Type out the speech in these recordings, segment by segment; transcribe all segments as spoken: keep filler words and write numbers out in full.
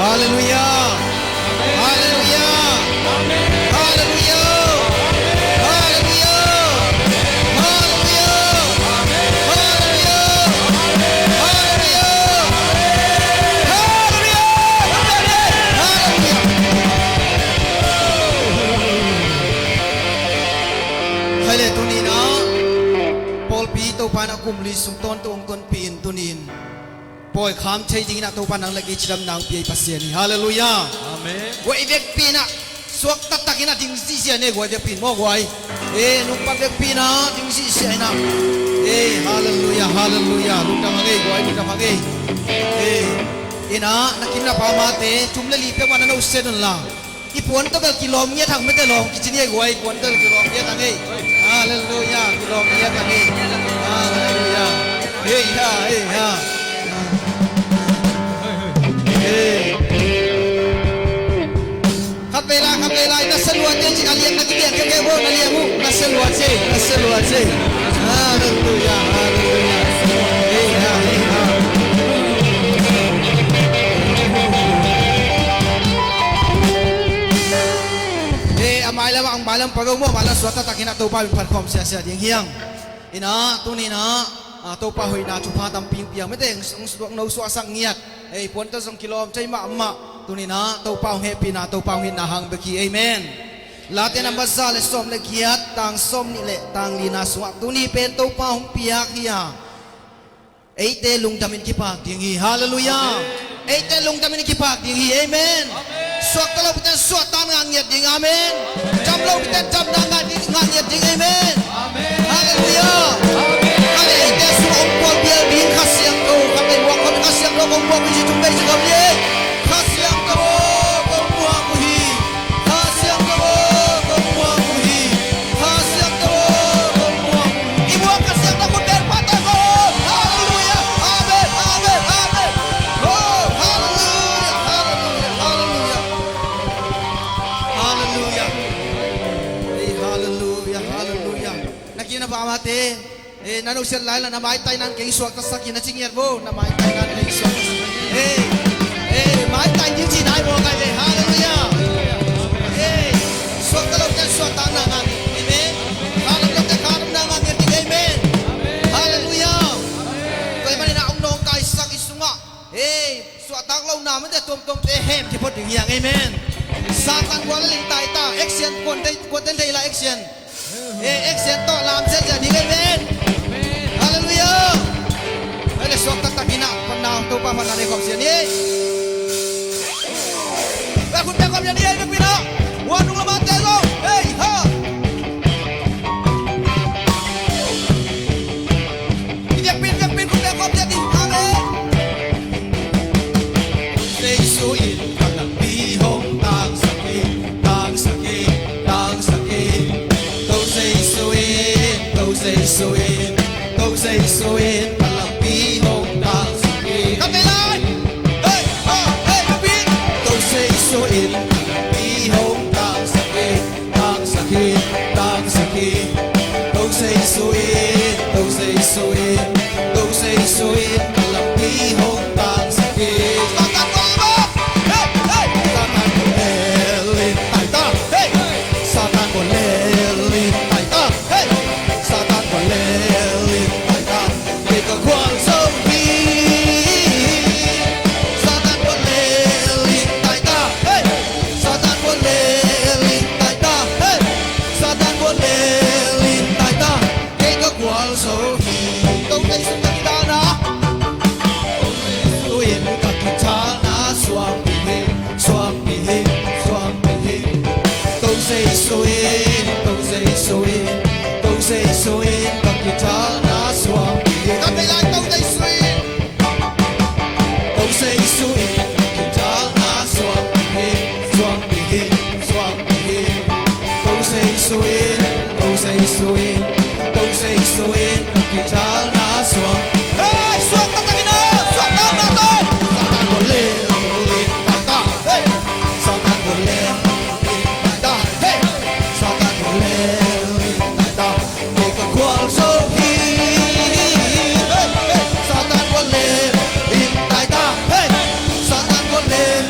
Halleluia. Halleluia. Halleluia. Halleluia. Khaile, tuni-in ah pawlpi Topa in a kum li sung tawntung hong tonpih in, tuni-in pawi kham thei dingin ah Topa nang le kei cidamna hong pia i Pasian hi. Halleluia. Amen. Guai vekpi in ah suak taktak in ah ding zihziah ni, guai vekpi in maw guai. E, nungpan vekpi in ah ding zihziah in ah. E, halleluia, halleluia. Lungdam hang ei guai, lungdam hang ei. E, in ah na kim na pam a te thum le li peuhmah na nusia un la. I puan tawh bel kilawm ngiat hang mete lawm kici ni ei guai, i puan tawh bel kilawm ngiat hang ei. Halleluia, kilawm ngiat hang ei. Halleluia. Hei ha, hei ha. Hei. Khat vei lai, khat vei lai, na sia lua te cin a liang na kibiang kei kei bo, na liang uh, na sia lua ce, na sia lua ce. Halleluia, halleluia. Hei ha, hei ha. Hei, a mailam, a mailam pawh beuh maw, a mailam suak taktak in ah Topa min phat khawm siasia ding hi hang. In ah, tuni-in ah, ah, Topa hoihna thupha tampi hong pia mete, hong, hong suak no suaksak ngiat. Hei, puan tawh zong kilawm thei mahmah. Tuni-in ah Topa hong hehpihna, Topa hong itna hang bek hi. Amen. Late number za le sawm le giat, tang sawm nih le tang lina sungah tuni pen Topa hong piak hi a, eite lungdamin kipak ding hi. Halleluia. Eite lungdamin kipak ding hi. Amen. Suakta lopite suahtakna ngiat ding. Amen. Dam lopite damna ngiat ding. Amen. Halleluia. Khat le eite sungah hong puak bial ding Kha Siangtho, khat le muak khawm Kha Siangtho hong puak ding ci tung bei ci khawm ding. Kha Siangtho kong muak uh hi. Kha Siangtho kong muak uh hi. Kha Siangtho kong muak uh hi. I muak Kha Siangtho khut beng phat tak ko. Halleluia. Amen, amen, amen. Oh, halleluia, halleluia, halleluia. Halleluia. Ei, halleluia, halleluia. Na kina pa mate. Eh, na nusiat lai la, na maitai nan kei suaktasak in, na ci ngiat vo, na maitai nan kei suaktasak. Eh, eh, maitai ding ci nai bo kai ve. Halleluia. Eh, suakta lote suaktakna ngah ding. Amen. Kha dam lote kha damna ngah ding. Amen. Halleluia. Tua ahih manin ah hong nawngkaisak i sungah, eh, suaktak lohna mate tuamtuamte hem kiphot ding hi hang. Amen. Satan gual a ling tai ta. Action, kuan thei, kuan ten thei la action. Eh, action tawh lam ziahziah ding. Amen. Halleluia. Ei le suak taktak in ah, phatna, Topa phatna nei khawm sian ni. Ei, khut beng khawm sian ni, ei, biakpi in ah. Ua nung lamah te zong. Ei, ha. I biakpi in, biakpi in khut beng khawm sian ni. Amen. Jesu in ka lampi hong tangsak hi, tangsak hi, tangsak hi. To Jesu in, to Jesu in, to Jesu in ka lampi hong tangsak hi. Ka te lai. Hey, ha, hey, ka pi. To Jesu in ka lampi hong tangsak hi. Tangsak hi, tangsak hi. To Jesu in, to Jesu in, to Jesu in ka lampi hong tangsak hi. Satan kua lel in, hey, hey. Satan kua lel in tai ta, hey. Satan kua lel in tai ta, hey. Satan kua lel in tai ta. Kei ka gualzo hi. Satan kua lel in tai ta, hey. Satan kua lel in tai ta, hey. Satan kua lel in tai ta. Kei ka gualzo hi. To Jesu in ka kithalna, to Jesu in ka kithalna suangpih hi, suangpih hi, suangpih hi. To Jesu in, to Jesu in, to Jesu in ka kithalna suangpih hi. Ka bei lai, to Jesu in. To Jesu in ka kithalna suangpih hi, suangpih hi, suangpih hi. To Jesu in, to Jesu in, to Jesu in ka kithalna suang. Hey, suang taktak in ah, suang taktak in. Satan kua lel in tai ta, hey. Satan kua lel in tai ta, hey. Satan kua lel in tai ta. Kei ka gualzo hi. Hey, hey. Satan kua lel in tai ta, hey. Satan kua lel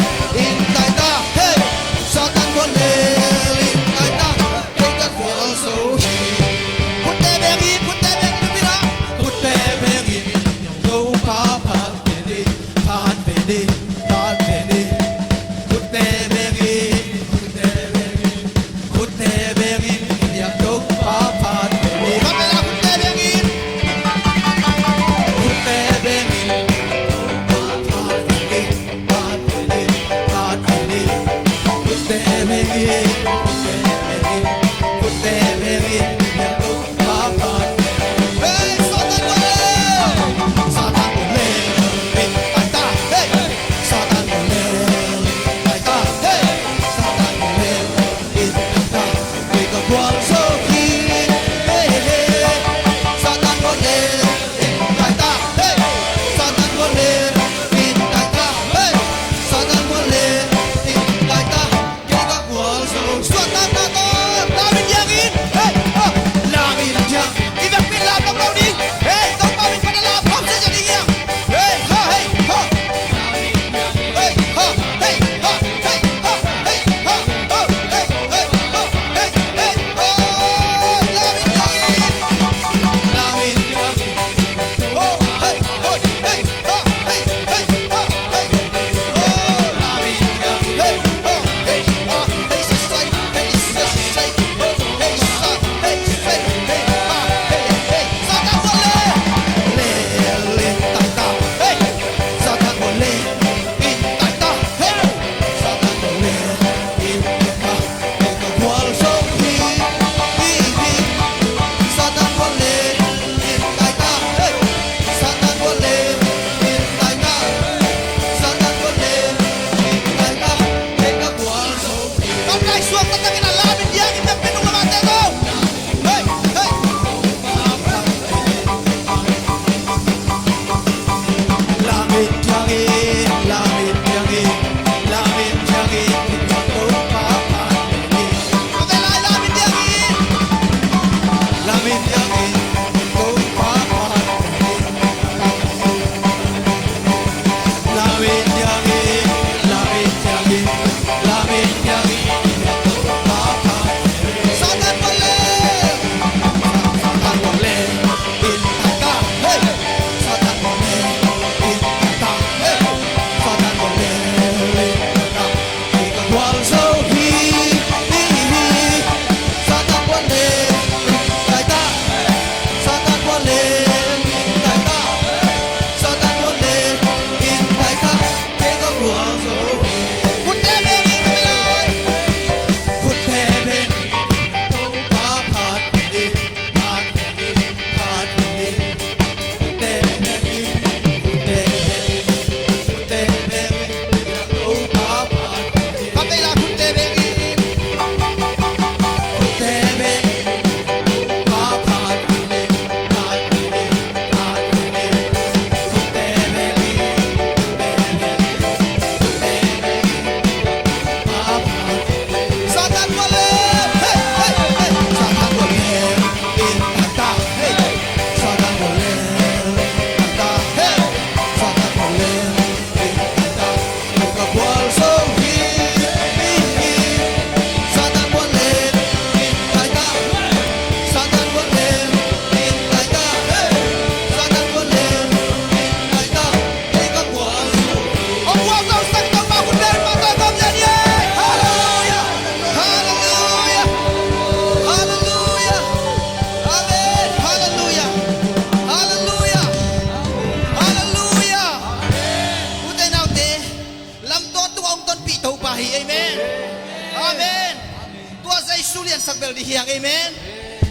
bel ding hi hang, amen.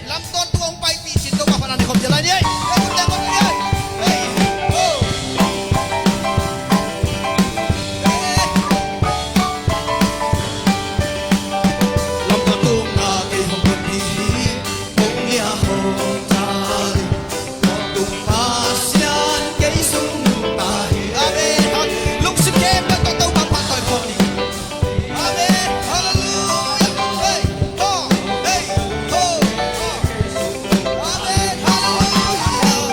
Lam tawntung hong paipih cin Topa phatna nei khawm ding hi lai ni ei. Ei, ei, ei, ei. Oh. Ei. Lam tawntung na kei hong paipih hi, hong nia hong ta hi. Amen. Lungsim khempeuh tawh Topa phat tawi khawm ni. Amen. Halleluiah. Hei. Ho. Hei. Ho. Ho. Amen. Halleluiah.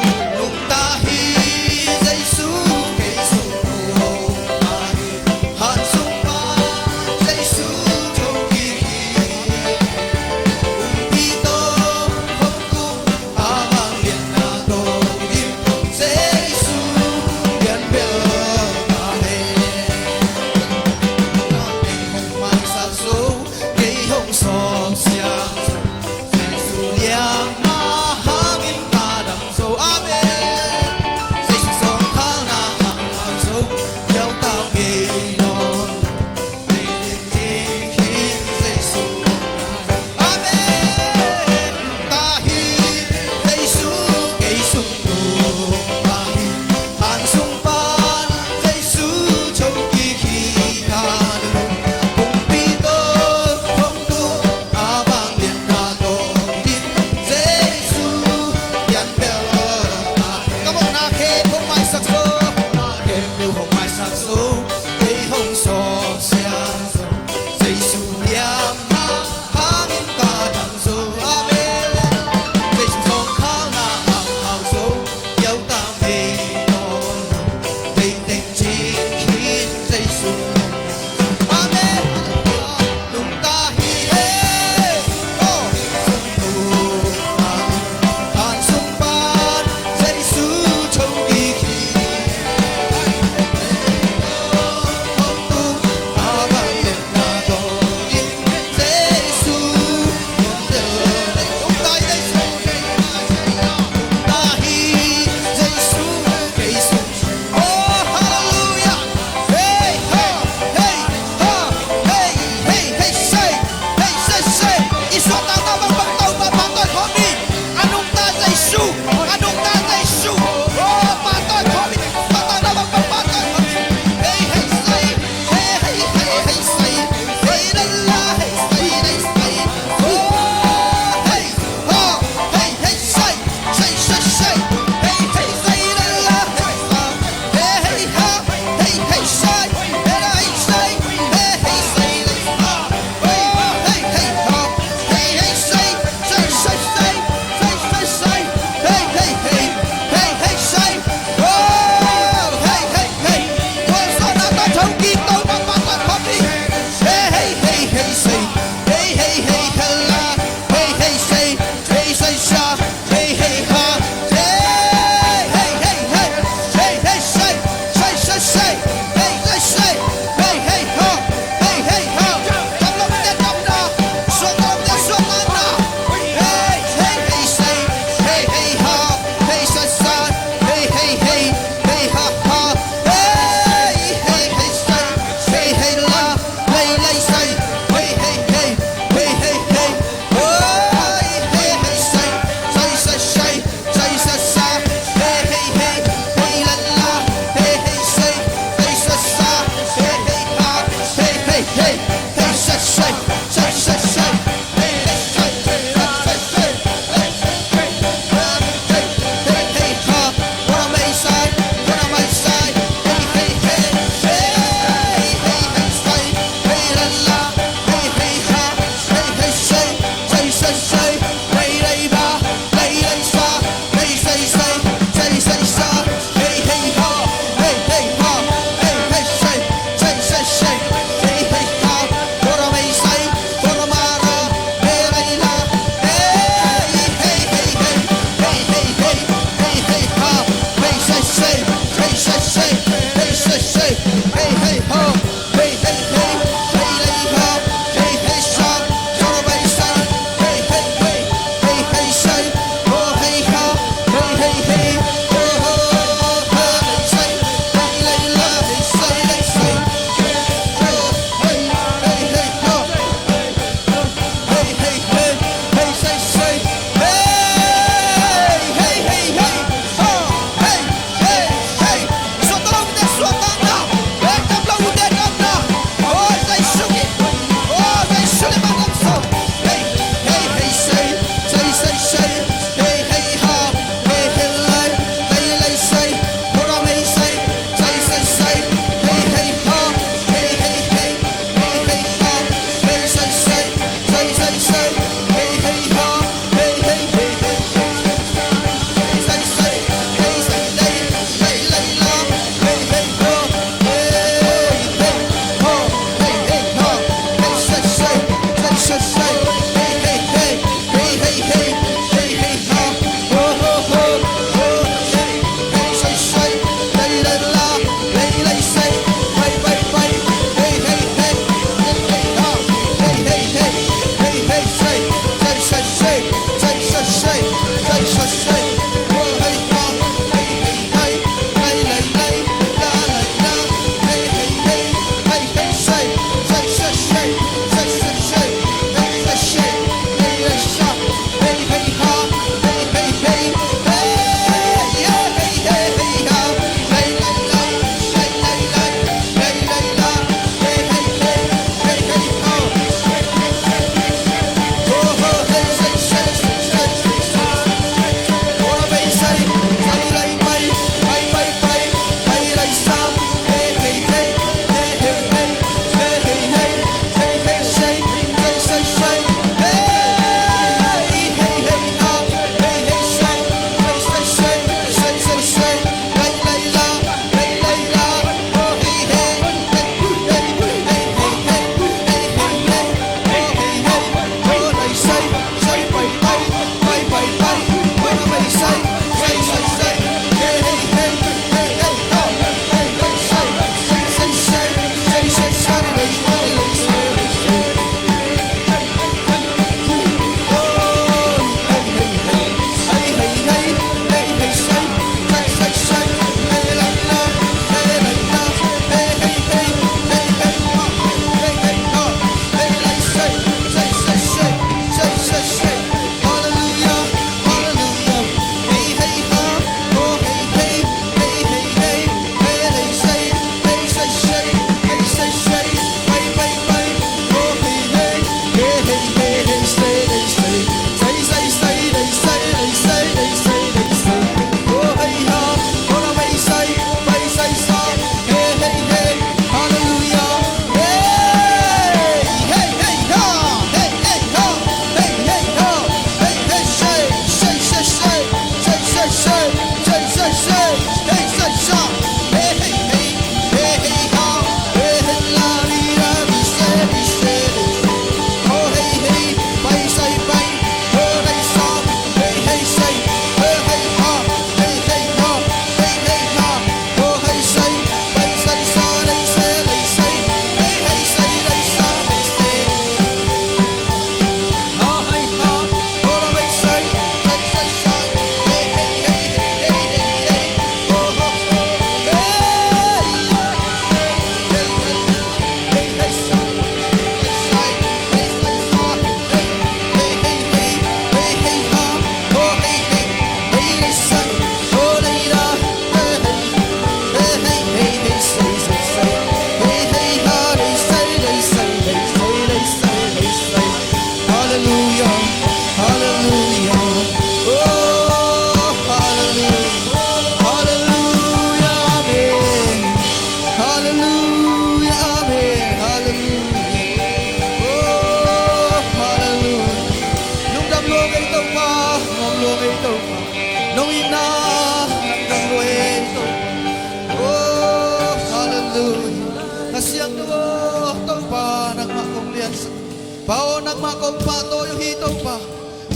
Pa aw, nangmah kong pahtawi uh hi Topa.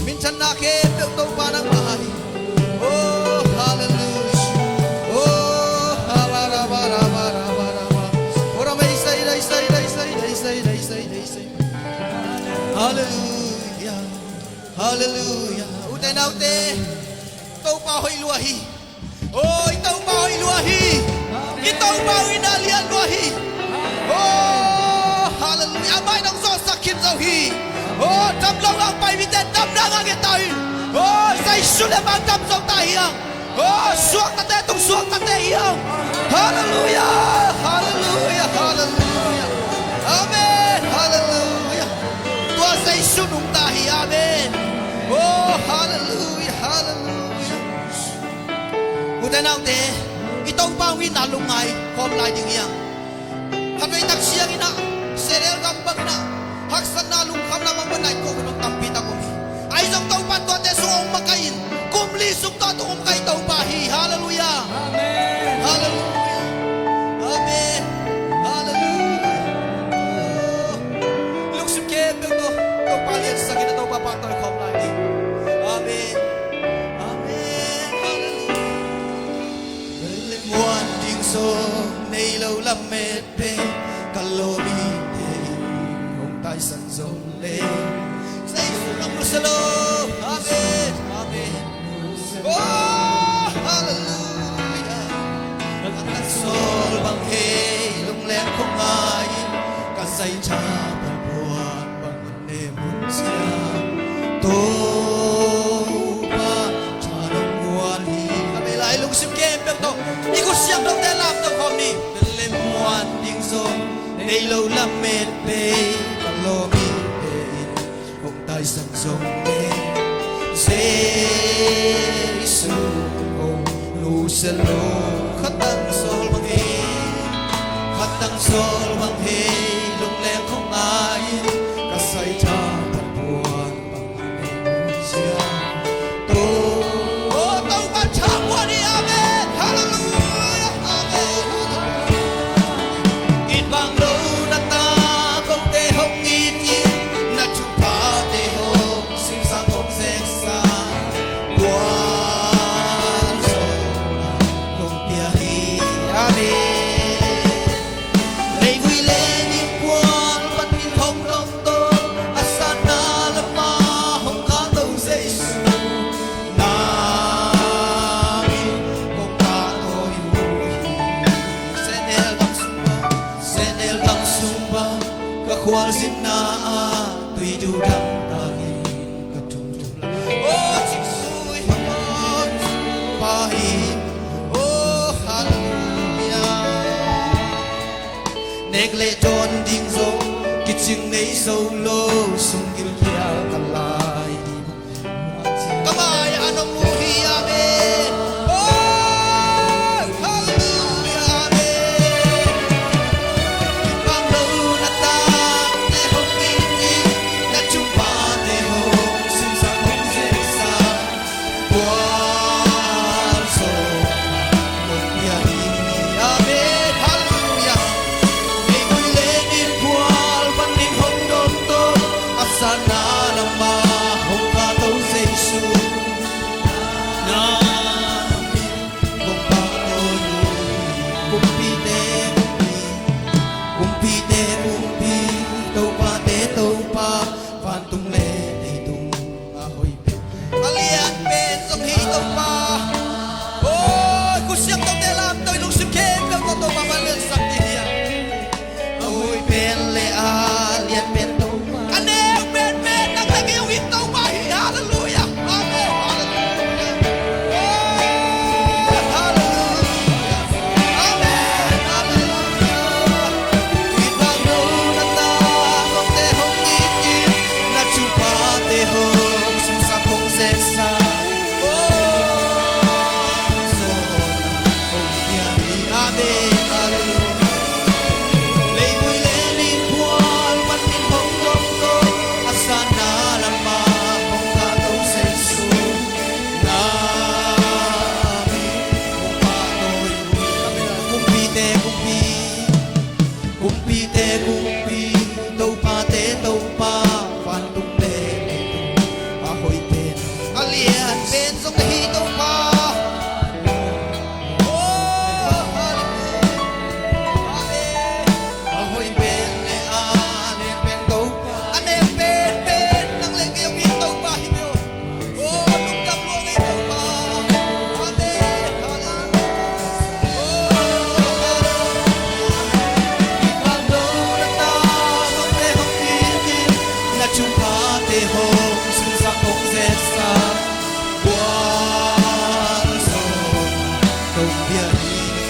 Minthanna khempeuh Topa nangmah hi. Oh, hallelujah. Oh, habarabarabarabara. Ora mai sai dai sai dai sai dai sai dai sai dai sai. Hallelujah. Hallelujah. Ute naute, Topa hoih lua hi. Oh, i Topa hoih lua hi. I Topa uh in a lian lua hi. Oh, hallelujah. Amah in hong zawhsak khin zo hi. Oh, dam lo ngang pai mite dam na ngang e ta hi. Oh, Jesu le mang dam zo ta hi ang. Oh, suaktate tung suaktate hi ang. Hallelujah. Hallelujah. Hallelujah. Amen. Hallelujah. Tua Jesu nung ta hi. Amen. Oh, hallelujah. Hallelujah. Ute naute, i Topa uh in a lungngai khawm lai ding hi ang. Khatvei tak ciangin ah, Israel gam bangin ah, haksatna lungkhamna bang bang nai ko khin tampi tak om hi. Ahi zong Topa tuate sung hong makaih in, kum li sung tua tung hong kai Topa hi. Hallelujah. Amen. Hallelujah. Amen. Hallelujah. Lungsim khempeuh tawh Topa liansak in a Topa pahtawi khawm lai ding. Amen. Amen. Hallelujah. Bel le muan ding zong nei lo lamet pen ka lawmite in hong taisan zong le. Jesu lam nusia lo. Amen. Amen. Oh, hallelujah. Ka tangsol bang hei lungleng khong ngai in ka zaitha palpuan bang Topa tha nong guan hi. Ka bei lai lungsim khempeuh tawh i khutsiam lote lamto khawm ni. Bel le muan ding zong nei lo lamet pei ka lawmite in hong taisan zong le Jesu hong nusia lo. Kha tangsol bang hei, kha tangsol bang hei lungleng khong ngai in ka zaitha palpuan bang hei nusia. Oh, Topa tha guan hi. Amen. Hallelujah. Amen. It bang lo na ta kote hong it in, na thuphate hong simsa hong zeksa. Gualzawhna hong pia hi. Amen. Leivui le innkuan panin hong dong tawh, a sanna lama hong kah to Jesu. Nang in kong pahtawi uh hi. Senel gam sung pan, Senel gam sung pan, ka khualzinna ah tui duh dang takin ka thum thum lai. Oh, Jesu, oh, Pa hi. Oh, hallelujah. Nek le dawn ding zong kicing nei zo lo, sung gilkial ka lai. Ka mai-ah nong mu hi. Amen. Oh, hallelujah. Amen. Bang lo na tate hong it in, na thuphate hong simsa hong zeksa. Gualzawhna hong pia hi. Amen. Hallelujah. Leivui le innkuan panin hong dong tawh, a sanna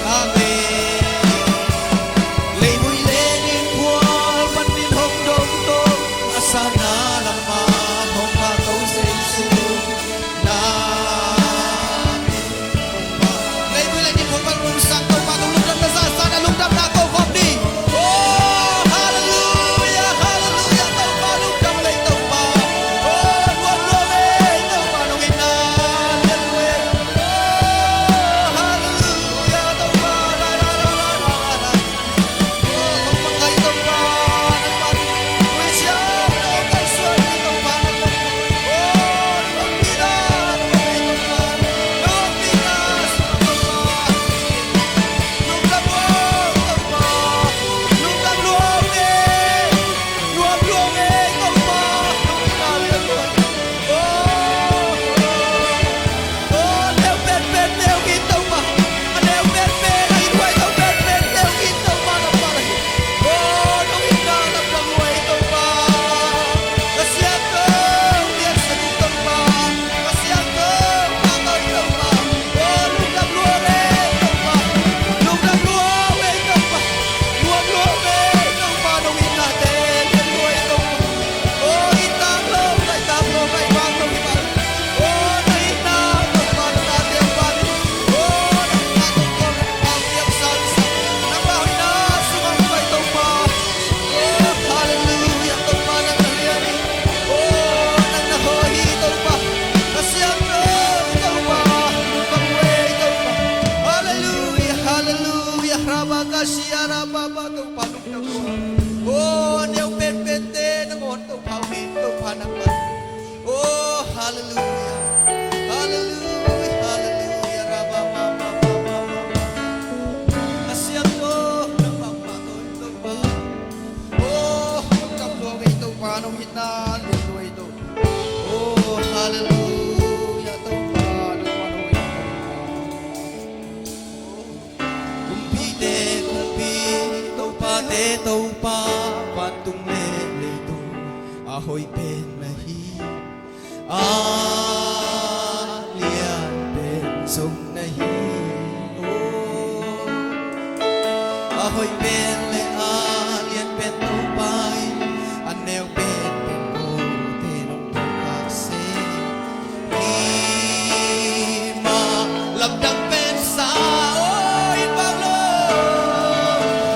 Amen. Leivui le ningkhual panin hong dongdong, a sanna lamah hong kah Topa Jesu, na min hong pha. Leivui le ningkhual pan hong sang Topa, nong lungdam na zahzah, na lungdamna ko khawm ni. Oh, halleluia, halleluia, Topa lungdam lei Topa. Oh, nuam lua lei Topa, nong itna lian lua. Oh, halleluia, Topa, la, la, la. Aw, a neu penpen neu hi Topa. A neu penpen, a ithuai lo penpen neu hi Topa, na pha hi. Aw, nong itna lamdang lua hi Topa. Ka siangtho, liansak hi Topa. Ka siangtho, pahtawi Topa. Aw, lungdam lua hi Topa. Lungdam lua hi Topa. Nuam lua hi Topa, nong itnate lian lua hi Topa. Aw, itang lo, itang lo, itang lo hi Topa. Aw, a neu penpente nangawn Topa uh hi, Topa nangmah. Oh, halleluia. Halleluia, halleluia. Ra, ba, ba, ba. Ka siangtho, nangmah pahtawi Topa. Oh, nong kam lua hi Topa, nong itna lian lua hi Topa. Oh, halleluia, Topa, nangmah lua hi. Kumpite Kumpi, Topate Topa, vantung le leitung a hoih pen na hi. A lian pen zong na hi. Oh. A hoih pen le a lian pen Topa in, a neu penpen kote nong thokak seh. Hi mah lamdang pen sa, oh, in bang lo,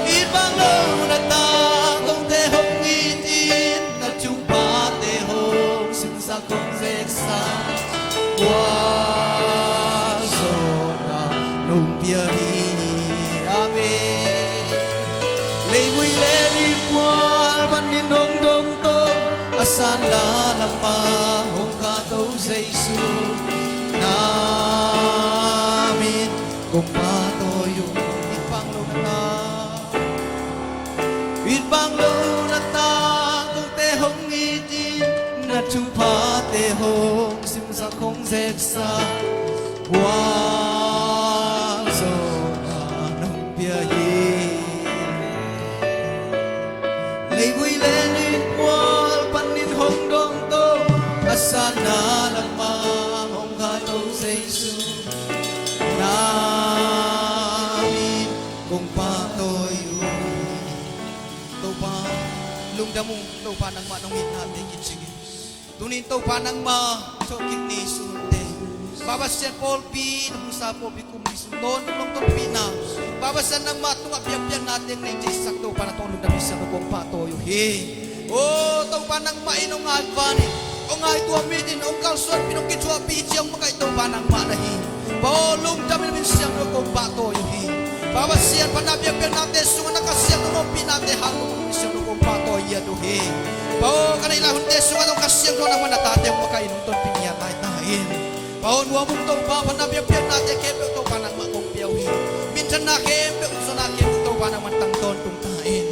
in bang lo na tangtungte hong it in, na thupate hong simsak hong zeksak. Kua zawhna nong pia hi, amen. Leivui le ningkhual panin hong dongdong, a sanna lamah hong kah To Jesu, na min kong pahtawi uh. In bang lo na ta, in bang lo na tangtungte hong it in, na thuphate hong simsak hong zeksak. Kua zawhna nong pia hi. Leivui le ningkhual panin hong dongdong, a sanna lamah hong kah To Jesu, na min kong pahtawi uh. Topa, lungdam ung, Topa nangmah nong itnate kicing in. Tuni in Topa nangmah thawhkik ni sungte, Pa Pasian pawlpi, na pusa pawlpi kum ni sung tawntung nong tonpihna, Pa Pasian nangmah tungah biakpiakna teng nei theisak Topa na tawh lungdam in siangtho kong pahtawi uh hi. Aw Topa nangmah in hong ngai van in, hong ngai tuam in, hong kalsuanpih in, hong kithuahpih in, hong makaih Topa nangmah na hi. Pa aw lungdam in min siangtho kong pahtawi uh hi. Pa Pasian, pa na biakpiaknate sungah na Kha Siangtho ompih nate hang kong min siangtho kong pahtawi uh hi. Pa aw ka neih lai hunte sungah zong Kha Siangtho nangmah na tate hong makaih in hong tonpih ngiat lai ta in. Pa aw nuam ung Topa, pa na biakpiaknate khempeuh Topa nangmah kong pia uh hi. Minthanna khempeuh, umsawhna khempeuh Topa nangmah tang tawntung ta in.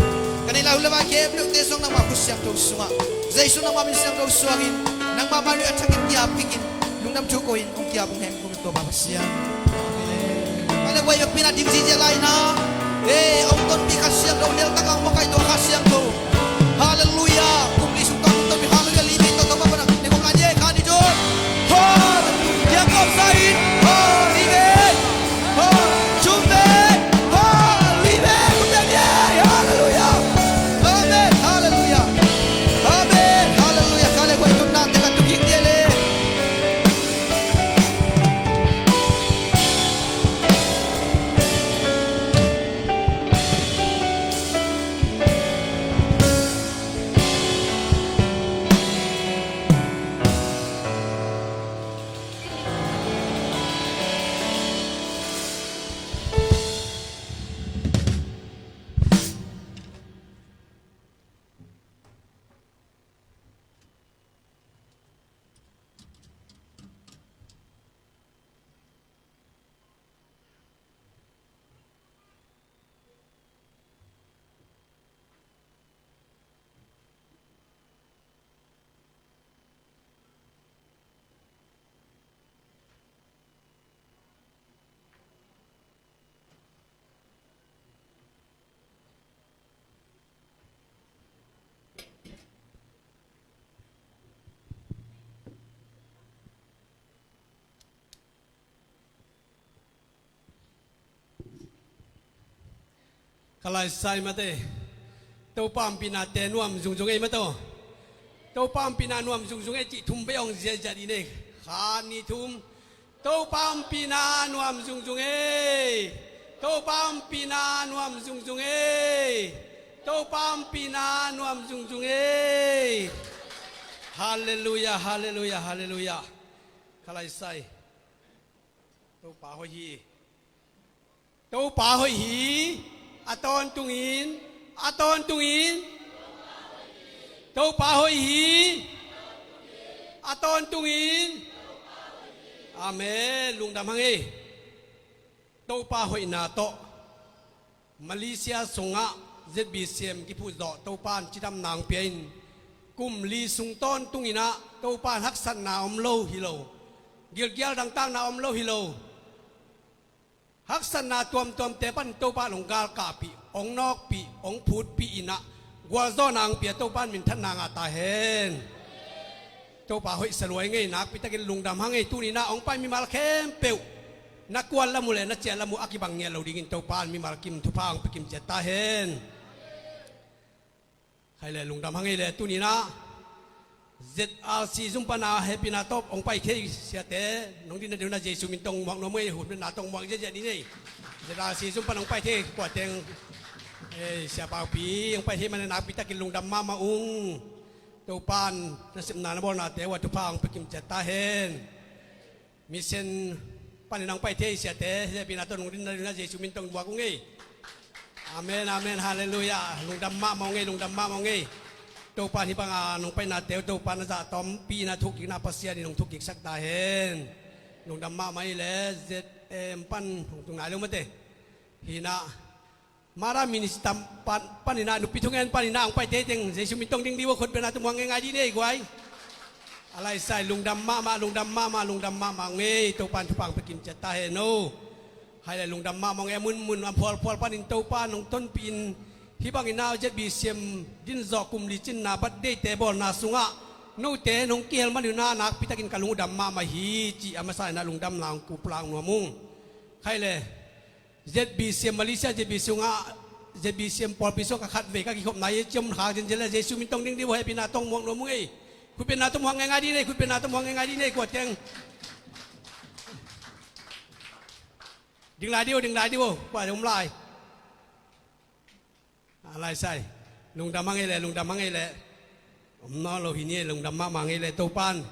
Ka neih lai hun le vai khempeuhte zong nangmah khut siangtho sungah, Jesu nangmah min siangtho suangin, nangmah mai a thakin ki-ap kik in, lungdam thu ko-in hong ki-ap ung hen. Topa Pasian. Amen. Ka le guai biakpiakna ding zizia lai na. Eh, hong tonpih Kha Siangtho, hong neltak a hong makaih Topa Kha Siangtho. Halleluia. Kum li sung tawh hong tonpih, halleluia, li li tawh Topa pana. Ne kong kan ye, kan i tawh. Halleluia. Jakob sa in. Halleluia. Halleluia. Ka laisai mate. Topa ompihna te nuam zungzung ei mate aw. Topa ompihna nuam zungzung ei cih thum vei ong ziahziah dih nei. Khat, nih, thum. Topa ompihna nuam zungzung ei. Topa ompihna nuam zungzung ei. Topa ompihna nuam zungzung ei. Halleluia, halleluia, halleluia. Ka laisai. Topa hoih hi. Topa hoih hi. A tawntungin, a tawntungin. Topa hoih hi. A tawntungin. Amen. Lungdam hang ei. Topa hoihna tawh Malaysia sungah Z B C M kiphuh zawh Topa in cidamna hong pia in, kum li sung tawntung inah Topa in haksatna om lo hi lo, gilkial dangtakna om lo hi lo. Haksatna tuamtuamte pan Topa in hong galkahpih, hong nawkpih, hong phutpih inah gualzawhna hong pia Topa in minthanna ngah ta hen. Topa hoihsa lua i ngei, nakpitakin lungdam hang ei. Tuni inah hong pai mimal khempeuh na kuan lam uh le na ciah lam uh a kibang ngiat lo dingin Topa in mimal kim thupha hong pia kim ciat ta hen. Khai le lungdam hang ei le tuni inah Z R C zum pana hehpihna tawh hong pai thei siate, nong dinna deuhna Jesu min tawh muak nuam ei, hehpihna tawh muak ziahziah dih nei. Z R C zum pana hong pai thei kuateng, eh, siapaupi hong pai thei man le nakpitakin lungdam mahmah ung. Topa in na sepna na bawlnate uh a thupha hong pia kim ciat ta hen. Mission panin hong pai thei siate, hehpihna tawh nong dinna deuhna Jesu min tawh muak ung ei. Amen, amen, halleluia. Lungdam mahmah ung ei, lungdam mahmah ung ei. Topa in hih banga nong painate uh Topa in a zahtawnpi inah thukkikna Pasian in hong thukkiksak ta hen. Lungdam mahmah ei le Z M pan hong tung nai lo mate. Hi inah Mara Minister pan, pan inah, nupi thungen pan inah hong pai teiteng Jesu min tawh ding dih uh, khutbetna tawh muak ngeingai dih nei guai. A laisai lungdam mahmah, lungdam mahmah, lungdam mahmah ung ei. Topa in thupha hong pia kim ciat ta hen aw. Hai le lungdam mahmah ung ei. A munmun a phualphual panin Topa in hong tonpih in, hih bangin ah Z B C M din zawh kum li cinna birthday-te bawlna sungah note in hong kihel man un ah nakpitakin ka lungdam mahmah hi cih a masa inah lungdamna hong kuplak nuam ung. Khai le Z B C M Malaysia, Z B C M sungah, Z B C M pawlpi sungah ka khatvei ka kikhopna hi. Ciam khak zenzen le Jesu min tawh ding dih uh, hehpihna tawh muak nuam ung ei. Khutbetna tawh muak ngeingai dih nei, khutbetna tawh muak ngeingai dih nei kuateng. Ding lai dih uh, ding lai dih uh, kuate om lai. A laisai lungdam hang ei le, lungdam hang ei le. Om nawn lo hi ni ei, lungdam mahmah hang ei le. Topa in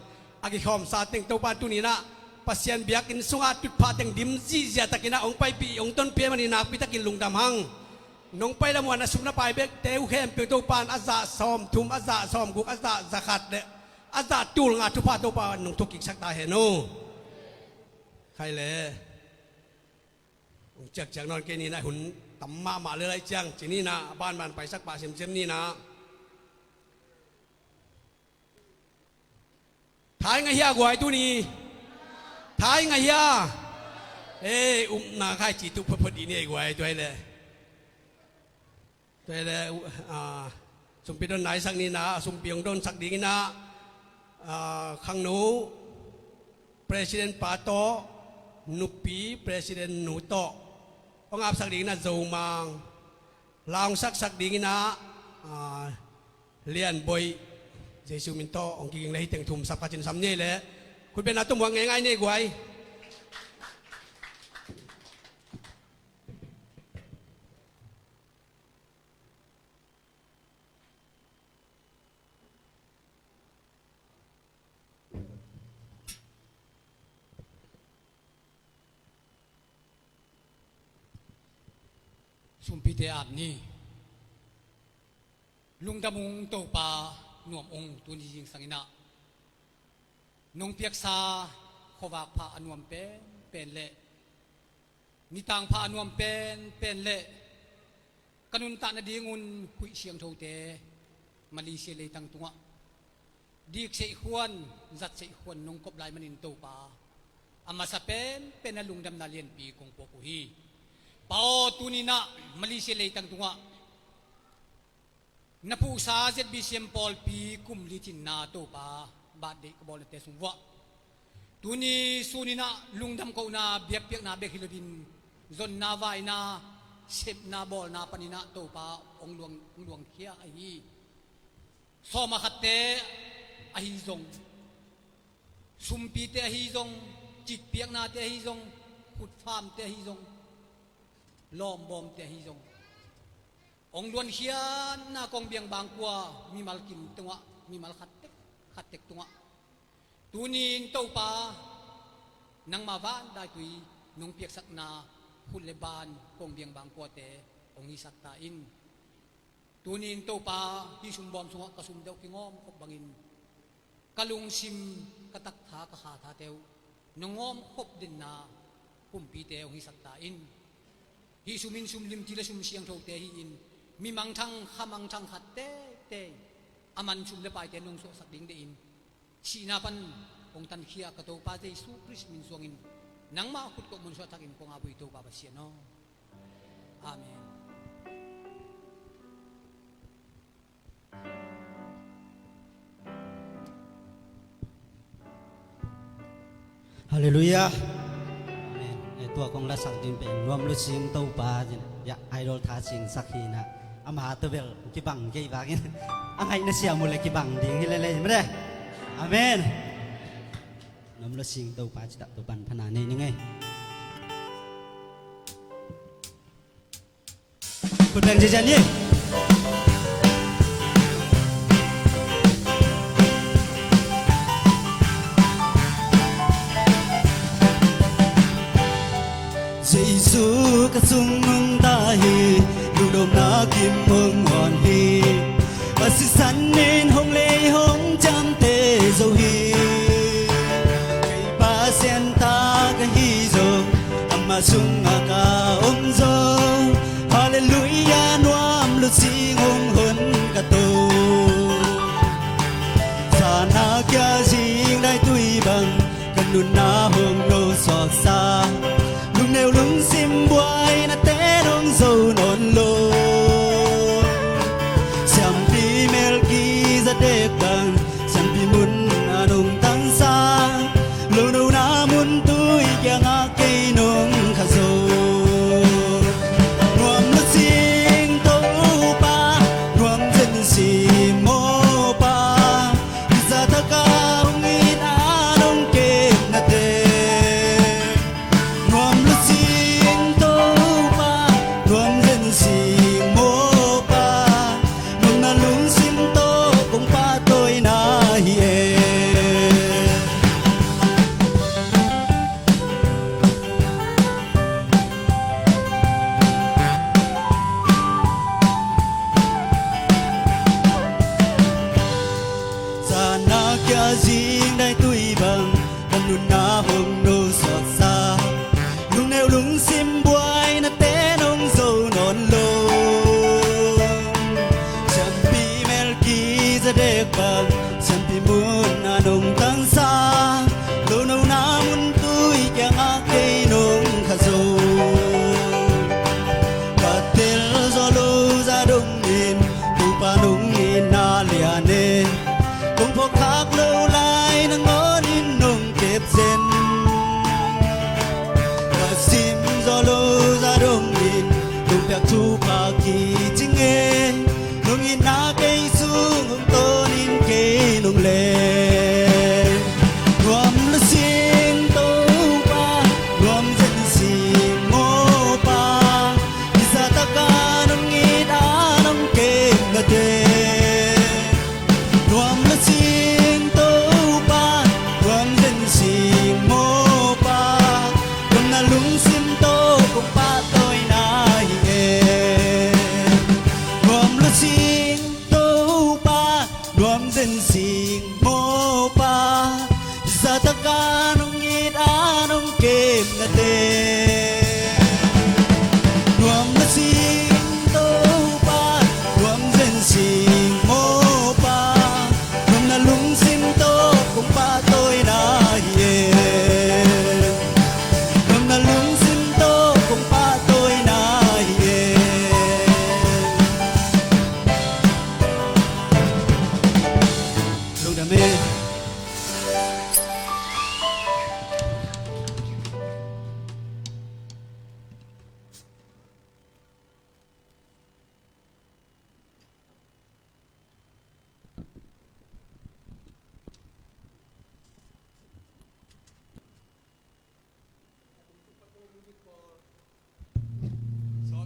a kikhawmsa teng Topa in tuni inah Pasian biakinn sungah tutphah teng dim zihziah takin ah hong paipih, hong tonpih ahih manin nakpitakin lungdam hang. Nong pai lam uh a na sum na pai bekte uh khempeuh Topa in a zah sawmthum, a zah sawmguk, a zah zakhat le a zah tul nga thupha Topa in hong thukkiksak ta hen aw. Khai le. Hong ciakciak nawn kei ni inah, hun tam mahmah le laih ciang ci ni inah, a banban paisak pah semsem ni inah. Thai ngah hia guai tuni? Thai ngah hia? Eh, upna khai ci tuh photphot dih ni ei guai, tua hi leh. Tua hi leh, ah, sumpi don nai sak ni inah, sumpi hong donsak ding inah, ah, khangno President pa tawh, nupi President nu tawh hong apsak ding inah Zomang, la hong saksak ding inah, ah, Lianboih, Jesu min tawh hong kiging leh hih teng thum sap khat in sam ni ei leh. Khutbetna tawh muak ngeingai ni ei guai. Sumpite at ni. Lungdam ung Topa, nuam ung tuni zingsang inah. Nong piaksa khuavak pha a nuam penpen le nitang pha a nuam penpen le ka nuntak nadingun huih siangthote Malaysia leitang tungah dik seihkhuan, zat seihkhuan nong kop lai manin Topa, a masa penpen a lungdamna lianpi kong puak uh hi. Pa aw, tuni inah Malaysia leitang tungah na phuhsa Z B C M pawlpi kum li cinna Topa, birthday ka bawlnate sung vuah tuni sun inah lungdam kohna biakpiakna bek hi loin zonna vaina sepna bawlna panin ah Topa hong luang, hong luangkhia ahi. Sawm a khatte ahi zong, sumpite ahi zong, citpiaknate ahi zong, khutfamte ahi zong, lawmbawmte ahi zong, hong luankhiatna kong biang bangkua mimal kim tungah, mimal khattek khattek tungah, tuni-in Topa, nangma van daitui nong piaksakna khut le ban kong biang bangkuate hong hisak ta in. Tuni-in Topa, hih sumbawm sungah ka sum deuh kingawm khop bangin, ka lungsim, ka taktha, ka khathate uh nong ngawm khop denna kumpite hong hisak ta in. Hih sum in sum limci le sum siangthote hi-in, mi mangthang, kha mangthang khat teitei a man sum le paite nong suahsak ding deih in, sihna pan hong tankhia ka Topa Jesu Khrist min suangin, nangma khut kong mun suah thakin kong ap uh hi Topa Pasian aw. Amen. Halleluiah. Amen. Eh, tua kong lasak ding pen Nuam Lut Sing Topa, ya, Idol tha singsak hi na. Ama tawh bel kibang kei bangin a ngaihna siam uh le kibang ding hi lel ei mede. Amen. Nuam Lut Sing Topa cih tak Topa'n phatna nei ning ei. Khut beng ziahziah ni. Jesu ka sung nungta hi, duhdawtna kim hong hon hi. A sisan in hong lei hong ciamteh zo hi. Kei Pasian ta ka hi zong, ama sungah ka om zo. Halleluiah, Nuam Lut Sing hong hon ka to. Zan a kia zingdai tui bang, ka nunna hong no suaksa. Lungneu lungsim buaina te nong zo nawn lo. Siampi Melkizedek bang, siampi mun a nong tangsa. Lonona mun tui kiangah kei nong kha zo. Nuam Lut Sing Topa, nuam zen si mawpa. Hih zahtak a hong it a nong kepnate. Nuam Lut Sing Topa, nuam zen si mawpa. Nuamna lungsim tawh kong pahtawina hi e. Zan a kia zingdai tui bang, ka nunna hong no suaksa. Lungneu lungsim buaina te nong zo nawn lo. Siampi Melkizedek bang, siampi mun a nong tangsa. Lonona mun tui kiangah kei nong kha zo. Ka tel zo lo zah dongin, Topa nong itna lian e. Kong phawk khak lo lai nangawn in nong kep zen. Ka sim zo lo zah dongin, nong piak thupha kicing e. Nong itna kei sung hong tawnin kei nong leng. Nuam Lut Sing Topa, nuam zen si mawpa. Hih zahtak a nong it a nong kepnate. Nuam Lut Sing Topa, nuam zen si mawpa. Nuamna lungsim tawh kong pahtawina hi e. Nuam Lut Sing Topa, nuam zen si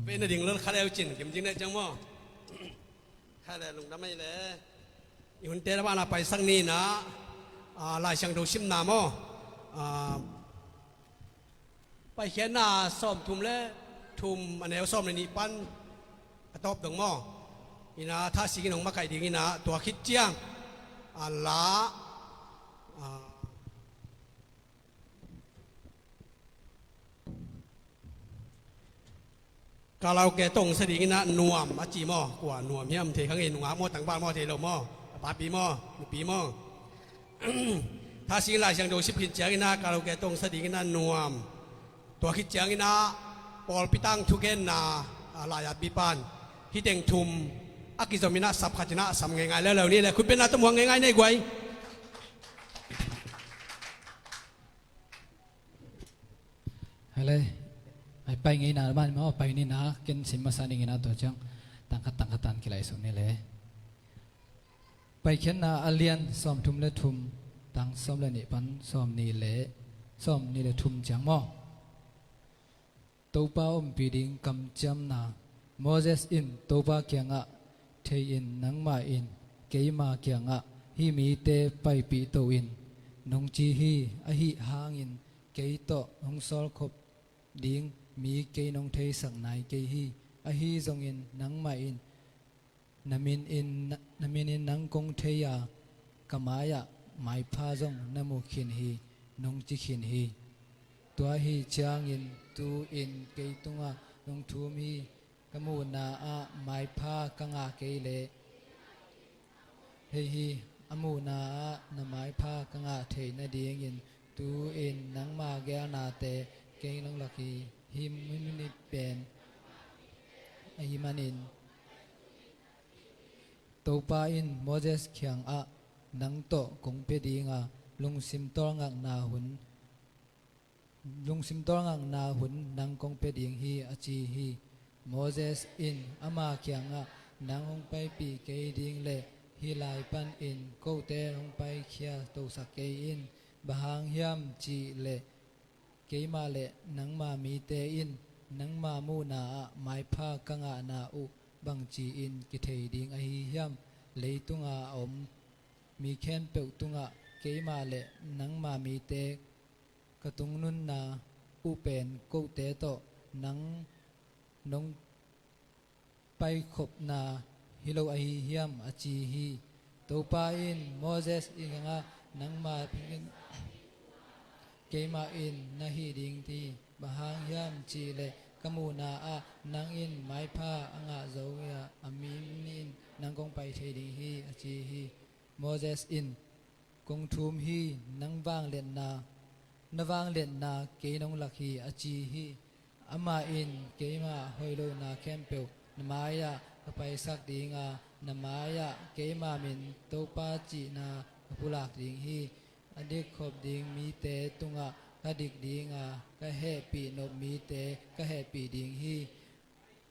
Pen na ding lol kha leu cin, kim ding na ciang maw. Kha le lungdam ei le. I hunte na bana paisak ni na, ah, Lai Siangtho simna maw. Ah, Paikhiatna sawmthum le thum, a neu sawm le nih pan a tawp dong maw. Ina Thasing in hong makaih ding ina tua khit ciang a la, ah, karaoke tawh hong sa ding ina Nuam a ci maw. Kua Nuam hiam, thei kha ngei, nungak maw, tangval maw, thei lo maw, a papi maw, nupi maw. Thasing Lai Siangtho sip khin ciang ina karaoke tawh hong sa ding ina Nuam. Tua khit ciang ina pawlpi tang thugenna, a, laiatpi pan hih teng thum a kizom ina sap khat ina sam ngeingai leuleu ni le, khut bengna tawh muak ngeingai ni guai. Hale. Ai, pai ngei na, man maw, pai ni na, ken sim masa ning ina tua ciang tang khat tang khat tan kilaisuak ni le. Paikhiatna a lian sawmthum le thum, tang sawm le nih pan sawmnih le, sawmnih le thum ciang maw. Topa ompih ding kamciamna. Moses in Topa kiangah, thei in, nangmah in keima kiangah hih mite paipih to in, nong ci hi. Ahi hangin kei tawh hong sawlkhop ding mi kei nong theisak nai kei hi. Ahi zongin nangmah in na min in, na min in nang kong thei a, ka mai-ah maipha zong na mu khin hi, nong ci khin hi. Tua ahi ciangin tu-in kei tungah nong thum hi. Ka muhna ah maipha ka ngah kei leh, hei hi, a muhna ah na maipha ka ngah theih nadingin tu-in nangma geelnate kei nong lak hi. Hih minute pen ahih manin Topa in Moses kiangah, nang tawh kong pia dinga lungsim tawlngakna hun, lungsim tawlngakna hun nang kong pia ding hi, a ci hi. Moses in ama kiangah, nang hong paipih kei ding le hih lai panin kote hong paikhia tosak kei in. Bang hang hiam cih leh keimah le nangma mite in nangma muhna ah maipha ka ngahna uh bangci-in kithei ding ahi hiam? Leitunga a om mi khempeuh tungah keimah le nangma mite ka tungnunna uh pen kote tawh nang nong paikhopna hi lo ahi hiam? A ci hi. Topa in Moses kiangah, nangma keimah in na hih ding hi. Bang hang hiam cih leh ka muhna ah nang in maipha a ngah zo a, a min in nang kong pai thei ding hi, a ci hi. Moses in, kong thum hi, nang vangliatna, na vangliatna kei nong lak hi, a ci hi. Amah in, keima hoih lohna khempeuh na mai-ah ka paisak dinga, na mai-ah keima min Topa cihna ka pulak ding hi. A dikkhop ding mite tungah ka dik dinga, ka hehpih nop mite ka hehpih ding hi.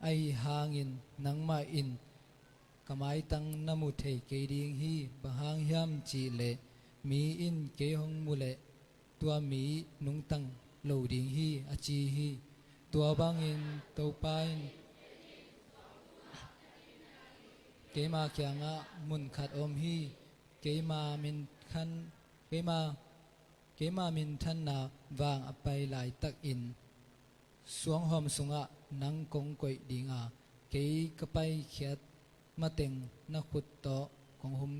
Ahi hangin nangmah in ka maitang na mu thei kei ding hi. Bang hang hiam cih leh mi in kei hong mu leh tua mi nungta lo ding hi, a ci hi. Tua bangin Topa in keima kiangah, mun khat om hi. Keima minthan, keima, keima minthanna vang a pai laitakin suanghawm sungah nang kong koih dinga, kei ka paikhiat mateng na khut tawh kong hum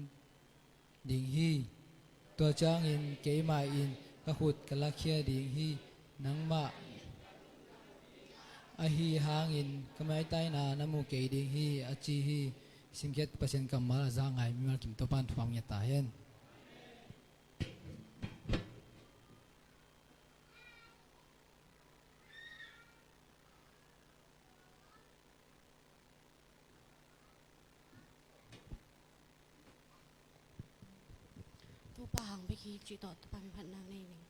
ding hi. Tua ciangin keimah in ka khut ka lakhia ding hi. Nangmah ahi hangin ka maitaina na mu kei ding hi, a ci hi. Simkhiat Pasian kammal a za ngai mimal kim Topa'n thupha hong nget ta hen. Topa hang bek hi cih tawh Topa min phatna nei ning.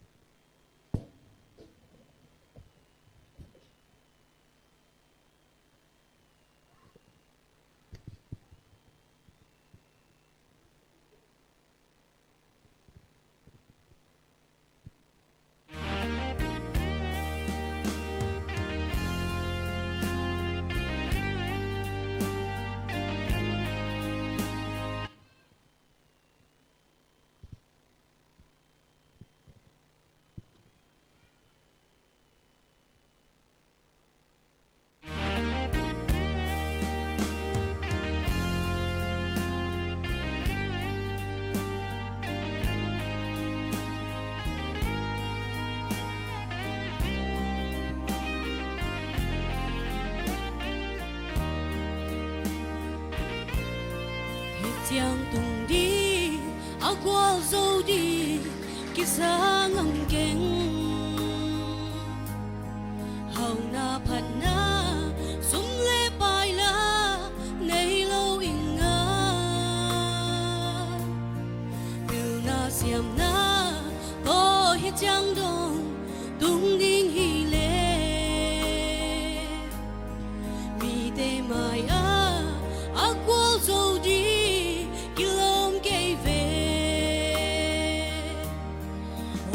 Siangtung ding a gualzo ding kisa ngam keng. Hauhna phatna sum le paai la nei lo ing a, pilna siamna tawh hih ciang dong tung ding hi leh, mite mai-ah a gualzo ding kilawm kei ve.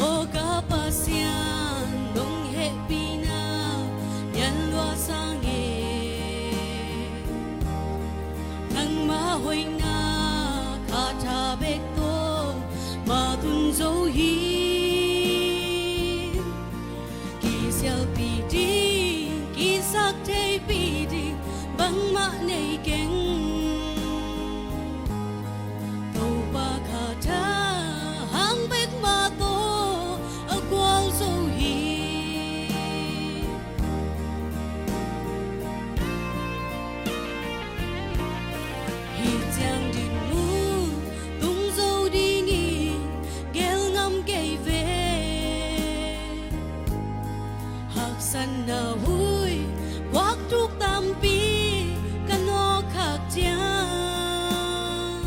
Aw ka Pasian, nong hehpihna lian lua sang e. Nangma hoihna khatha bek tawh matun zo hi. Kisialpih ding, kisaktheihpih ding bangmah nei keng. Topa khatha hang bek mah tawh a gualzo hi. Hih ciang dinmun tung zo dingin geel ngam kei ve. Haksatna huih guak thuk tampi ka nawk khak ciang,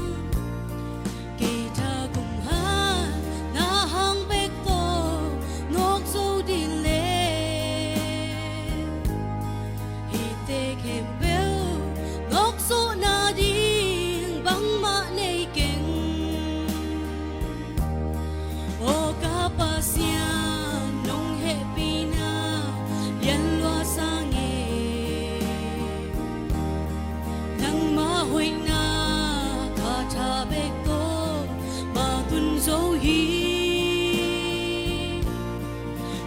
kei thakum hatna hang bek tawh nawk zo ding leh, hihte khempeuh nawk zawhna ding bangmah nei keng. Aw ka Pasian, nong hehpihna lian lua sang e. Nangma hoihna khatha bek tawh matun zo hi.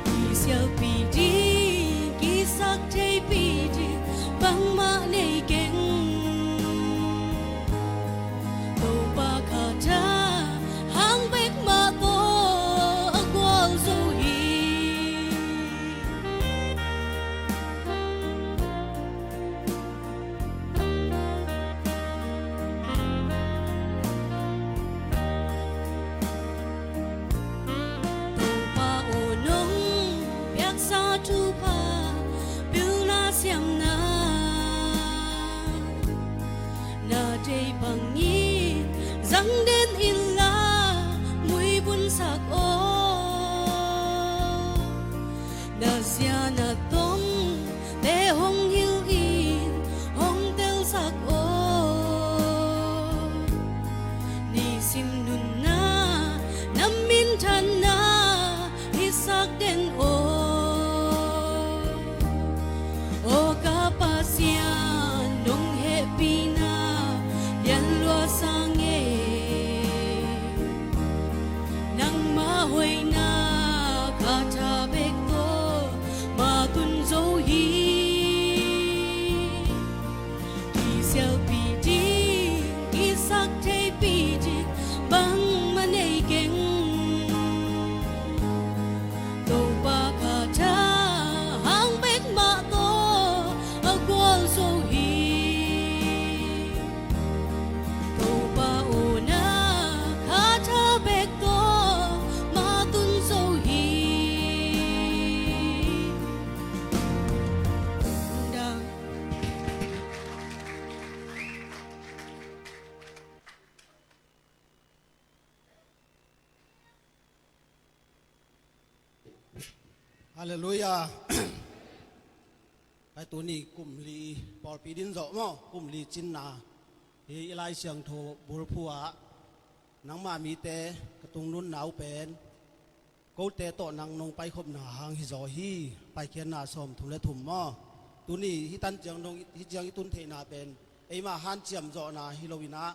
Kisialpih ding, kisaktheihpih ding bangmah nei keng. Topa khatha hang bek mah tawh a gualzo hi. Topa aw, nong piaksa thupha, pilna siamna, na deih bangin zang den inla muibun sak aw. Na zia na tomte hong hilhin hong telsak aw. Nisim nunna, na minthanna hisak den aw. Aw ka Pasian, nong hehpihna lian lua sang e. Nangma hoihna khatha bek tawh matun zo hi. Kisialpih ding, kisaktheihpih ding bangmah nei keng. Topa khatha hang bek mah tawh a gualzo hi. Topa aw, na khatha bek tawh matun zo hi. Halleluiah. Pai, tuni kum li pawlpi din zawh maw, kum li cinna hi. I Lai Siangtho bulphuh ah, nangma mite ka tungnunna uh pen kote tawh nang nong paikhopna hang hizaw hi. Paikhiatna sawmthum le thum maw. Tuni hih tan ciang dong, hih ciang i tun theihna pen eimah hanciam zawhna hi loinah,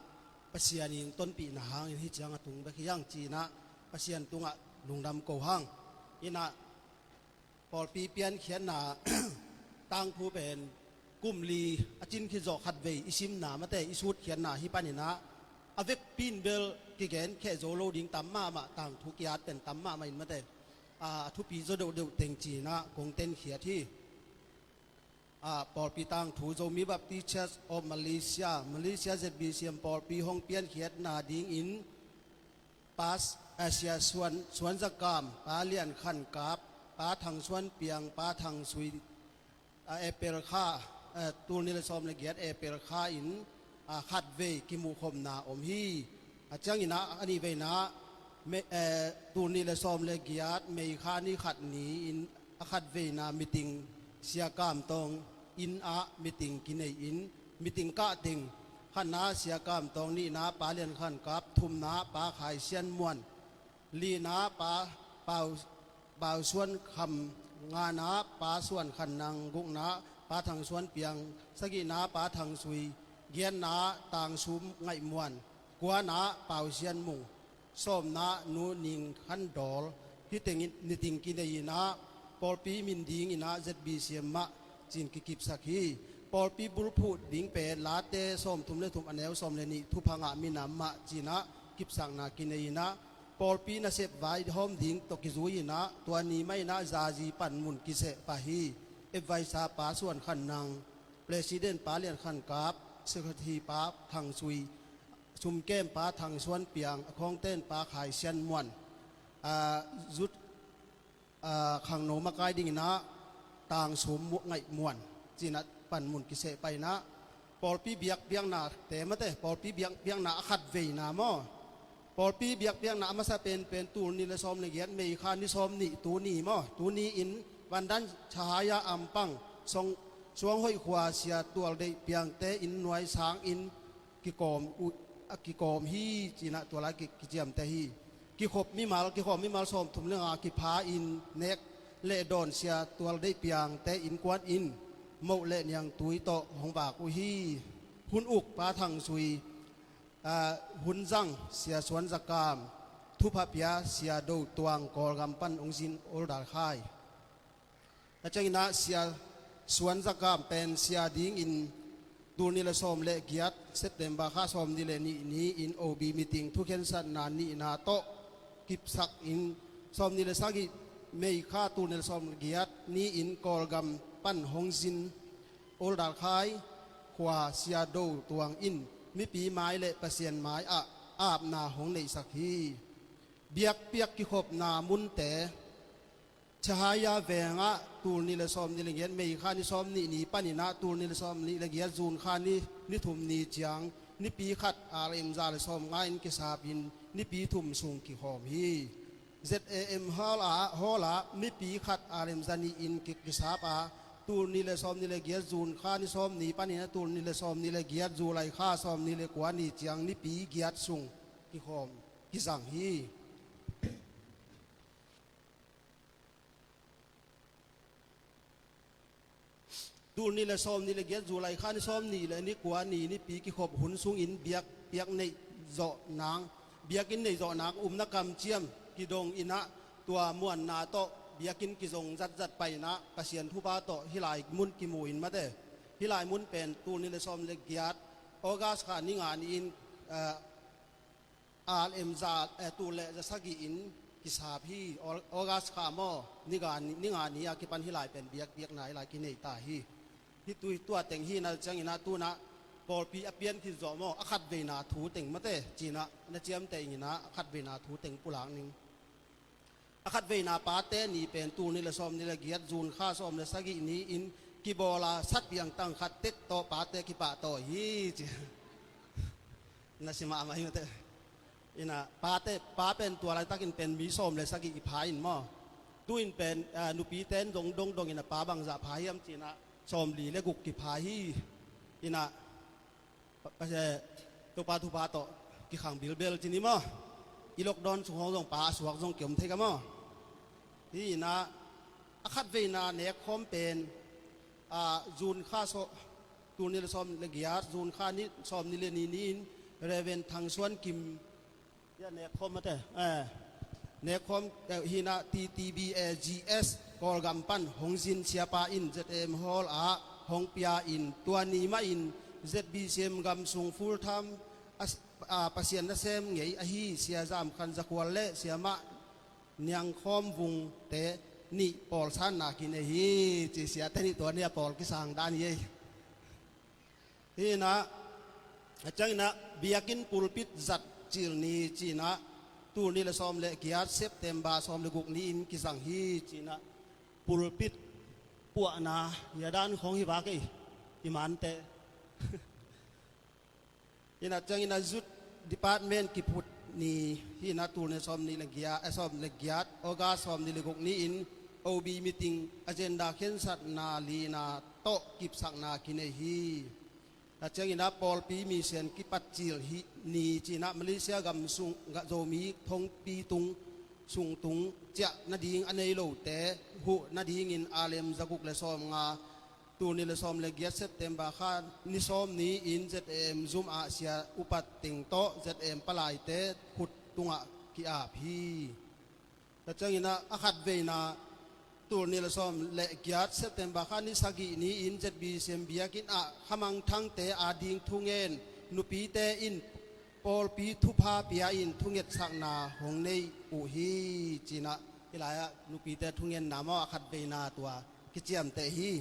Pasian in tonpihna hangin hih ciang a tung bek hi hang, ci-inah Pasian tungah lungdam ko hang. Inah pawlpi piankhiatna tangthu pen kum li a cin khit zawh khatvei i simna mate, i sutkhiatna hi paninah, a vekpi in bel kigenkheh zo lo ding tam mahmah, tangthu ki-at pen tam mahmah in mate, a thupi zaw deuhdeuh teng ci-inah kong tenkhiat hi. Ah, pawlpi tangthu, Zomi Baptist Church of Malaysia, Malaysia Z B C M pawlpi hong piankhiatna dingin Pas, ah, Sia Suan, Suan Zakam, Pa Lian Khan Kap, Pa Thang Suan Piang, Pa Thang Sui, ah, April kha, ah, tul nih le sawm le giat April kha in, ah, khatvei kimuhkhopna om hi. A ciangin ah a nihveina, me, eh, tul nih le sawm le giat May kha ni khat ni-in a khatveina meeting Sia Kam Tawng inn ah meeting kinei-in, meeting kah teng, khatna Sia Kam Tawng, nihna Pa Lian Khan Kap, thumna Pa Khai Sian Muan, lina Pa Pau, Pau Suan Kham, ngana Pa Suan Khan Nang, gukna Pa Thang Suan Piang, sagihna Pa Thang Sui, giatna Tang Sum Ngaih Muan, kuana Pau Sian Mung, sawmna Nu Ning Khan Dawl. Hih tengin meeting kinei-in ah pawlpi min dingin ah Z B C M ah ci-in kikipsak hi. Pawlpi bulphuh ding pen Late sawmthum le thum, a neu sawm le nih, thupha ngah minam ah ci-in ah kipsakna kinei-in ah, pawlpi nasep vaihawm ding tawh kizui-in ah, tua ni mah in ah zazi panmun kiseh pah hi. Advisor Pa Suan Khan Nang, President Pa Lian Khan Kap, Secretary Pa Thang Sui, sumkem Pa Thang Suan Piang, a khawngten Pa Khai Sian Muan, ah, zut, ah, khangno makai dingin ah Tang Sum Mu-, Ngaih Muan, ci-in ah panmun kiseh pah in ah, pawlpi biakpiakna te mate, pawlpi biakpiakna a khatveina maw. Pawlpi biakpiakna a masa penpen tul nih le sawm le giat May kha ni sawm nih, tuni maw, tuni-in Vandan Chahaya Ampang, Suang, Suanghoih khua Sia Tual Deih Piangte inn nuai sangin kikawm uh, a kikawm hi, ci-in ah tua lai ki, kiciamteh hi. Kikhop mimal, kikhawm mimal sawmthum le nga kipha-in, nek le dawn Sia Tual Deih Piangte innkuan in moh le niangtui tawh hong vak uh hi. Hun uk Pa Thang Sui, ah, hun zang Sia Suan Zakam, thupha pia Sia Do Tuang, Kawlgam pan hong zin, Oldal Khai. A ciangin ah Sia Suan Zakam pen sia dingin tul nih le sawm le giat September kha sawm nih le nih ni-in O B meeting thukhensatna nihna tawh kipsak in, sawm nih le sagih May kha tul nih le sawm le giat ni-in Kawlgam pan hong zin Oldal Khai khua Sia Do Tuang in mipi mai le Pasian mai ah apna hong neihsak hi. Biakpiak kikhopna munte, Chahaya vengah tul nih le sawm nih le giat May kha ni sawm nih ni panin ah tul nih le sawm nih le giat June kha ni, ni thum ni ciang, nipi khat R M za le sawm nga in kisap in, nipi thum sung kikhawm hi. Z A M hall ah, hall ah mipi khat R M za nih in ki, kisap a, tul nih le sawm nih le giat June kha ni sawm nih panin ah tul nih le sawm nih le giat July kha sawm nih le kua ni ciang, nipi giat sung kikhawm, kizang hi. Tul nih le sawm nih le giat July kha ni sawm nih le ni kua ni nipi kikhop hun sungin biakpiak neih zawh nang, biakinn neih zawh nang, umna kamciam kidong in ah, tua muanna tawh biakinn kizong zatzat pah in ah, Pasian thupha tawh hih lai mun kimu in mate. Hih lai mun pen tul nih le sawm le giat August kha ni nga ni-in, eh, R M za, eh, tul le za sagih in kisap hi. Au-, August kha maw, ni nga ni, ni nga ni a kipan hih lai pen biakpiakna hih lai kinei ta hi. Hih tu, tua teng hi na ciangin ah tu-in ah pawlpi a pian khit zawh maw, a khatveina thu teng mate, ci-in ah na ciamteh in ah a khatveina thu teng pulak ning. A khatveina Pate ni pen tul nih le sawm nih le giat June kha sawm le sagih ni-in kibawl a, sat piang tang khat tek tawh Pate kipahtawi hi ci. Na si mahmah hi mate. In ah Pate, Pa pen tua laitakin pen mi sawm le sagih i pha in maw. Tu-in pen, ah, nupite in dong dong dong in ah Pa bangzah pha hiam ci-in ah sawmli le guk kipha hi. In ah Pa, Pa, eh, Topa thupha tawh kikhang bilbel ci ni maw. I lockdown sung hong zong Pa a suak zong kiom thei ka maw. Hi in ah, a khatveina nekkhawm pen, ah, June kha sawm, tul nih le sawm le giat, June kha ni sawm nih le nih ni-in Reverend Thang Suan Kim, ya, nekkhawm mate, eh, nekkhawm, eh, hi in ah T T B A G S Kawlgam pan hong zin siapa in Z M Hall ah hong pia in, tua ni mah in Z B C M gam sung full time a, a, Pasian nasem ngei ahi Sia Zam Khan Za Khual le Siamah Niang Khawm Vungte nih pawlsanna kinei hi. Ci siate nih tua ni a pawl kisang dan hi ei. Hi inah, a cianginah biakinn pulpit zat cil ni ci inah tul nih le sawm le giat September sawm le guk ni-in kizang hi ci inah pulpit puahna hi a dan khong hi vak ei. I mante. Inah cianginah Youth Department kiphut ni hi inah tul nih sawm nih le giat, eh, sawm le giat August sawm nih le guk ni-in O B meeting agenda khensatna lina tawh kipsakna kinei hi. A cianginah pawlpi mission kipatcil hi ni ci inah Malaysia gam sung gah Zomi thongpi tung sung tung ciah nading a nei lote huh nadingin alem zaguk le sawm nga tul nih le sawm le giat September kha ni sawm ni-in Z A M zum ah sia upat teng tawh Z A M palaite khut tungah ki-ap hi. Tua cianginah a khatveina tul nih le sawm le giat September kha ni sagih ni-in Z B C M biakinn ah khamangthangte ading thungen nupite in pawlpi thupha pia-in thungetsakna hong nei uh hi. Ci inah hih lai-ah nupite thungenna maw a khatveina tua kiciamteh hi.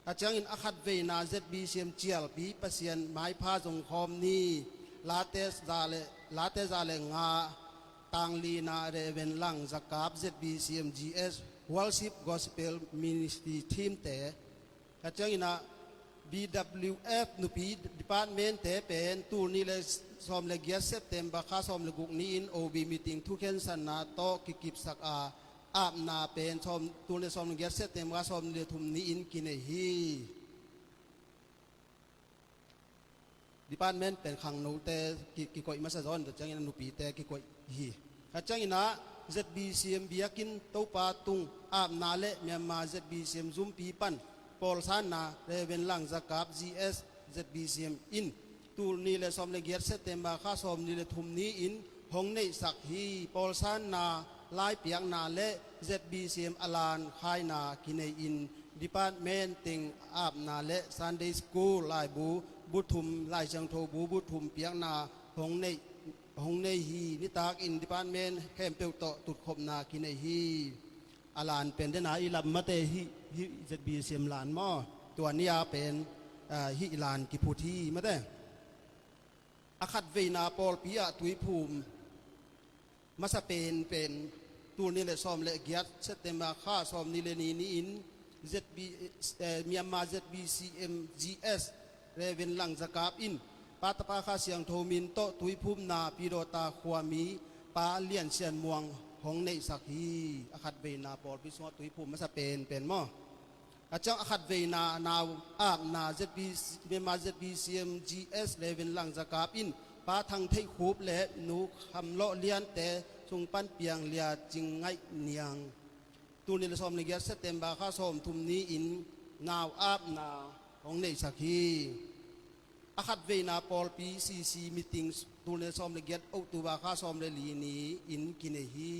A ciangin a khatveina Z B C M cialpi Pasian maipha zongkhawm ni Late za le, Late za le nga tanglina Reverend Lang Zakap Z B C M G S Worship Gospel Ministry Team te. A cianginah B W F nupi department te pen tul nih le sawm le giat September kha sawm le guk ni-in O B meeting thukhensatna tawh kikipsak a apna pen sawm, tul nih sawm le giat September kha sawm nih le thum ni-in kinei hi. Department pen khangnote ki, kikoih masa zaw in tua ciangin a nupite kikoih hi. A cianginah Z B C M biakinn Topa tung apna le Myanmar Z B C M zumpi pan pawlsanna Reverend Lang Zakap G S Z B C M in tul nih le sawm le giat September kha sawm nih le thum ni-in hong neihsak hi. Pawlsanna laipiakna le Z B C M a lan khaina kinei-in department teng apna le Sunday School laibu bu thum, Lai Siangtho bu bu thum piakna hong nei, hong nei hi. Nitakin department khempeuh tawh tutkhopna kinei hi. A lan pen dena i lam mate hih, hih Z B C M lan maw? Tua ni-a pen, ah, hih lan kiphut hi mate. A khatveina pawlpi ah tuiphum masa penpen tul nih le sawm le giat September kha sawm nih le ni ni-in Z B, eh, Myanmar Z B C M G S Reverend Lang Zakap in Pa, Tapa, Kha Siangtho min tawh tuiphumna Pidawta khuami Pa Lian Sian Muang hong neihsak hi. A khatveina pawlpi sungah tuiphum masa penpen maw? A ciang a khatveina nau apna Z B C, Myanmar Z B C M G S Reverend Lang Zakap in Pa Thang Theih Khup le Nu Kham Lawh Liante sung pan piang Lia Cing Ngaih Niang tul nih le sawm le giat September kha sawm thum ni-in nau apna hong neihsak hi. A khatveina pawlpi C C meeting tul nih le sawm le giat October kha sawm le li ni-in kinei hi.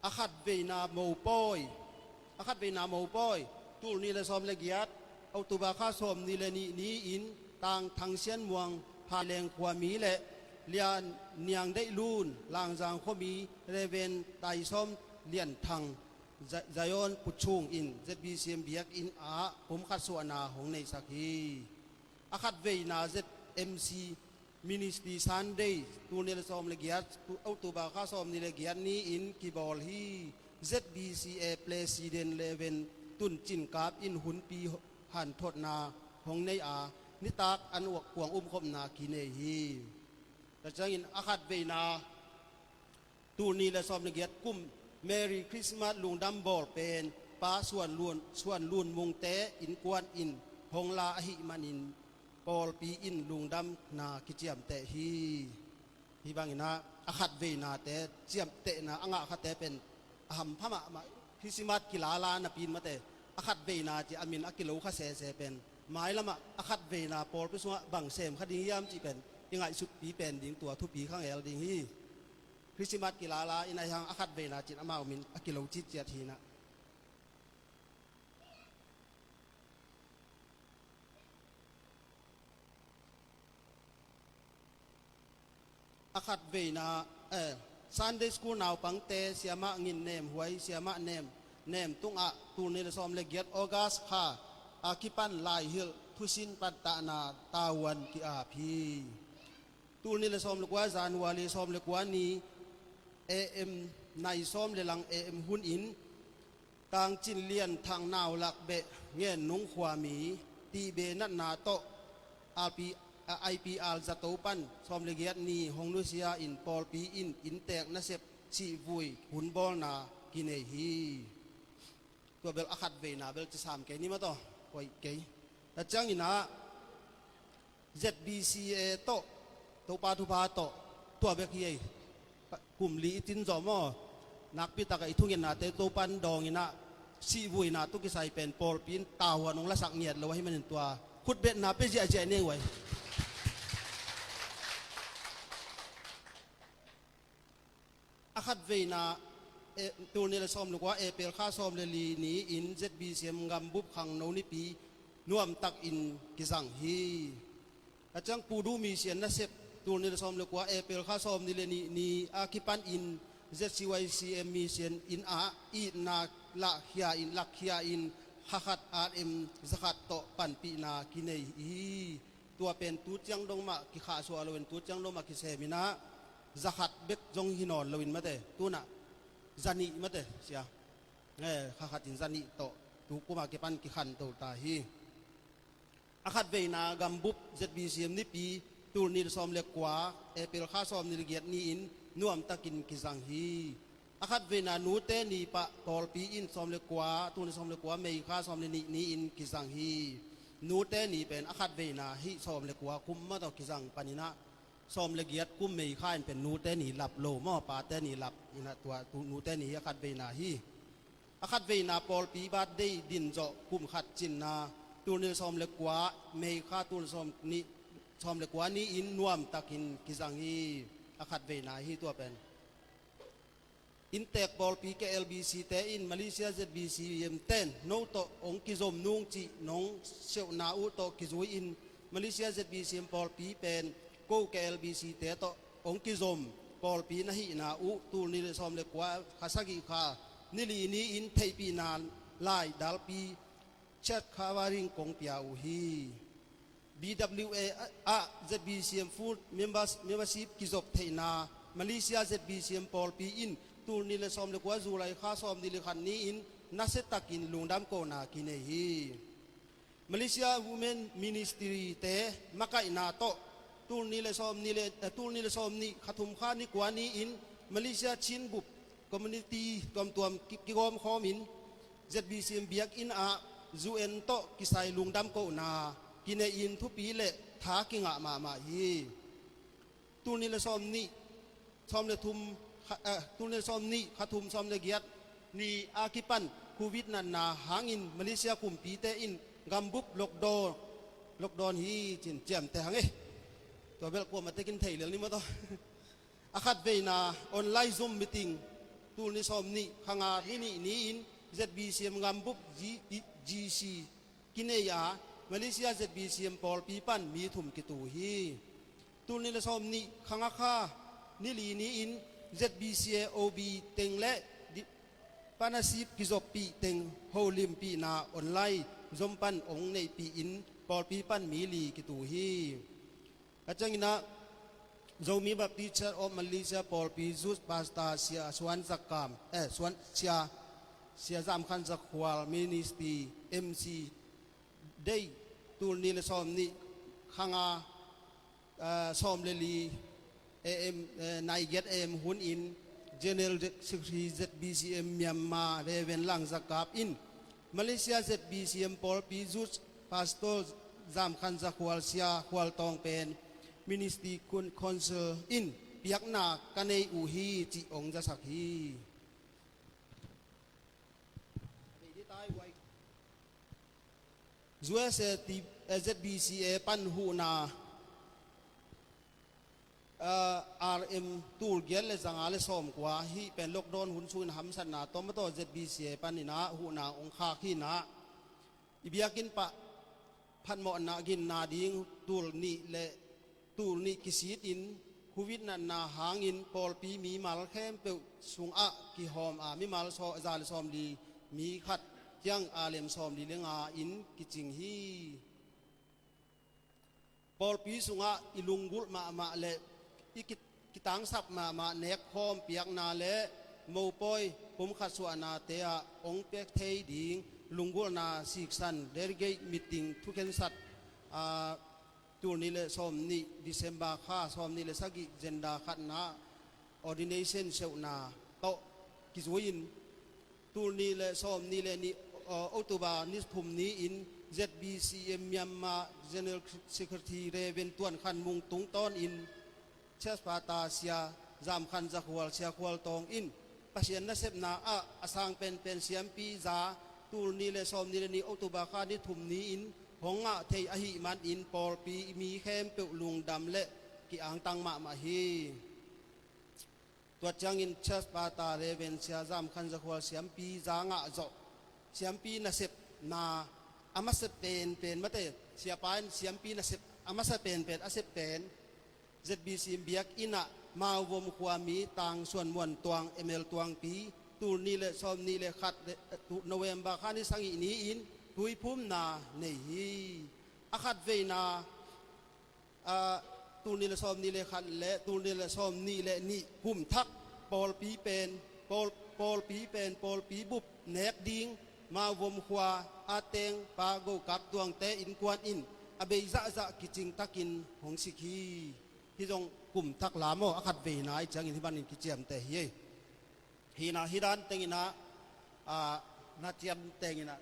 A khatveina mopawi, a khatveina mopawi tul nih le sawm le giat October kha sawm nih le nih ni-in Tang Thang Sian Muang Phaileng khuami le Lian Niang Deih Lun Langzang khuami Reverend Tai Sawm Lian Thang Zi-, Zion Putchung in Z B C M biakinn ah kum khat suahna hong neihsak hi. A khatveina Z M C Ministry Sunday tul nih le sawm le giat, tu-, October kha sawm nih le giat ni-in kibawl hi. Z B C A President Reverend Tun Cin Kap in hunpi hanthotna hong nei a, nitak an uak kuang umkhopna kinei hi. Tua ciangin a khatveina tul nih le sawm le giat kum Merry Christmas lungdam bawl pen Pa Suan Lun, Suan Lun Mungte innkuan in hong la ahih manin pawlpi in lungdamna kiciamteh hi. Hih banginah a khatveinate ciamtehna a ngahkhate pen a hampha mahmah. Christmas kilala napi in mate a khatveina ci a min a kilokha sese pen mailamah a khatveina pawlpi sungah bang semkha ding hiam cih pen i ngaihsutpi pen ding tua thupi kha ngel ding hi. Christmas kilala in ahi hang a khatveina cin amau min a kilo citciat hinah. A khat veina, eh, Sunday School naupangte siamah ngin nemhuai, siamah nem, nem tungah tul nih le sawm le giat August kha a kipan laihilh thusin pattahna tavuan ki-ap hi. Tul nih le sawm le kua January sawm le kua ni A M nai sawm le lang A M hunin Tangcin Lian Thang Nau Lak Beh Ngen Nung khuami Tibet natna tawh I P R zato pan sawm le giat ni hong nusia in pawlpi in inntek nasep sihvui hunbawlna kinei hi. Tua bel a khat veina bel ci sam kei ni maw taw, koih kei. Tua ciangin ah Z B C A tawh, Topa thupha tawh, tua bek hi ei. Kum li i cin zawh maw? Nakpi takah i thungetnate Topa in dawngin ah sihvuina tawh kisai pen pawlpi in tavuan hong lasak ngiat lo ahih manin tua khutbetna pia ziahziah i nei uh ei. A khat veina, eh, tul nih le sawm le kua April kha sawm le li ni-in Z B C M gambup khangno nipi nuamtakin kizang hi. A ciang Pu Du Misian nasep tul nih le sawm le kua April kha sawm nih le nih ni a kipanin Z C Y C M Misian inn ah itna lahkhia in, lakkhia in kha khat R M za khat tawh panpihna kinei hi. Tua pen tu ciang dong mah kikhahsuah loin tu ciang dong mah kisemin ah za khat bek zong hi nawn loin mate, tunah za nih mate sia. Eh, kha khat in za nih tawh tu kumah kipan kikhanto ta hi. A khat veina gambup Z B C M nipi tul nih le sawm le kua April kha sawm nih le giat ni-in nuamtakin kizang hi. A khat veina nute ni pah pawlpi in sawm le kua, tul nih sawm le kua May kha sawm le nih ni-in kizang hi. Nute ni pen a khat veina hih sawm le kua kum mah tawh kizang panin ah sawm le giat kum May kha in pen nute ni lap lo maw, pate ni lap in ah tua tu nute ni hi a khat veina hi. A khat veina pawlpi birthday din zawh kum khat cinna tul nih le sawm le kua May kha tul nih sawm nih, sawm le kua ni-in nuamtakin kizang hi. A khat veina hi tua pen. Inntek pawlpi K L B C te in Malaysia Z B C M ten no tawh hong kizom nung cih nong seuhna uh tawh kizui-in Malaysia Z B C M pawlpi pen ko K L B C te tawh hong kizom pawlpi na hihna uh tul nih le sawm le kua kha sagih kha ni li ni-in theihpihna lai dalpi chat kha varing kong pia uh hi. B W A ah Z B C M full members, membership kizop theihna Malaysia Z B C M pawlpi in tul nih le sawm le kua July kha sawm nih le khat ni-in nasiatakin lungdam kohna kinei hi. Malaysia Women Ministry te makaihna tawh tul nih le sawm nih le, eh, tul nih le sawm nih kha thum kha ni kua ni-in Malaysia Chin bup community tuamtuam ki-, kigawmkhawmin Z B C M biakinn ah U N tawh kisai lungdam kohna kinei-in thupi le tha kingah mahmah hi. Tul nih le sawm nih, sawm le thum, kha, eh, tul nih le sawm nih, kha thum sawm le giat ni a kipan Covid natna hangin Malaysia kumpite in gambup lockdown, lockdown hi cin ciamteh hang e. Tua bel kuamah tekin thei lel ni maw taw. A khat veina online Zoom meeting tul nih sawm nih kha nga ni nih ni-in Z B C M gambup G-, G C kinei a Malaysia Z B C M pawlpi pan mi thum kitu hi. Tul nih le sawm nih kha nga kha ni li ni-in Z B C A O B teng le di-, partnership kizoppih teng holimpihna online Zoom pan hong neihpih in pawlpi pan mi li kitu hi. A ciangin ah Zomi Baptist Church of Malaysia pawlpi Youth Pastor Sia Suan Zakam, eh, Suan Sia, Sia Zam Khan Zakhual Ministry M C Day tul nih le sawm nih kha nga, eh, sawm le li A M, eh, nai giat A M hunin General Secretary Z B C M Myanmar Reverend Lang Zakap in Malaysia Z B C M pawlpi Youth Pastor Zam Khan Zakhual Sia Khual Tawng pen Ministry Con-, Council in piakna ka nei uh hi cih hong zasak hi. U S A ti, eh, Z B C A pan huhna, eh, R M tul giat le zanga le sawm kua hih pen lockdown hun sungin hamsatna tawm a tawh Z B C A panin ah huhna hong khak hi-in ah i biakinn pah phatmawhna ginna ding tul nih le tul nih kisitin Covid natna hangin pawlpi mimal khempeuh sungah kihawm a, mimal saw-, za le sawmli mi khat ciang a lem sawmli le nga in kicing hi. Pawlpi sungah i lunggulh mahmah le i ki-, kitangsap mahmah nek khawm piakna le mopawi pumkhat suahnate ah hong pek thei ding lunggulhna siksan, delegate meeting thukhensat, aa, tul nih le sawmnih December kha sawmnih le sagih zenda khatna ordination seuhna tawh kizui-in, tul nih le sawmnih le nih, uh, October ni thum ni-in Z B C M Myanmar General Secretary Reverend Tuan Khan Mung tungtawnin Church Father Sia Zam Khan Za Khual, Sia Khual Tawng in Pasian nasepna ah a sang penpen siampi za tul nih le sawmnih le nih October kha ni thum ni-in hong ngah thei ahih manin pawlpi mi khempeuh lungdam le ki-angtang mahmah hi. Tua ciangin Church Father Reverend Sia Zam Khan Za Khual siampi za ngah zawh, siampi nasepna a masa penpen, mate, siapa in siampi nasep a masa penpen a sep pen Z B C biakinn ah Mauvom khuami Tang Suan Muan Tuang M L Tuangpi, tul nih le sawmnih le khat le, tu-, November kha ni sagih ni-in tuiphumna nei hi. A khatveina, aa, tul nih le sawmnih le khat le tul nih le sawmnih le nih kum thak pawlpi pen, pawl-, pawlpi pen, pawlpi bup nek ding Mauvom khua a teng Pa Go Kap Tuangte innkuan in a bei zahzah kicing takin hong sik hi. Hih zong kum thak lam aw, a khatveina i ciangin hih banin kiciamteh hi ei. Hi inah, hih dan tenginah, ah, na ciamteh inah,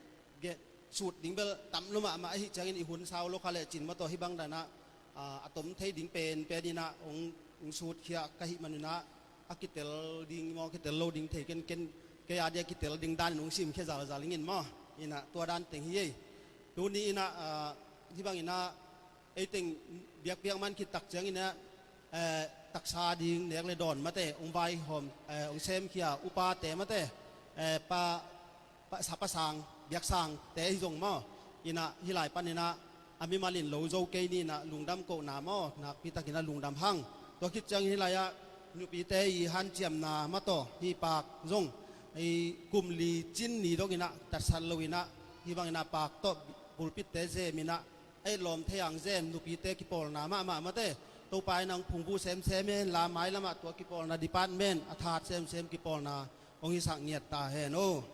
sut ding bel tam lo mahmah ahih ciangin i hun sau lo kha lecin maw, tua hih bang danah, ah, a tom thei ding penpen inah hong, hong sutkhia ka hih maninah, a kitel ding maw, kitel lo ding thei ken, ken, kei a dia kitel ding danin hong simkhia zalzal ingin maw. Inah tua dan teng hi ei. Tuni inah, ah, hih bang inah, ei teng biakpiak man khit tak ciangin ah, eh, taksa ding nek le dawn mate, hong vaihawm, eh, hong semkhia upate mate, eh, pa, pa, sa, pa sang, biaksangte hi zong maw. Inah hih lai paninah a mimal in lo zo kei ni inah lungdam kohna maw, nakpi takinah lungdam hang. Tua khit ciangin hih lai-ah nupite i hanciamna mataw, hih pak zong i kum li cin ni donginah tatsat lo inah, hih banginah pak tawh pulpitte zeminah a etlawm thei ang zen nupite kipawlna mahmah mate. Topa in ang phungvuh semsem hen la, mailamah tua kipawlna department a that semsem kipawlna hong hisak ngiat ta hen aw.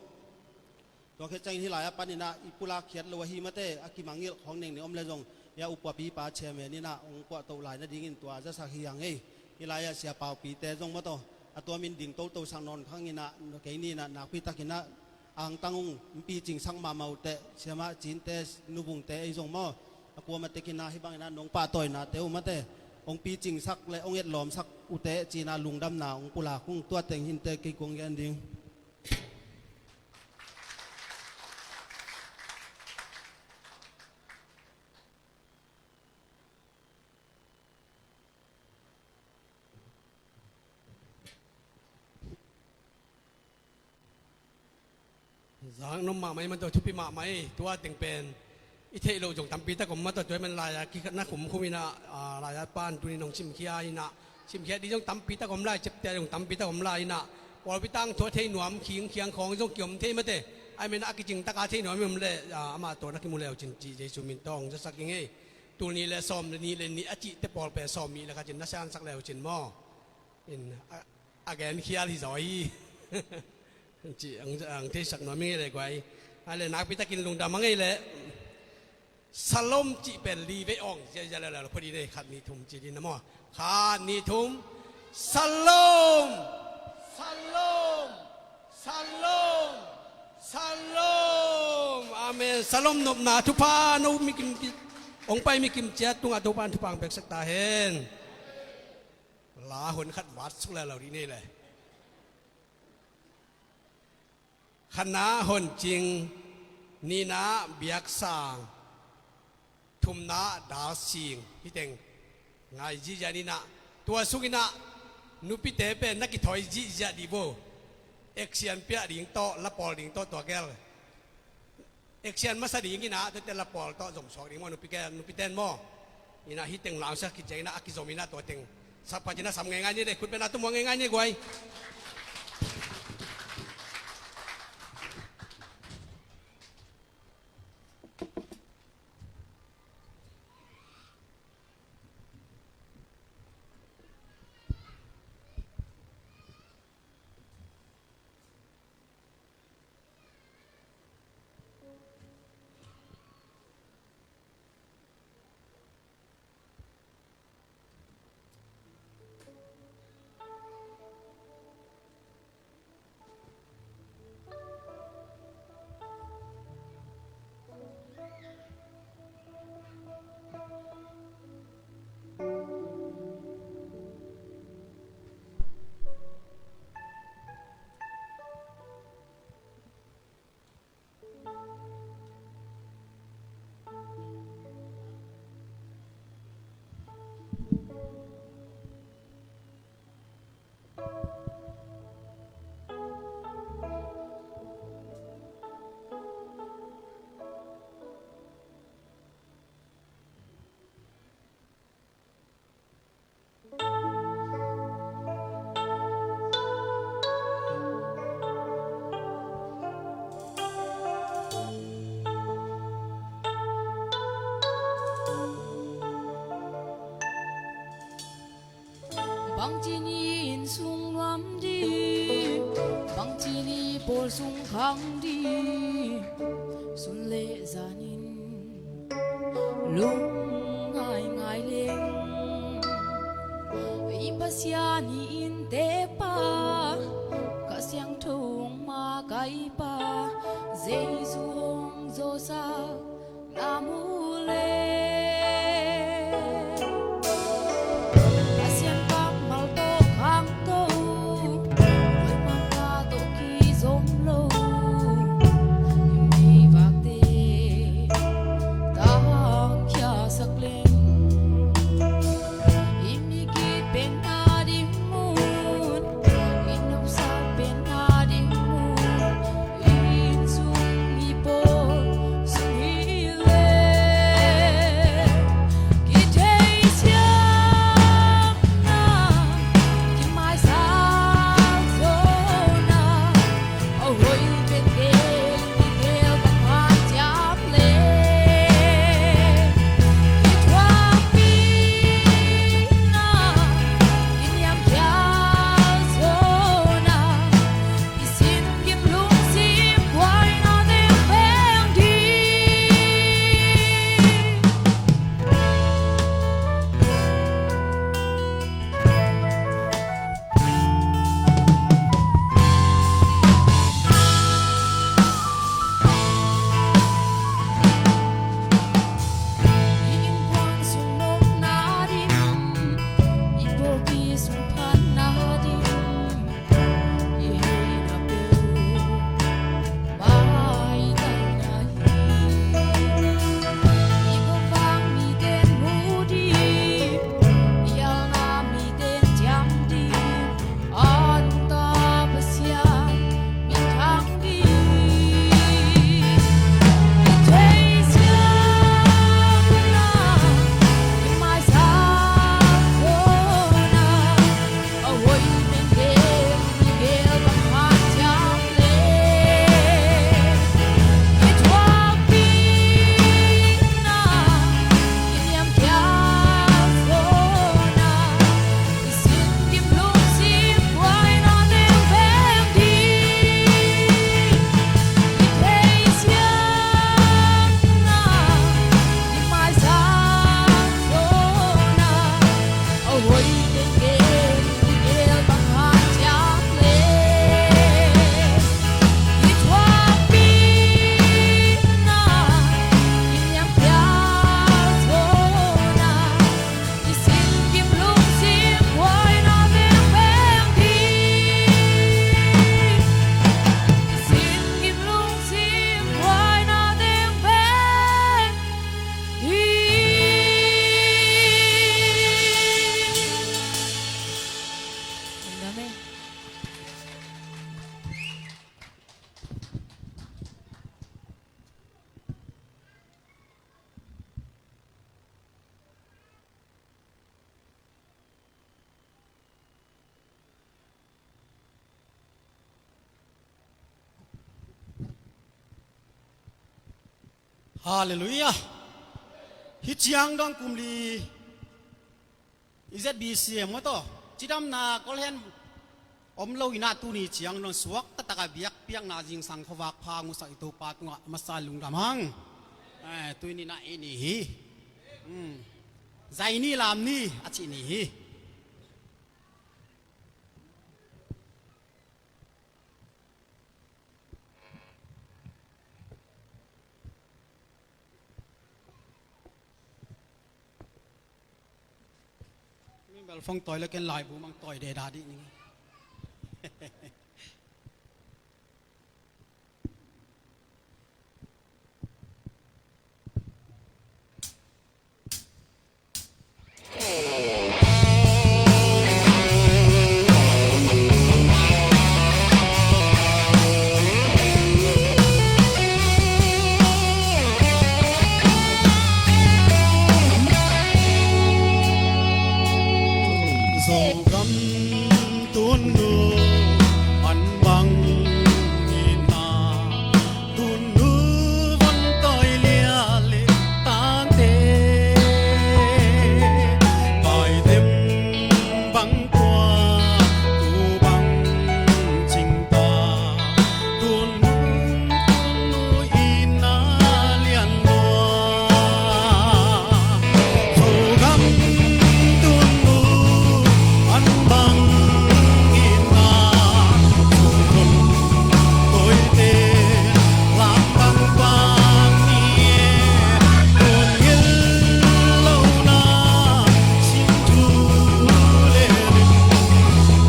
Tua khit ciangin hih lai-ah paninah i pulak khiat lo ahi mate, a kimangngilh khawng nengning om le zong, ya upapipa chairman inah hong puahtoh lai nadingin tua zasak hi ang ei. Hih lai-ah sia paupite zong mataw, a tuamin ding toto sak nawn khanginah, kei ni inah nakpi takinah angtang ung, hong picingsak mahmah uhteh, siamah cinte, nuvungte ei zong maw, a kuamah tekinah hih banginah nong pahtawinate uh mate, hong picingsak le hong etlawmsak uhteh cinah lungdamna hong pulak ung. Tua teng hinteh kei kong gen ding. Zak nuam mahmah i, man tua thupi mahmah i, tua teng pen i theih loh zong tampi tak om mah tawh, tua i man lai-a kikhatna khumkhum inah, ah, lai-a pan tunin hong simkhia inah, simkhia ding zong tampi tak om lai, ciapteh zong tampi tak om lai inah, pawlpi tangthu a thei nuam khingkhiang khawng zong kiom thei mate, a i man a kicing taka thei nuam i om leh, ah, amah tawh na kimu leucin cih Jesu min tawh hong zasak ing ei. Tul nih le sawm le nih le nih a cihte pawl pen sawm nih le khat cin na siansak leucin maw. In, a, a gen khial hi zaw hi. Ci ang, ang theisak nuam i ngei le guai. A le nakpi takin lungdam a ngei le. Salom cih pen li vei awng. Zia, zia, le, le, le, pudi ne, khat nih thum ci din na maw. Khat nih thum. Salom. Salom. Salom. Salom. Amen. Salom nopna thupha no mi kim ki. Ong pai mi kim ciat tungah Topan thupha ang peksak ta hen. La hun khat vat suk le lo dih nei le. Khatna honcing, nihna biaksang, thumna dalsing, hi teng ngai zihziah ni nah. Tua sung inah nupite pen na kithawi zihziah dih vo. Action piah ding tawh, la pawl ding tawh tua gel. Action masa ding inah, tuate la pawl tawh zom suak ding maw, nupi ke, nupiten maw. Inah hi teng lamsak khit ciang inah, a kizom inah tua teng Sap patina sam ngeingai ni le, khut bena tum ngeingai ni guai. Bangci ni inn sung nuam ding, bangci ni pawl sung khang ding, sun le zanin lungngai ngai leng. I Pasian i innte pa, Kha Siangtho makaihpa, Jesu hong zawhsa na mu le. Pasian pakmal tawh khangto, Topa mangkha tawh kizom lo, i meivakte tangkhia sak leng. I mi git pen a ding mun, i nopsa pen a ding mun, inn sung i pawl sung hi le. Kitheisiam na, kimaisak zo na, a hoih pen kei i gel bang hanciam le. I thuakpi na, i niamkhial zo na, i sin kim lungsim buaina teng veng ding. I innkuan sung nopna ding, i pawlpi sung phatna ding, i heina peuh maitai na hi. I gupkhial mite mu ding, i alna mite ciam ding, a nungta Pasian minthang ding. I theisiam na, i maisak zo na, a hoih pen kei i gel bang hanciam le. I thuakpi na, i niamkhial zo na, i sin kim lungsim buaina teng veng ding. I theisiam na, i maisak zo na, a hoih teng kei i gel bang hanciam le. I thuakpi na, i niamkhial zo na, i sin kim lungsim buaina teng veng ding. I sin kim lungsim buaina teng veng ding. Amen. Halleluiah. Hih ciang dong kum li i Z B C maw taw, cidamna kol hen om lo in ah tuni ciang dong suak taktak a biakpiakna zingsang khuavak pha hong musak i Topa tungah masa lungdam hang. Eh, tuni in ah i ni hi. Hmm. Zai ni lam ni a cih ni hi. Mi bel phone tawi le ken laibu mang tawi deda dih ning. Zogam tunnu an bang ina, tunnu von tawi liale tangte, bai dem bang tua, tu bang cingta, tunnu, tunnu ina lian lua. Zogam tunnu an bang ina, zogam tawite lam bang bang ni e, tun ngil lo na, sin thu le le,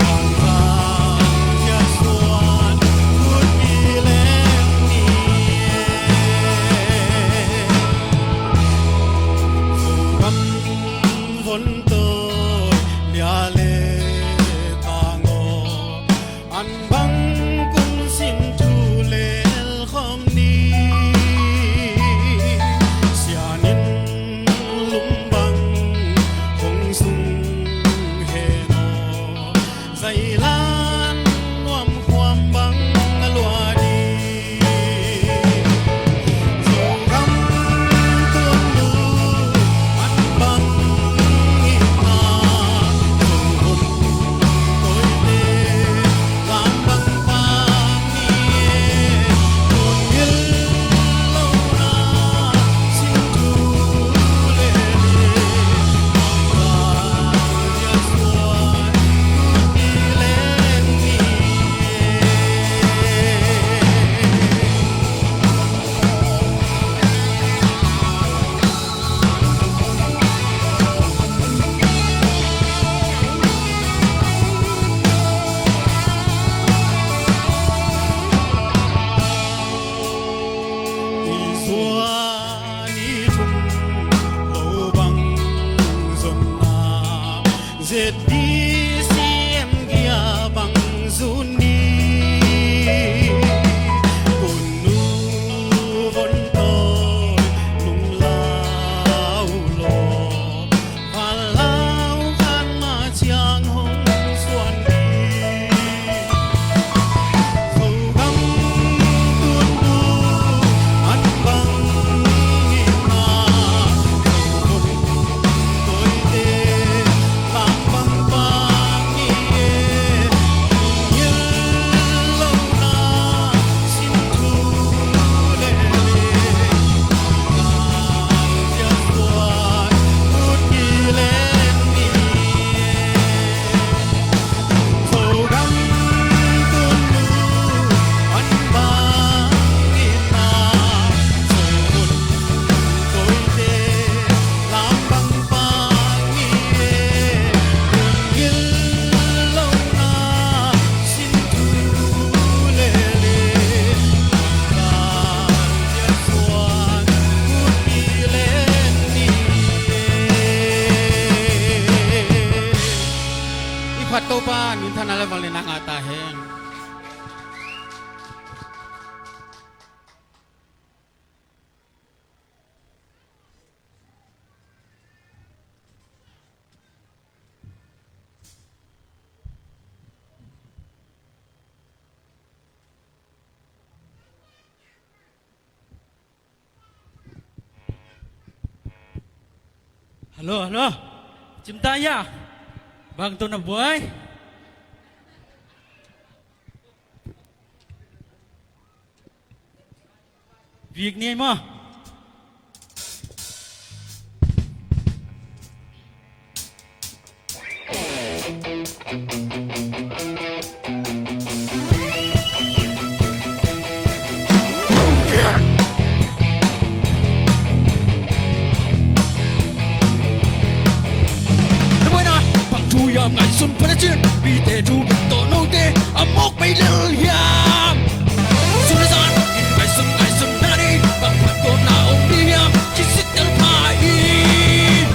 bang bang zia suan, khut pi leng ni e. Zogam von tawi liale tang aw, an bang kum sin thu lel khawm ni. Sianin lum bang hong sung hen aw, zailan nuam khuam bang a lua ni. Zogam tunnu an bang ina, zogam tawite lam bang bang ni e, tun ngil lo na, sin thu le le, bang bang zia suan, khut pi leng ni e. I suan i thum lo bang zonna, Z B C M gia bang zun ni. Tunnu von tawi nung lau lo, phalau khan ma ciang hong suan ni. Zogam tunnu an bang ina, zogam tawite lam bang bang ni e, ngil lo na, sin thu le le, bang bang zia suan, khut pi leng ni e. Zogam tunnu an bang ina, zogam tawite lam bang bang ni e, ngil lo na, sin thu le le, bang bang zia suan, khut pi leng ni e. I phat Topa minthanna le vangliatna ngah ta hen. Hallo, hallo. Cimta ya. Bang tawh na buai. Vik ni ai maw. Na buaina bang thu hiam ngaihsun pha le cin, mite thu bek tawh note a mawk bei lel hiam? Sun le zan in ngaihsun ngaihsun na ding bang phattuamna om ding hiam? Kisik tel pha in.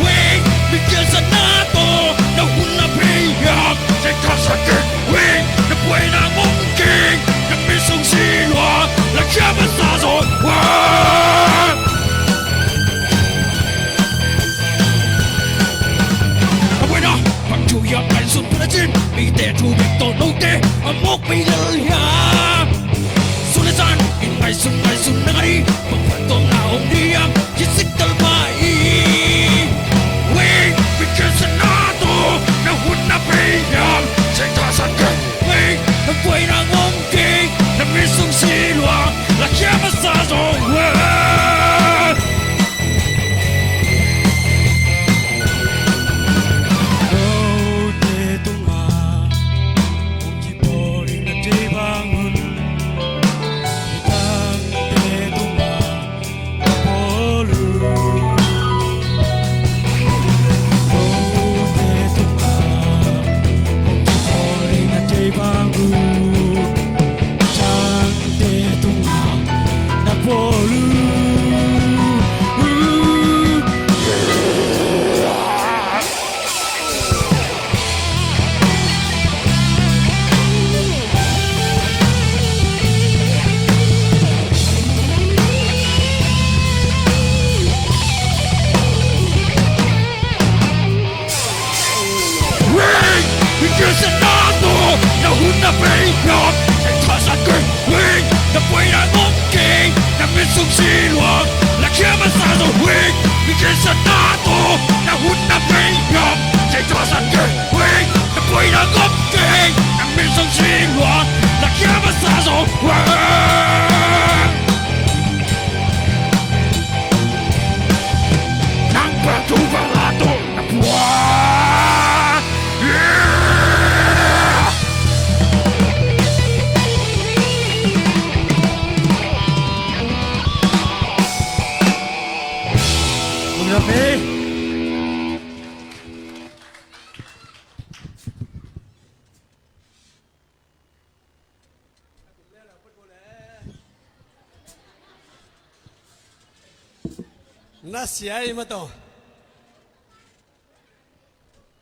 Wei, mi kialsatna tawh na hun na bei hiam? Cek kha sa kei. Wei, na buaina ngong kei, na mi sung si lua, la kia masa zo. Wei. A buaina bang thu hiam ngaihsun pha le cin, mite thu bek tawh note a mawk bei lel hiam? Sun le zan in ngaihsun ngaihsun na ding bang phattuamna om ding hiam? Kisik tel pha in. Wei, mi kialsatna tawh na hun na bei hiam? Cek kha sa kei. Wei, na buaina ngong kei, na mi sung si lua, la kia masa zo. Wei. Note tungah hong kipawl in na thei bang un, midangte tungah na pawl un. Note tungah hong kipawl in na thei bang un, midangte tungah na pawl un. Wei, mi kialsatna tawh na hun na bei hiam? Cek kha sa kei. Wei, na buaina ngong kei, na mi sung si lua, la kia masa zo. Wei, mi kialsatna tawh na hun na bei hiam? Cek kha sa kei. Wei, na buaina ngong kei, na mi sung si lua, la kia masa zo. Wei. Nang bang thu bang la tawh na buai. Na sia ei ma tawh.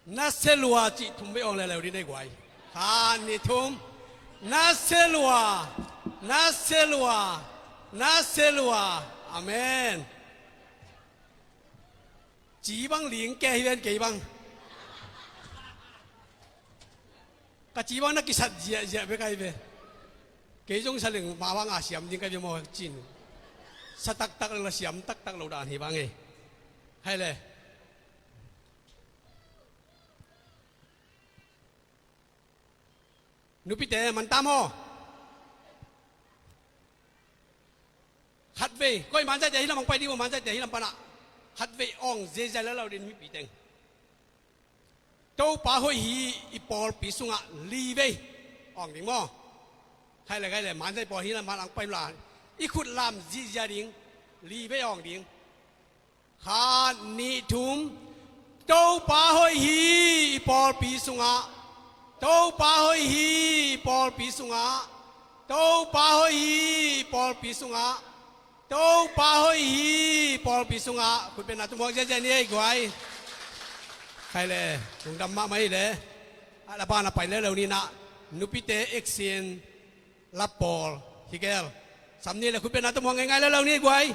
Na sia lua cih thum vei awng leuleu ding nei guai. Khat, nih, thum. Na sia lua, na sia lua, na sia lua. Amen. Ci bang ling kei hi ven kei bang. Ka ci bang na kisat ziahziah bek ahi ve. Kei zong sa leng mah bang a siam ding ka hi ve maw cin. Sa taktak leng la siam taktak lo dan hi bang e. Hai le. Nupite man tam aw. Khatvei koi manzaite hi lam ang pai ding maw, manzaite hi lam panah khatvei awng ziazia lalo ding mipi teng. Topa hoih hi i pawlpi sungah livei awng ding maw? Khai le khai le, manzai pawl hi lam pan ang pai la, i khut lam zihzia ding, livei awng ding. Khat, nih, thum. Topa hoih hi i pawlpi sungah. Topa hoih hi i pawlpi sungah. Topa hoih hi i pawlpi sungah. Topa hoih hi pawlpi sungah. Khutbetna tumuak ziazia ni ei guai. Khai le, lungdam mahmah hi le. A la ban a pai leuleu ni nah. Nupite eksin lap pawl hi gel. Sam ni le, khutbetna tumuak ngeingai leuleu ni guai.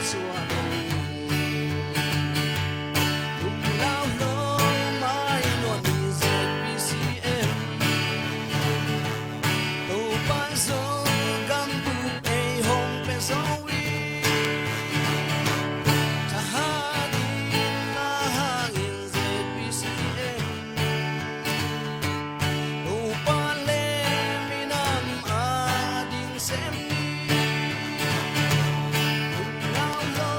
suah lo hi. Tumlau lo mai nuam hi Z P C M. Topa Zogam bup ei hong pia zo hi. Thahat in na hangin Z P C M. Topa le minam a ding sem ni. Tumlau lo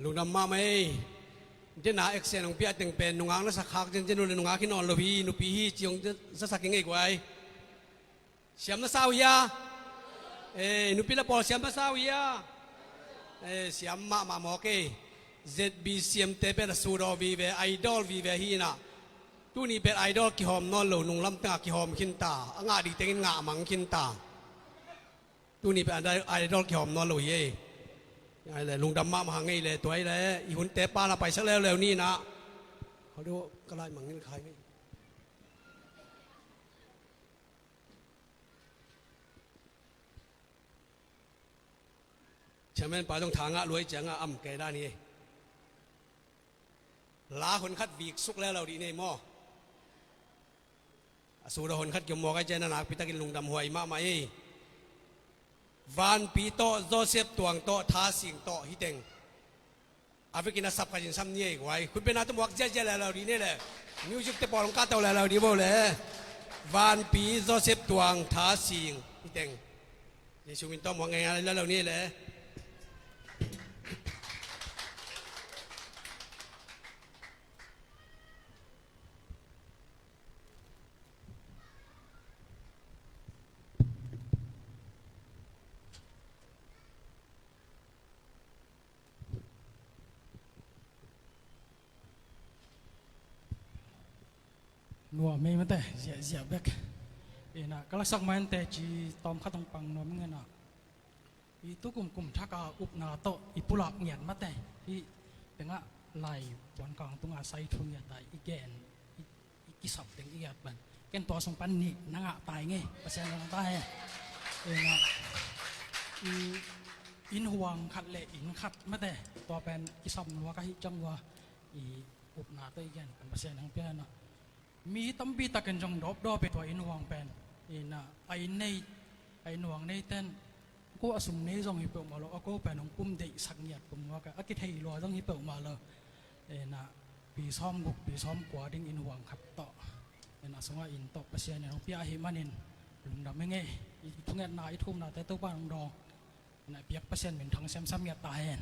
Lungdam mahmah ei. Dena eksen hong piah teng pen nungak na sak khak zenzen uh le nungak hi nawn lo hi, nupi hi ci hong zasak hi ngei guai. Siam na sa uh hia? Eh, nupi le pawl siam na sa uh hia? Eh, siam mahmah mawk ei. Z B C M te pen a sudaw vive, idol vive hi inah. Tuni pen idol kihawm nawn lo, nunglam tengah kihawm khinta, a ngah ding tengin ngah mang khinta. Tuni pen idol kihawm nawn lo hi ei. Ai le, lungdam mahmah hang ei le, tua hi le, i hunte pana paisak leuleu ni inah. Hau deuh ka lai mangngilh khai ngei. Chairman pa zong tha ngah luai ciangah am kei dan hi ei. La hun khat vik suk leuleu dih nei maw? A sudaw hun khat kiom mawk ai cian a nakpi takin lungdam huai mahmah ei. Vanpi tawh, Joseph Tuang tawh, Tha Sing tawh hi teng. A vekin a sap khatin sam ni ei guai. Khutbetna tawh muak ziahziah leuleu dih nei le. Music te pawl hong kahto leuleu dih bo le. Vanpi, Joseph Tuang, Tha Sing hi teng. Jesu min tawh muak ngeingai leuleu ni ei le. Nuam ei mate, ziahziah bek. Inah ka lasak ma inteh ci tawmkhat hong pang nuam ing inah. I tukum kum thaka upna tawh i pulak ngiat mate. I tengah lai puankang tunga sai thu ngiat a i gen, i, i kisap teng i ngiat pan. Ken tua sung pan nih na ngah tai ngei, Pasian na ngah tai. Inah, i, inn huang khat le inn khat mate. Tua pen kisam lua ka hih ciang ua i upna tawh i gen pan Pasian hong pia inah. Mi tampi takin zong dawpdawp hi tua inn huang pen. Inah, a inn nei, a inn huang nei ten ko a sum nei zong hi peuhmah lo, a ko pen hong pum deihsak ngiat pum huak a, a kithei lua zong hi peuhmah lo. Inah, pi sawm guk, pi sawm kua ding inn huang khat tawh. Inah, sungah inn tawh Pasian in hong pia ahih manin lungdam hi ngei. I thungetna, i thumnate Topa in hong dawng. Inah, piak Pasian min thang semsam ngiat ta hen.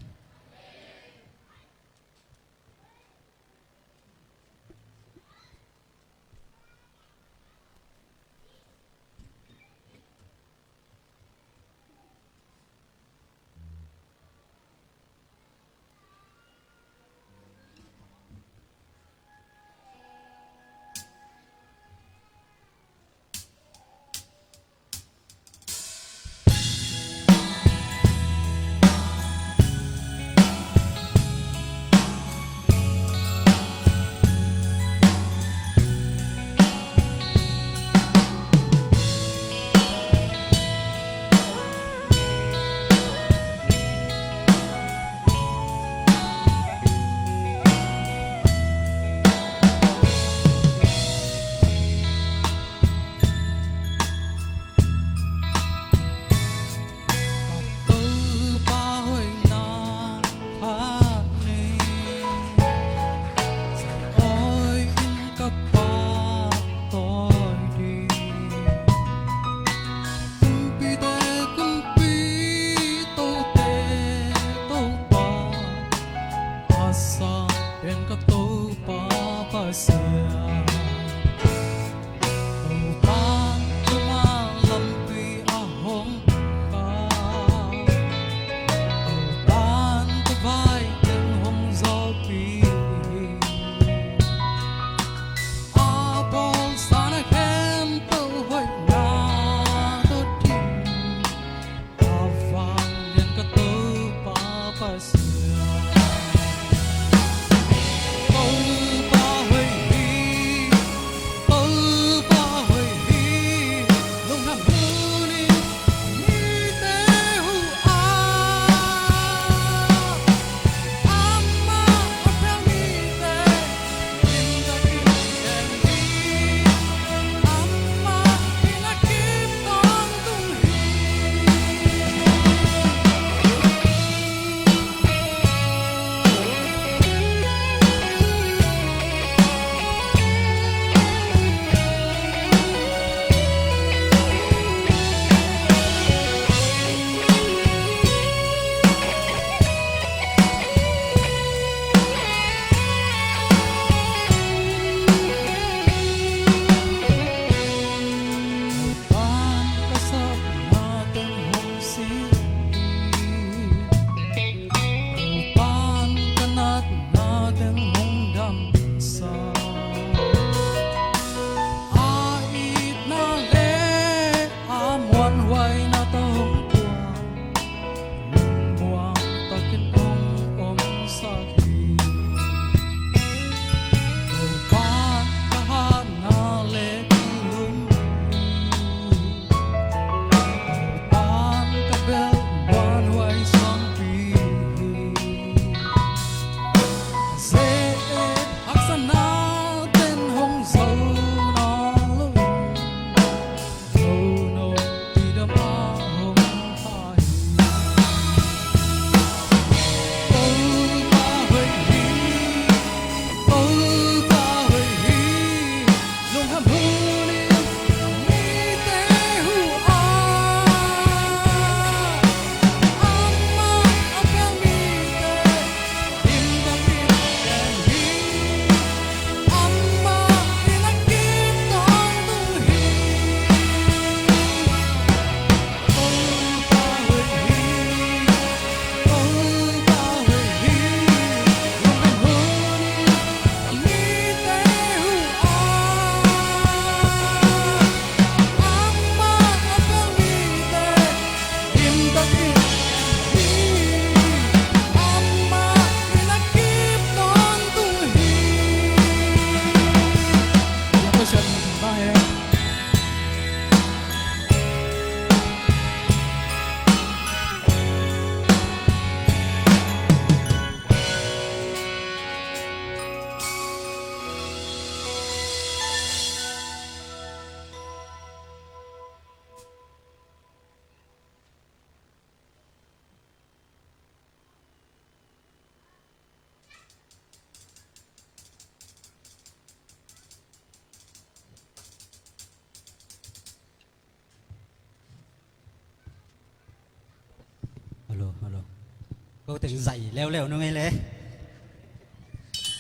Teng zai leuleu nung ei le.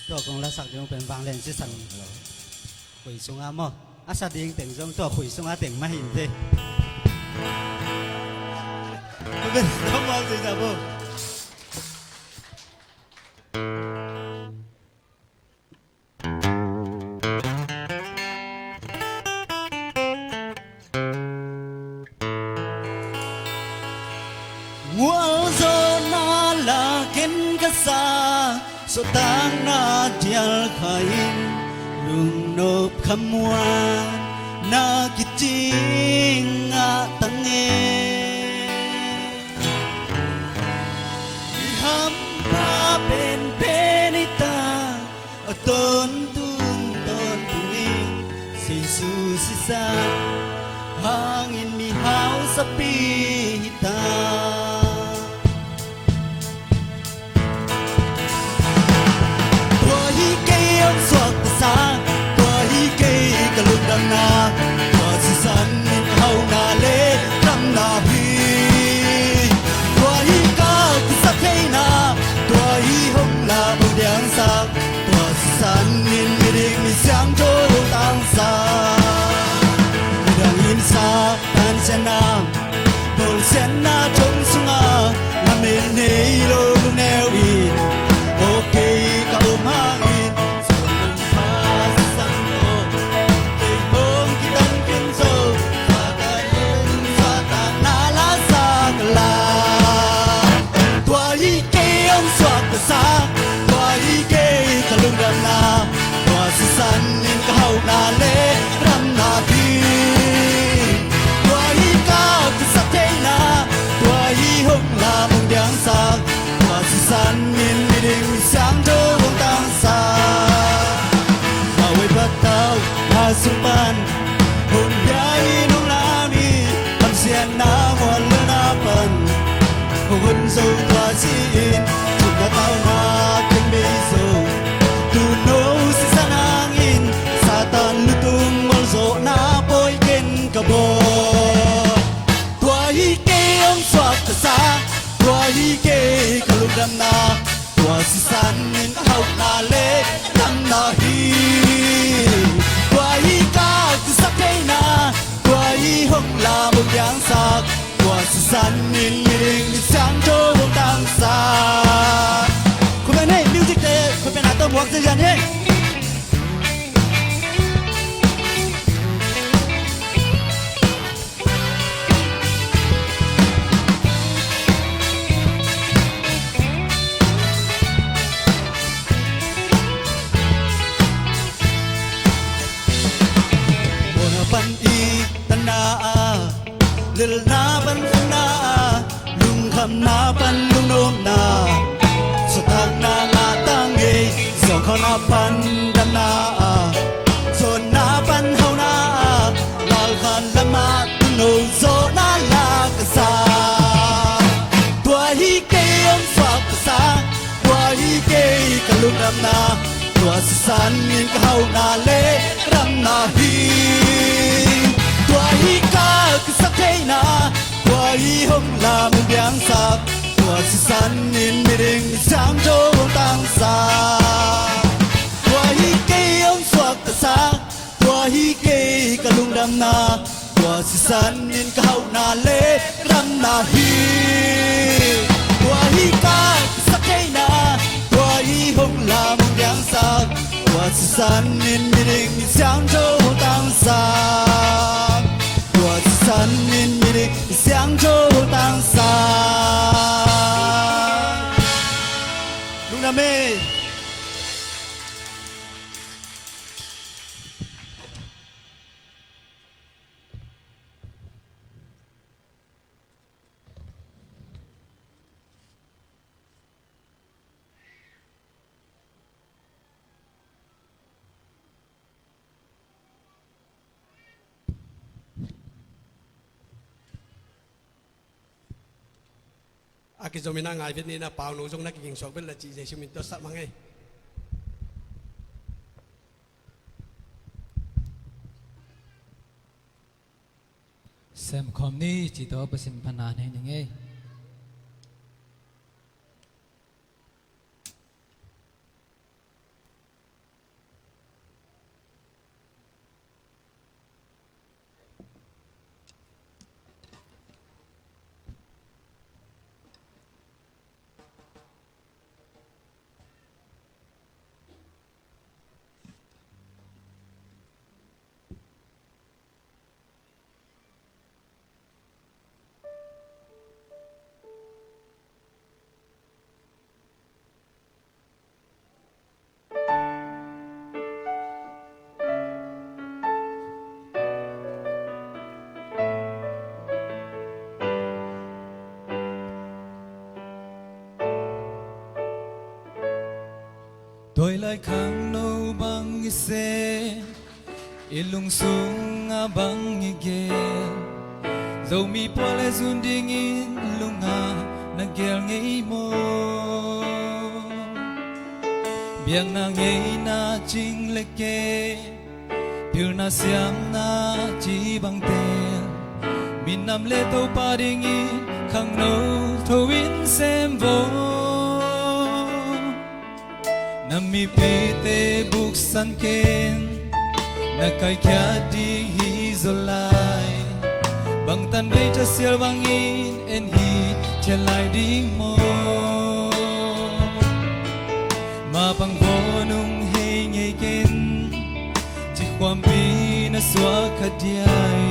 Tua kong lasak ding pen vanglian sisan khui sunga maw? A sa ding teng zong tua khui sunga teng mah hi inteh. Tua pen tua muak zai zah bo. Gualzawhna lakin ka sa, suahtakna dial kha in, lungnop khamuanna kicing ah tang e. I hampa penpen i ta, a tawntung tawntung in, Jesu sisan hangin mi hausapi hi ta. Tua hi kei hong suakta sa, tua hi kei ka lungdamna, tua sisan in ka hauhna le damna hi. Tua hi ka kisap theihna, tua hi hong lam hong diangsak, tua sisan in miding mi siangtho hong tangsak. Midang in sa tansianna, bawlsiatna thong sunga, lamen nei lo lungneu in, aw kei ka om hangin, Satan hong pha sisan aw, kei hong kitan khin zo, Satan in Satan na la sa ka la. Tua hi kei hong suakta sa, tua hi kei ka lungdamna, tua sisan in ka hauhna le damna hi. Tua hi ka kisap theihna, tua hi hong lam hong diangsak, tua sisan in miding mi siangtho hong tangsak. Mawei patau na sung pan, hong bia in hong lam in, hamsiatna muanlona pan, hong hun zo tua si in, thukna tauna keng bei zo. Tuuno sisan hangin, Satan lutung gualzawhna pawi ken ka bawl. Tua hi kei hong suakta sa, tua hi kei ka lungdamna, tua sisan in ka hauhna le damna hi. Tua hi ka kisap theihna, tua hi hong lam hong diangsak, tua sisan in miding mi siangtho hong tangsak. Khuapen hei, music te khuapen a tawh muak ziahziah ni. Buanna pan itna ah, lelna pan khamna ah, lungkhamna pan lungnopna, suahtakna ngah ta ngei, zawngkhawhna pan damna ah, zawnna pan hauhna ah, lalkhan lamah tuuno zawhna la ka sa. Tua hi kei hong suakta sa, tua hi kei ka lungdamna, tua sisan in ka hauhna le damna hi. Tua hi ka kisap theihna, tua hi hong lam hong diangsak, tua sisan in miding mi siangtho hong tangsak. Tua hi kei hong suakta sa, tua hi kei ka lungdamna, tua sisan in ka hauhna le damna hi. Tua hi ka kisap theihna, tua hi hong lam hong diangsak, tua sisan in miding mi siangtho hong tangsak, tua sisan in miding mi siangtho hong tangsak. Lungdam ei. A kizom in a ngai vet ni, na pau no zong na kiging suak vet la ci Jesu min tawh sap mang ei. Semkhawm ni ci tawh Pasian phatna nei ning ei. Hoih lai khangno bang i sem, i lungsung ah bang i gen, Zomi pua le zun dingin lungah na gel ngei maw? Biakna ngeina cing le kei, pilna siamna ci bangte, minam le Topa dingin khangno tho in sem vo. Na mipite buksan ken, na kaikhiat ding hi zaw lai. Bangtan vei thasial bangin en hi thia lai ding maw? Mapang vaw nung hei ngei ken, cikhuampi na suak kha diai.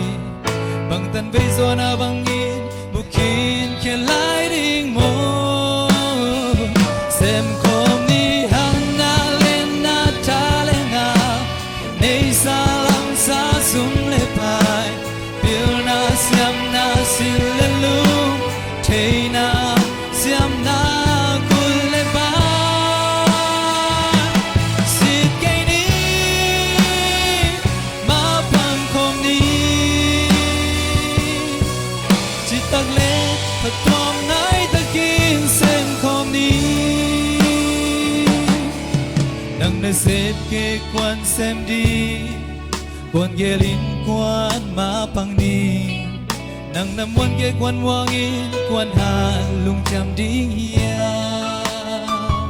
Bangtan vei zaw na bangin bukhin khia lai ding maw? Sem khawm ni, hang na len na tha le nga, neisa lamsa sum le pai, pilna siamna sin le lung, theihna siamna kul le bai. Sit kei ni, mapang khawm ni, citak le phattuam ngai takin sem khawm ni. Nang nasep kei kuan sem ding, kuan gel in kuan mapang ding. Nang na muan kei kuan muang in kuan hat lungciam ding hiam?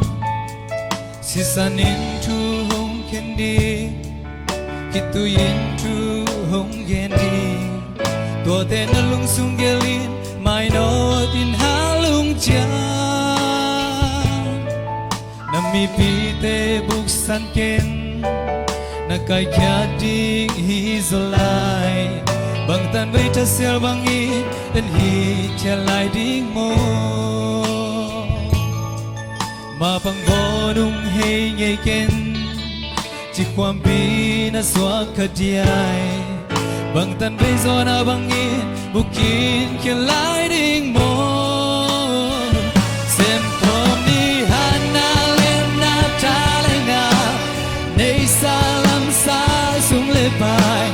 Sisan in thu hong khen ding, khitui in thu hong gen ding. Tuate na lungsung gel in, mainawt in hat lungciam. Na mipite buksan ken, na kaikhiat ding hi zaw lai. Bangtan vei thasial bangin en hi thia lai ding maw? Mapang vaw nung hei ngei ken, cikhuampi na suak kha diai. Bangtan vei zaw na bangin bukhin khia lai ding maw? Sem khawm ni, hang na len na tha le nga, neisa lamsa sum le pai,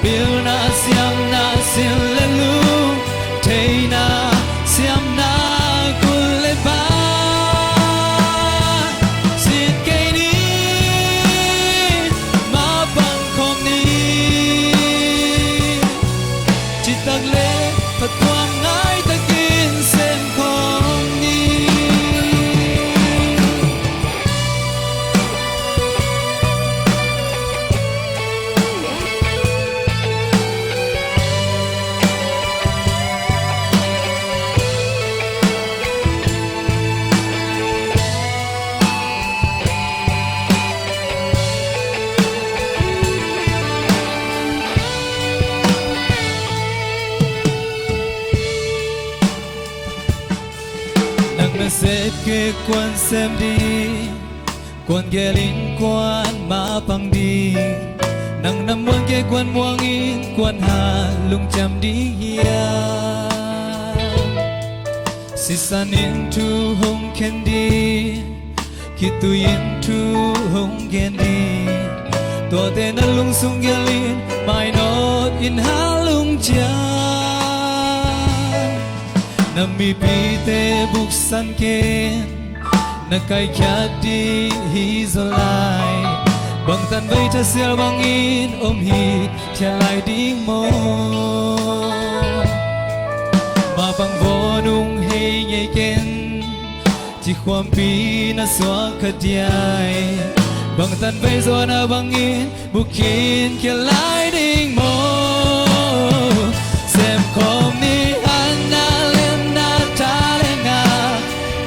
pilna siamna sin le lung, theihna siamna kul le bai. Sit kei ni, mapang khawm ni, citak le phattuam ngai takin sem khawm ni. Nang nasep kei kuan sem ding, kuan gel in kuan mapang ding. Nang na muan kei kuan muang in kuan hat lungciam ding hiam? Sisan in thu hong khen ding, khitui in thu hong gen ding. Tuate na lungsung gel in, mainawt in hat lungciam. Na mipite buksan ken, na kaikhiat ding hi zaw lai. Bangtan vei thasial bangin om hi thia lai ding maw? Mapang vaw nung hei ngei ken, cikhuampi na suak kha diai. Bangtan vei zaw na bangin bukhin khia lai ding maw? Sem khawm ni, hang na len na tha le nga,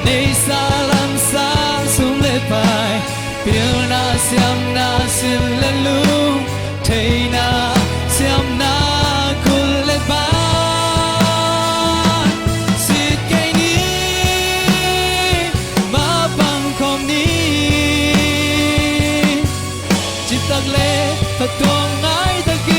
neisa lamsa sum le pai, pilna siamna sin le lung, theihna siamna kul le bai. Sit kei ni, mapang khawm ni, citak le phattuam ngai takin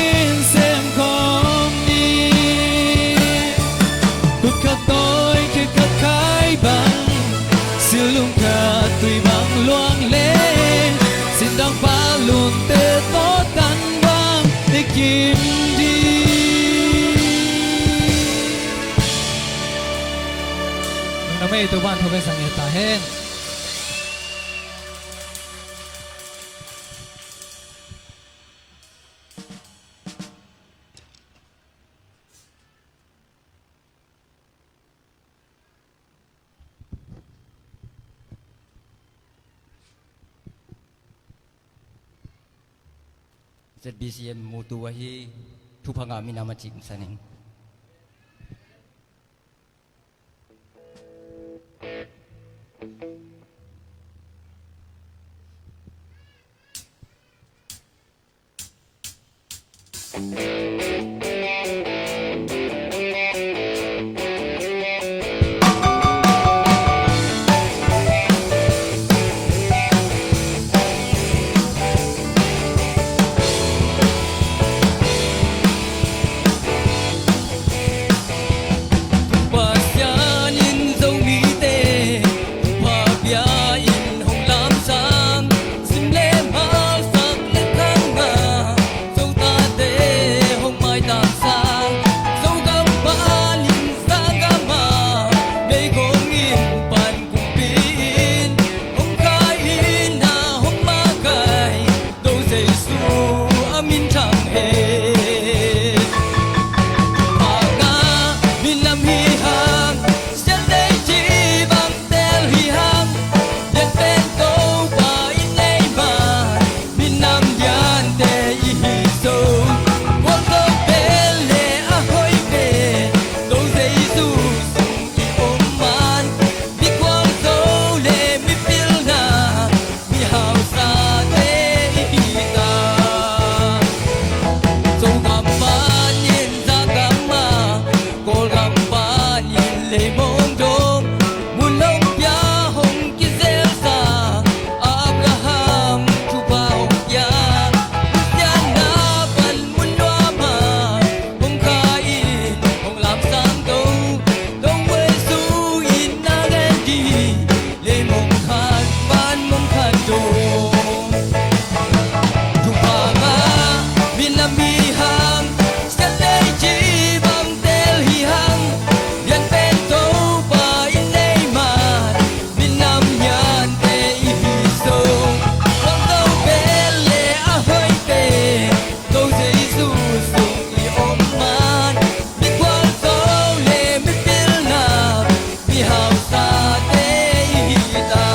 Mei Topa'n thupha piaksa ta hen. Z B C M mutu ahi thupha ngah minam a cing sa ning. Pasian in Zomite thupha pia in hong lamsang, sim le mal, sak le khang a, Zo tate hong maitam sang, Zogam panin Zogam a, meigong in pan kumpi in, hong khai in a, hong makaih, Zo Jesu a min thang hen. Thupha ngah minam hi hang, sial nei cih bang tel hi hang, lian pen Topa i nei man, minam liante i hi zong, gualzo pen le a hoih pen, Zo Jesu sung i om man, mi gualzo le mi pilna, mi hausate i hi ta. Zogam panin Zogam a, Kawlgam panin Leimong dong, mun hong pia hong kizelsa, Abraham thupha hong pia, Khristian na pan mun nuam a, hong khai in hong lamsang Zo, Zo Jesu in na gen ding, Leimong khat pan mong khat dong. Thupha ngah minam hi hang, sial nei cih bang tel hi hang, lian pen Topa i nei man, minam liante i hi zong, gualzo pen le a hoih pen, Zo Jesu sung i om man, mi gualzo le mi pilna, mi hausate i hi ta.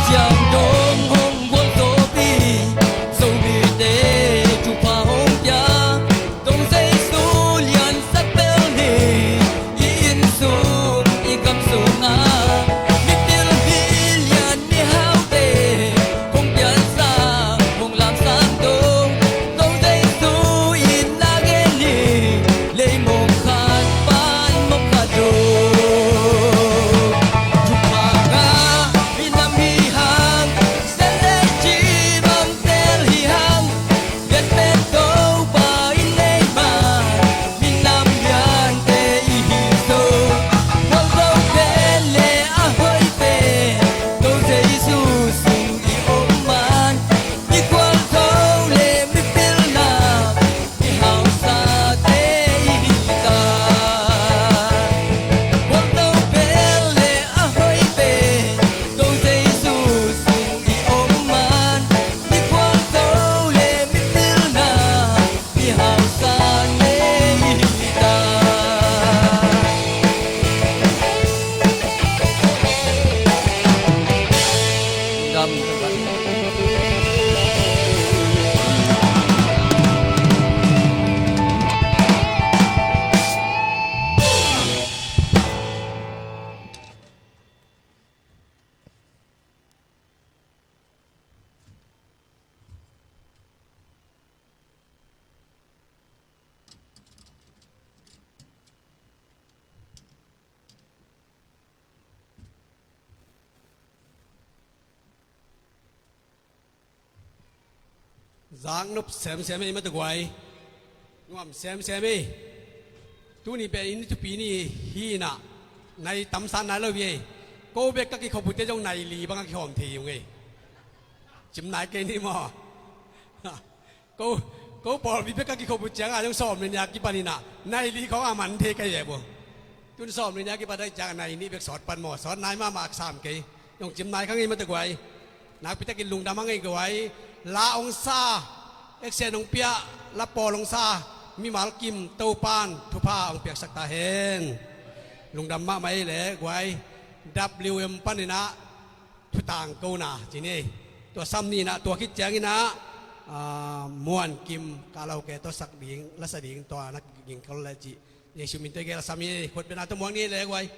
Ciang dong hong gualzawpi, Zomite thupha hong pia, Zo Jesu liansak bel hi. I inn sung i gam sungah mipil milian mihaute hong piansak, hong lamsang dong, Zo Jesu in na gen hi. Leimong khat pan mong khat dong. Thupha ngah minam hi hang, sial nei cih bang tel hi hang, lian pen Topa i nei man, minam liante i hi zong, gualzo pen Zaknop semsem ei mate guai. Nuam semsem ei. Tuni pen inn thupi ni hi inah, nai tamsan nai lo hi ei. Ko bek ka kikhop uh te zong nai li bang a kihawm thei hi ung ei. Cim nai kei ni maw? Ko, ko pawlpi bek ka kikhop uh ciangah zong sawm le nih a kipan inah nai li khawng a man thei ka hi ei maw? Tun sawm le nih a kipan ahih ciangah nai nih bek sawt pan maw? Sawt nai mahmah sam kei. Zong cim nai kha ngei mate guai. Nakpi takin lungdam a ngei guai. La hong sa, eksen hong pia, la pawl hong sa, mimal kim Topan thupha hong piaksak ta hen. Lungdam mahmah ei le guai. W M pan inah thutang kona ci ni. Tua sam ni inah tua khit ciang inah, ah, Muan Kim Kalaw ke tawh sak ding, la sa ding tua na ging kol le cih. Jesu min tawh i gel a sam hi. Khut bena tawh muak ni le guai.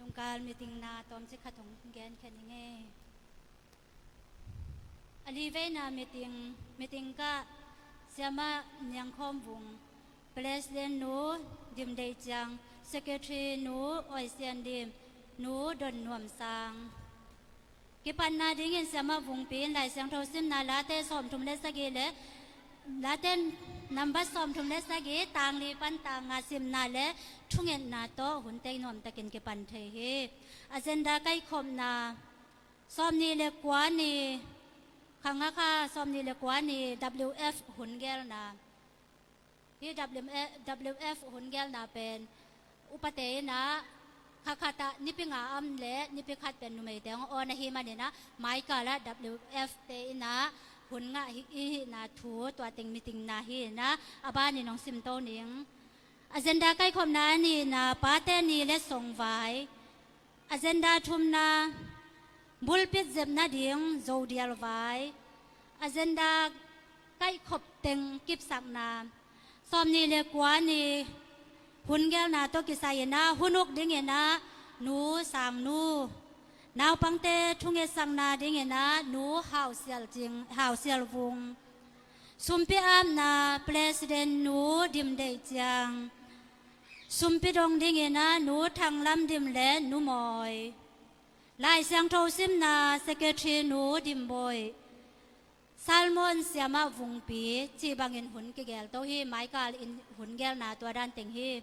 Nungkal meeting na tawmcik khat hong gen khen ing ei. A li veina meeting, meeting kah Siamah Niangkhawm Vung, President nu Dim Deih Ciang, Secretary nu Oi Sian Dim, nu Don Nuam Sang. Kipatna dingin Siamah Vungpi in Lai Siangtho simna Late sawmthum le sagih le, Late nambat sawmthum le sagih, tang li pan tang nga simna le thungetna tawh hunte nuamtakin kipan thei hi. Agenda kaikhopna, sawmnih le kua ni, khang a kha sawmnih le kua ni W F hun gelna. Hih W F, W F hun gelna pen upate inah kha khat ah nipi nga om le nipi khat pen numeite hong awn ahih maninah maikal ah W F te inah hun ngah hi, i hihna thu tua teng meeting na hi inah a banin hong simto ning. Agenda kaikhopna a nihna, pate ni letsong vai. Agenda thumna, bulpit zep nading zodial vai. Agenda kaikhop teng kipsakna, sawmnih le kua ni hun gelna tawh kisai inah hun uk ding inah nu Sang Nu, naupangte thungetsakna ding inah nu Hau Sial Cing, Hau Sial Vung, sumpi apna President nu Dim Deih Ciang, sumpi dong ding inah nu Thang Lam Dim le nu Mawi, Lai Siangtho simna Secretary nu Dim Bawi, Salmon Siamah Vungpi cih bangin hun kigelto hi. Maikal in hun gelna tua dan teng hi.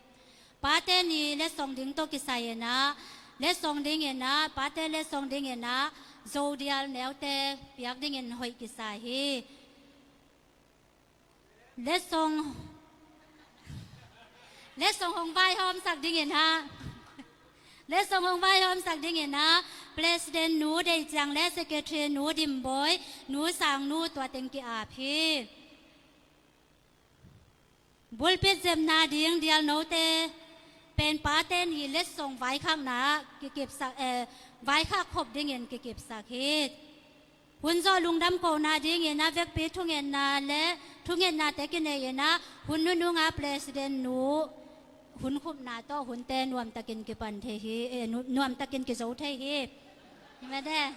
Pate ni letsong ding tawh kisai inah, letsong ding inah, pate letsong ding inah zodial neute piak dingin hoih kisa hi. Letsong, letsong hong vaihawmsak ding inah, letsong hong vaihawmsak ding inah President nu Deih Ciang le Secretary nu Dim Bawi, nu Sang Nu tua teng ki-ap hi. Bulpit zepna ding dialnote pen pate ni letsong vaikhakna kikipsak, eh, vaikhak khop dingin kikipsak hi. Hun zawh lungdam kohna ding inah vekpi thungetna le thungetnate kinei inah hun nunung a President nu hun khupna tawh hunte nuamtakin kipan thei hi, eh, nu-, nuamtakin kizo thei hi. Mete.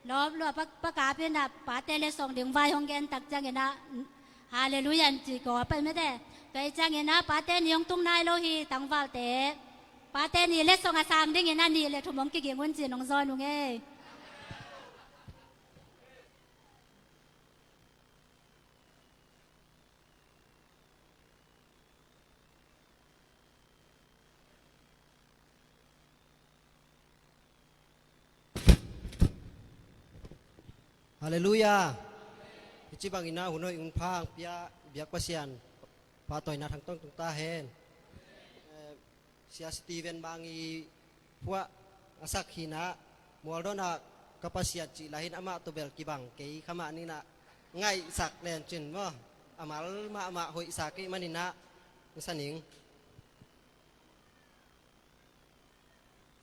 Lawp lua pa, pa kap inah pate letsong ding vai hong gen tak ciang inah Halleluiah an ci ko a pai mete. Tua i ciang inah pate ni hong tung nai lo hi tangvalte. Pate ni letsong a sang ding inah nih le thum hong kiging un ci nong zawn ung ei. Halleluiah. Hih ci bangin ah hun hoih hun pha hong pia biak Pasian pahtawina thang tong tung ta hen. Eh, Sia Steven Bang i phuah a sak hi inah mualdawnah ka Pasian cih lai hi inah amah tawh bel kibang kei kha mah ni inah ngaihsak len cin maw? A mal mahmah hoihsa kei man inah na sa ning.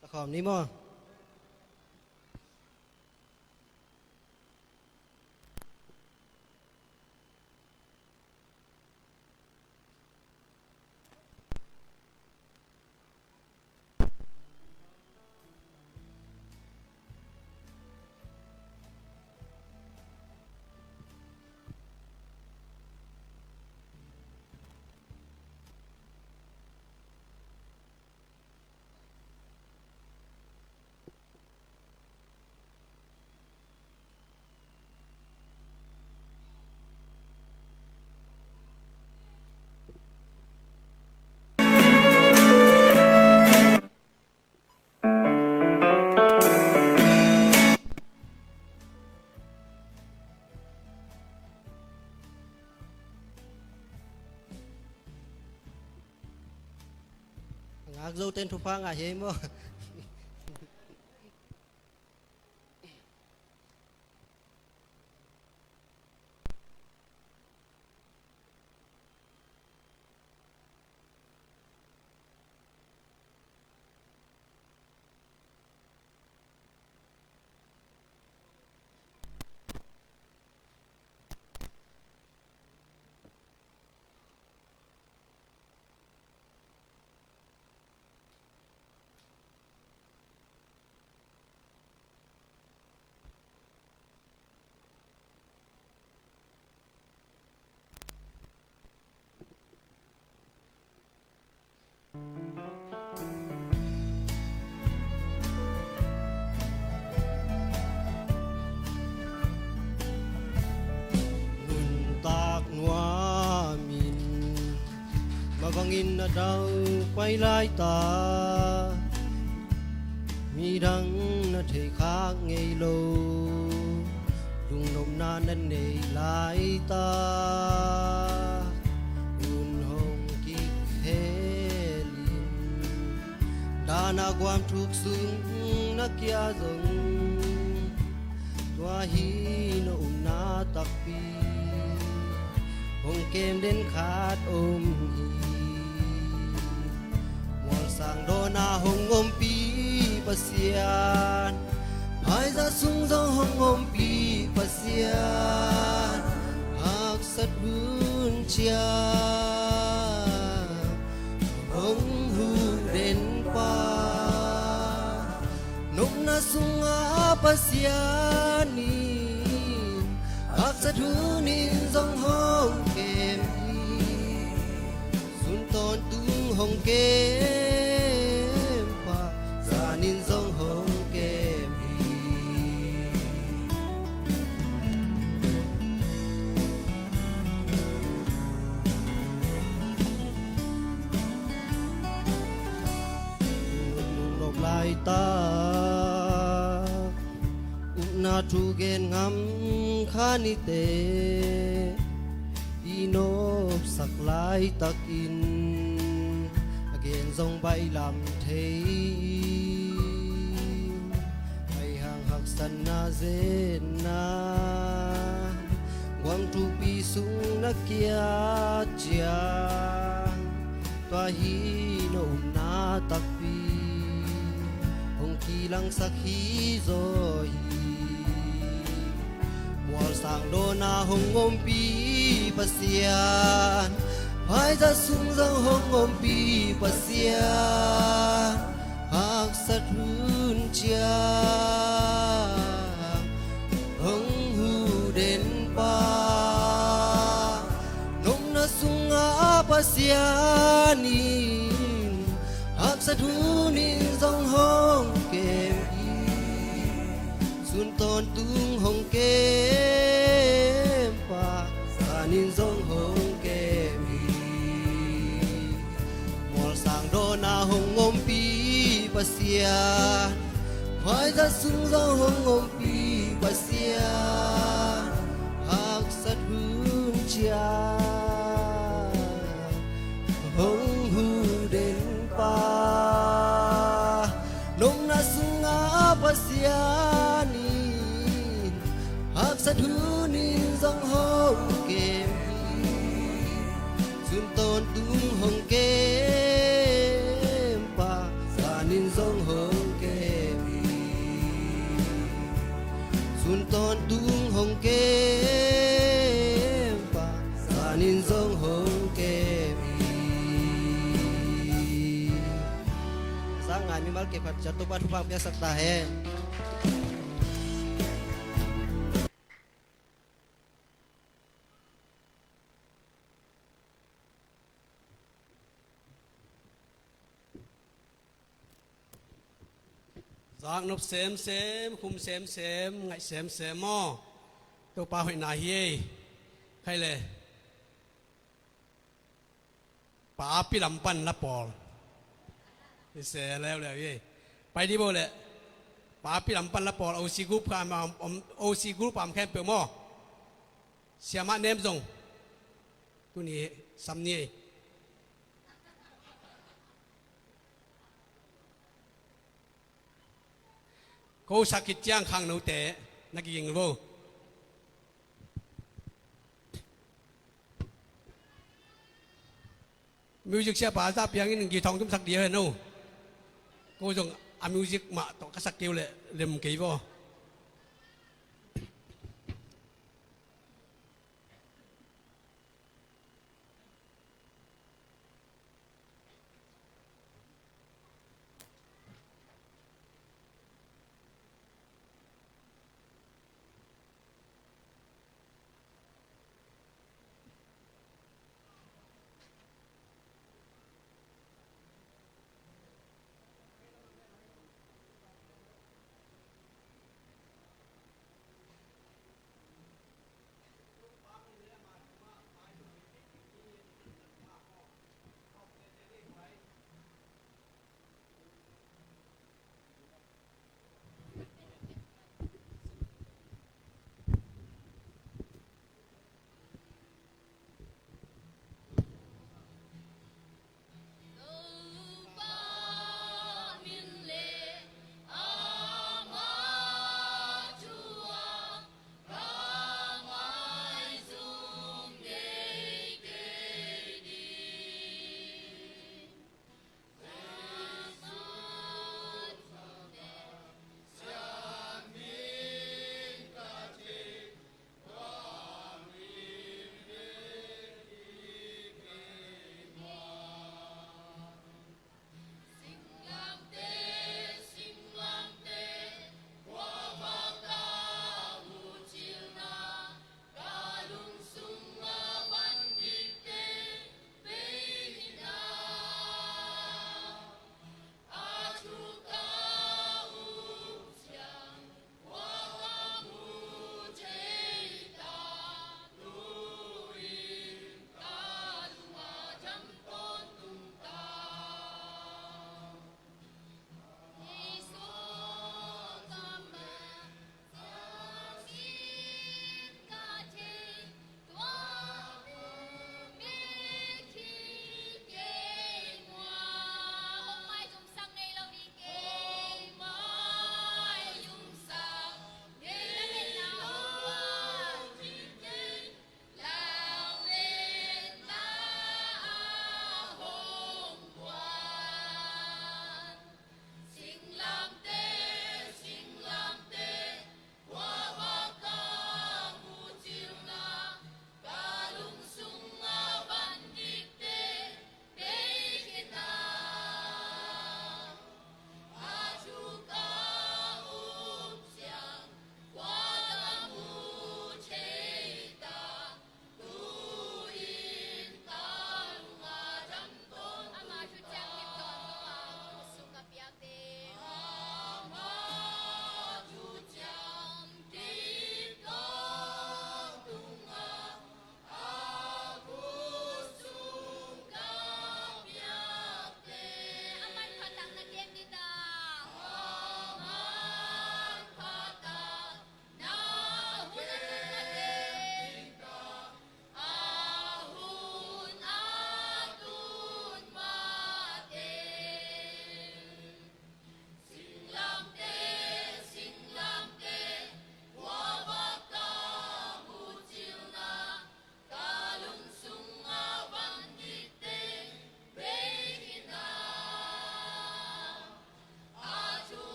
Sa khawm ni maw? Ak Zo ten thupha ngah hi ei maw? Nuntak nuamin mavangin a dau pai lai ta, midang na thei khak ngei lo, lungnopna na nei lai ta. Un hong kikhelin, dana guam thuk sung na kia zong, tua hi na umna takpi hong kem den khat om hi. Mualsang dawna hong ompih Pasian, phaizah sung zong hong ompih Pasian, haksat hun ciang hong huh den pa, nopna sunga Pasian in haksat hun in zong hong kem hi. Sun tawntung hong kem pa, zanin zong hong kem hi. Nop laitak upna thu gen ngam kha nite, i nopsak laitakin a gen zong baihlam thei. Aihang haksatna zetna guam thupi sung na kiat ciang, tua hi na umna takpi hong kilangsak hi zaw hi. Mualsang dawna hong ompih Pasian, phaizah sung zong hong ompih Pasian, haksat hun ciang hong huh den pa, nopna sunga Pasian in haksat hun in zong hong kem hi. Sun tawntung hong kem pa, zanin zong hong kem hi. Mualsang dawna hong ompih Pasian, phaizah sung zong hong ompih Pasian, haksat hun ciang hong huh den pa, nopna sunga Pasian in haksat hun in zong hong kem hi. Sun tawntung hong kem pa, zanin zong hong kem hi. Sun tawntung hong kem pa, zanin zong hong kem hi. Sang ngai mimal kei phat ciat Topa thupha piaksak ta hen. Zaknop semsem, khum semsem, ngaih semsem maw? Topa hoihna hi ei. Khai le. Papi lam pan la pawl. I se leuleu ei. Pai di bo le. Papi lam pan la pawl. O C group kha ma om, O C group am khempeuh maw? Siamah nem zong. Tuni sam ni ei. Ko sak khit ciang khangnote na kiging vo. Music siapa a zah piangin guitar hong tumsak dih hen aw. Ko zong a music mah tawh ka sak kei uh leh lem kei vo.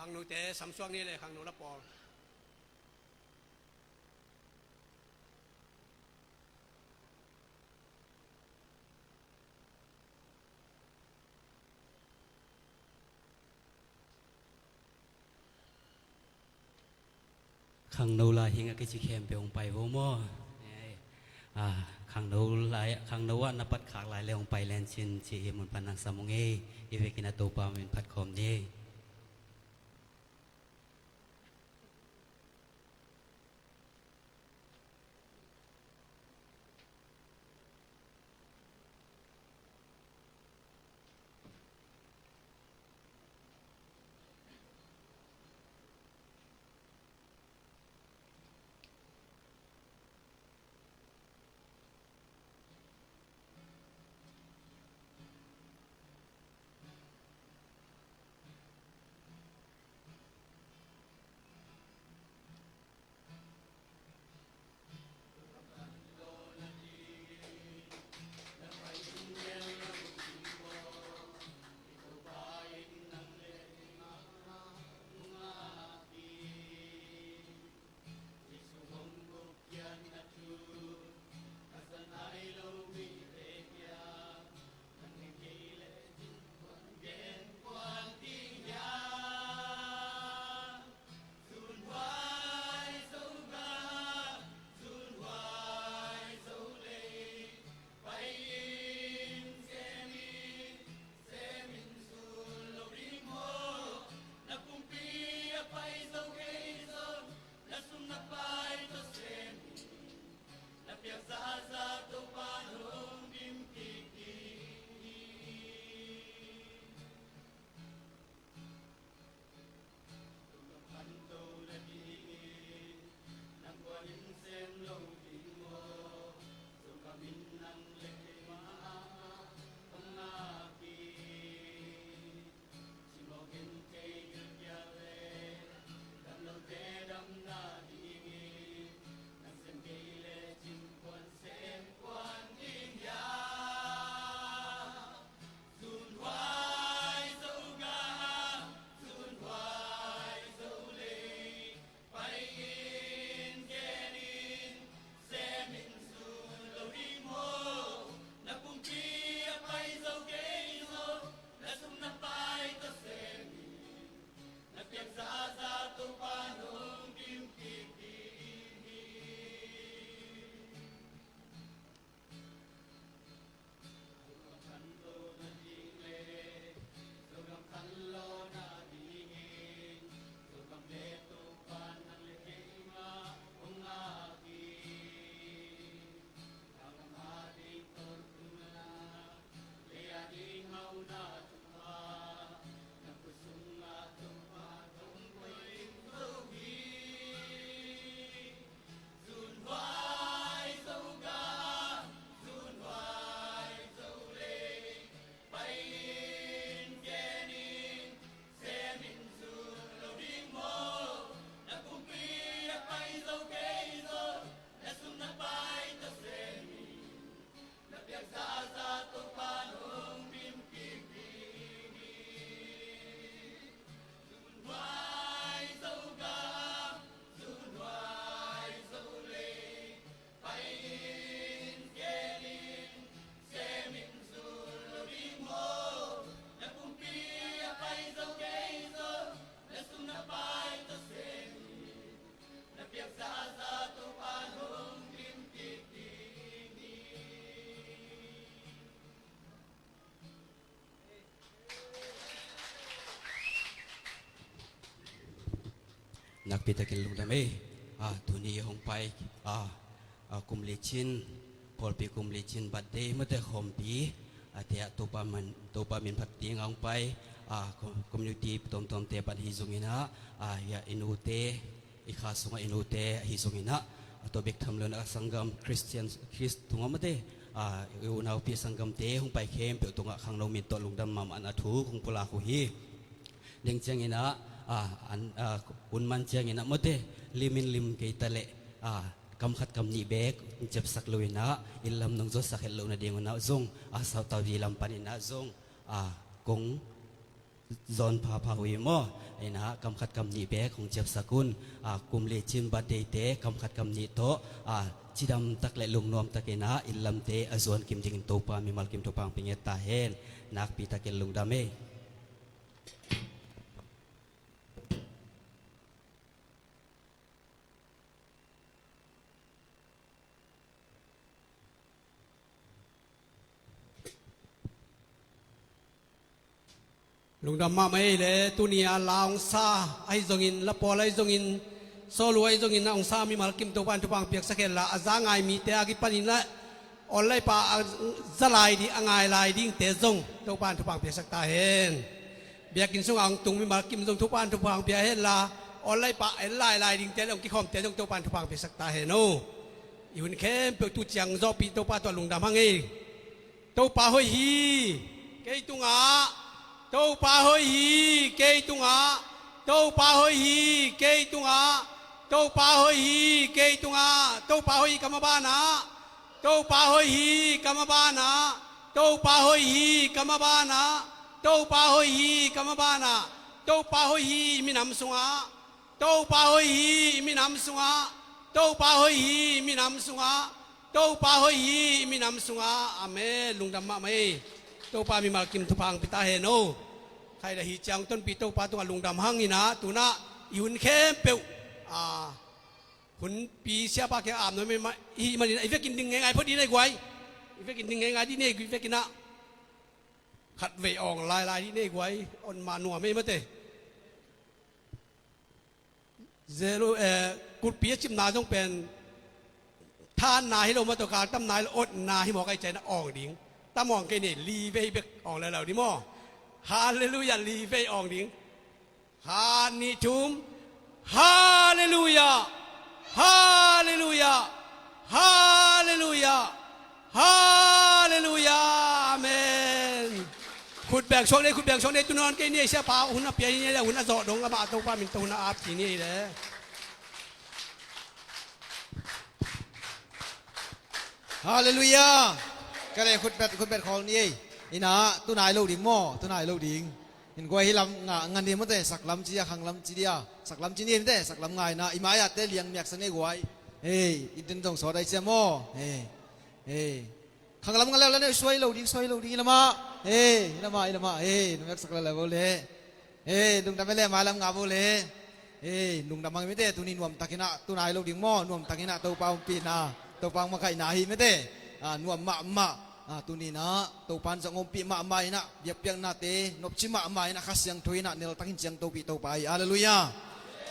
Khangnute samsuak ni le khangno la pawl. Khangno la hing a kici khempeuh hong pai vo maw? Eh, ah, khangno lai, khangno ah na pat khak lai le hong pai len cin ci hi. Mun pan nang sam ung ei. I vekin a Topa min phat khawm ni. Nakpi takin lungdam ei. Ah, tuni hong pai, ah, ah, kum licin, pawlpi kum licin birthday mate khawmpi, ah, te ah Topa man, Topa min phat ding a hong pai, ah, com-, community tuamtuamte pan hi zongin ah, ah, ya i nute, i kha sungah i nute ahi zongin ah, a tua bek tham lo in ah sanggam Christian, Khrist tungah mate, ah, i unaupi sanggamte hong pai khempeuh tungah khangno min tawh lungdam mahmah na thu kong pulak uh hi. Deng ciangin ah, ah, an, ah, un man ciangin ah mate, lim in lim kei ta leh, ah, kam khat kam nih bek hong ciapsak lo in ah, inn lam nong zuatsak het loh nading un ah zong, ah, Sautavi lam panin ah zong, ah, kong Zawn phapha uh hi maw? Inah kam khat kam nih bek hong ciapsak un. A, kum lecin birthday te kam khat kam nih tawh, a, cidam tak le lungnuam takinah inn lamte a zuan kim dingin Topa mimal kim thupha hong pia ngiat ta hen. Nakpi takin lungdam ei. Lungdam mahmah ei le, tuni a la hong sa ahi zongin, la pawl ahi zongin, sawlu ahi zongin, a hong sa mimal kim Topa in thupha hong piaksak hen la, a za ngai mite a kipanin la, online pa a za lai ding, a ngai lai dingte zong Topa in thupha hong piaksak ta hen. Biakinn sungah hong tung mimal kim zong Topa in thupha hong pia hen la, online pa en lailai dingte le hong kikhawmte zong Topa in thupha hong piaksak ta hen o. I hun khempeuh tu ciang zawhpih Topa tawh lungdam hang ei. Topa hoih hi kei tungah. Topa hoih hi kei tungah. Topa hoih hi kei tungah. Topa hoih hi kei tungah. Topa hoih hi ka mabanah. Topa hoih hi ka mabanah. Topa hoih hi ka mabanah. Topa hoih hi ka mabanah. Topa hoih hi minam sungah. Topa hoih hi minam sungah. Topa hoih hi minam sungah. Topa hoih hi minam sungah. Amen. Lungdam mahmah ei. Topa mimal kim thupha hong pia ta hen o. Khai la hi ciang tonpi Topa tungah lungdam hang inah tunah i hun khempeuh, a, hunpi siapa kiang a ap nuam i hih manin i vekin ding ngeingai phot ding nei guai. I vekin ding ngeingai ding nei guai, i vekinah khatvei awng lailai ding nei guai. On mah nuam ei mate. Zero, eh, kulhpi a cimna zong pen thanna hi lo maw, tawh galtamna hi lo, otna hi mawk a, i ciah in a awng ding. Tam awng kei ni, li vei bek awng lelo ding maw? Halleluiah, li vei awng ding. Khat, nih, thum. Halleluiah. Halleluiah. Halleluiah. Halleluiah. Amen. Khut beng suak ni, khut beng suak ni, tu nawn kei ni, siapa hun a pia hi ni, hun a zawh dong amah Topa min tawh hun a ap ci ni le. Halleluiah. Ka le khut bet, khut bet khawl ni ei. Inah tunai lo ding maw, tunai lo ding. In guai hi lam nga, ngan hi mawte, saklam ci a, khanglam ci dia. Saklam ci ni ei mawte, saklam ngai na, i mai-ah te liang miaksa ni ei guai. Hei, i den zong sawt ai cia maw. Hei, hei. Khanglam nga leu la ne, suai lo ding, suai lo ding, i lamah. Hei, i lamah, i lamah. Hei, na miaksak la leu le. Hei, lungdam e le, mai lam nga bo le. Hei, lungdam hang mite, tuni nuamtakinah, tunai lo ding maw, nuamtakinah Topa ompihna, Topa makaihna hi mite. Ah, nuam mahmah. Ah, tuninah Topa in zong ompih mahmah inah, biakpiaknate nopci mahmah inah, Kha Siangtho inah neltakin ciangtopih Topa hi. Halleluiah.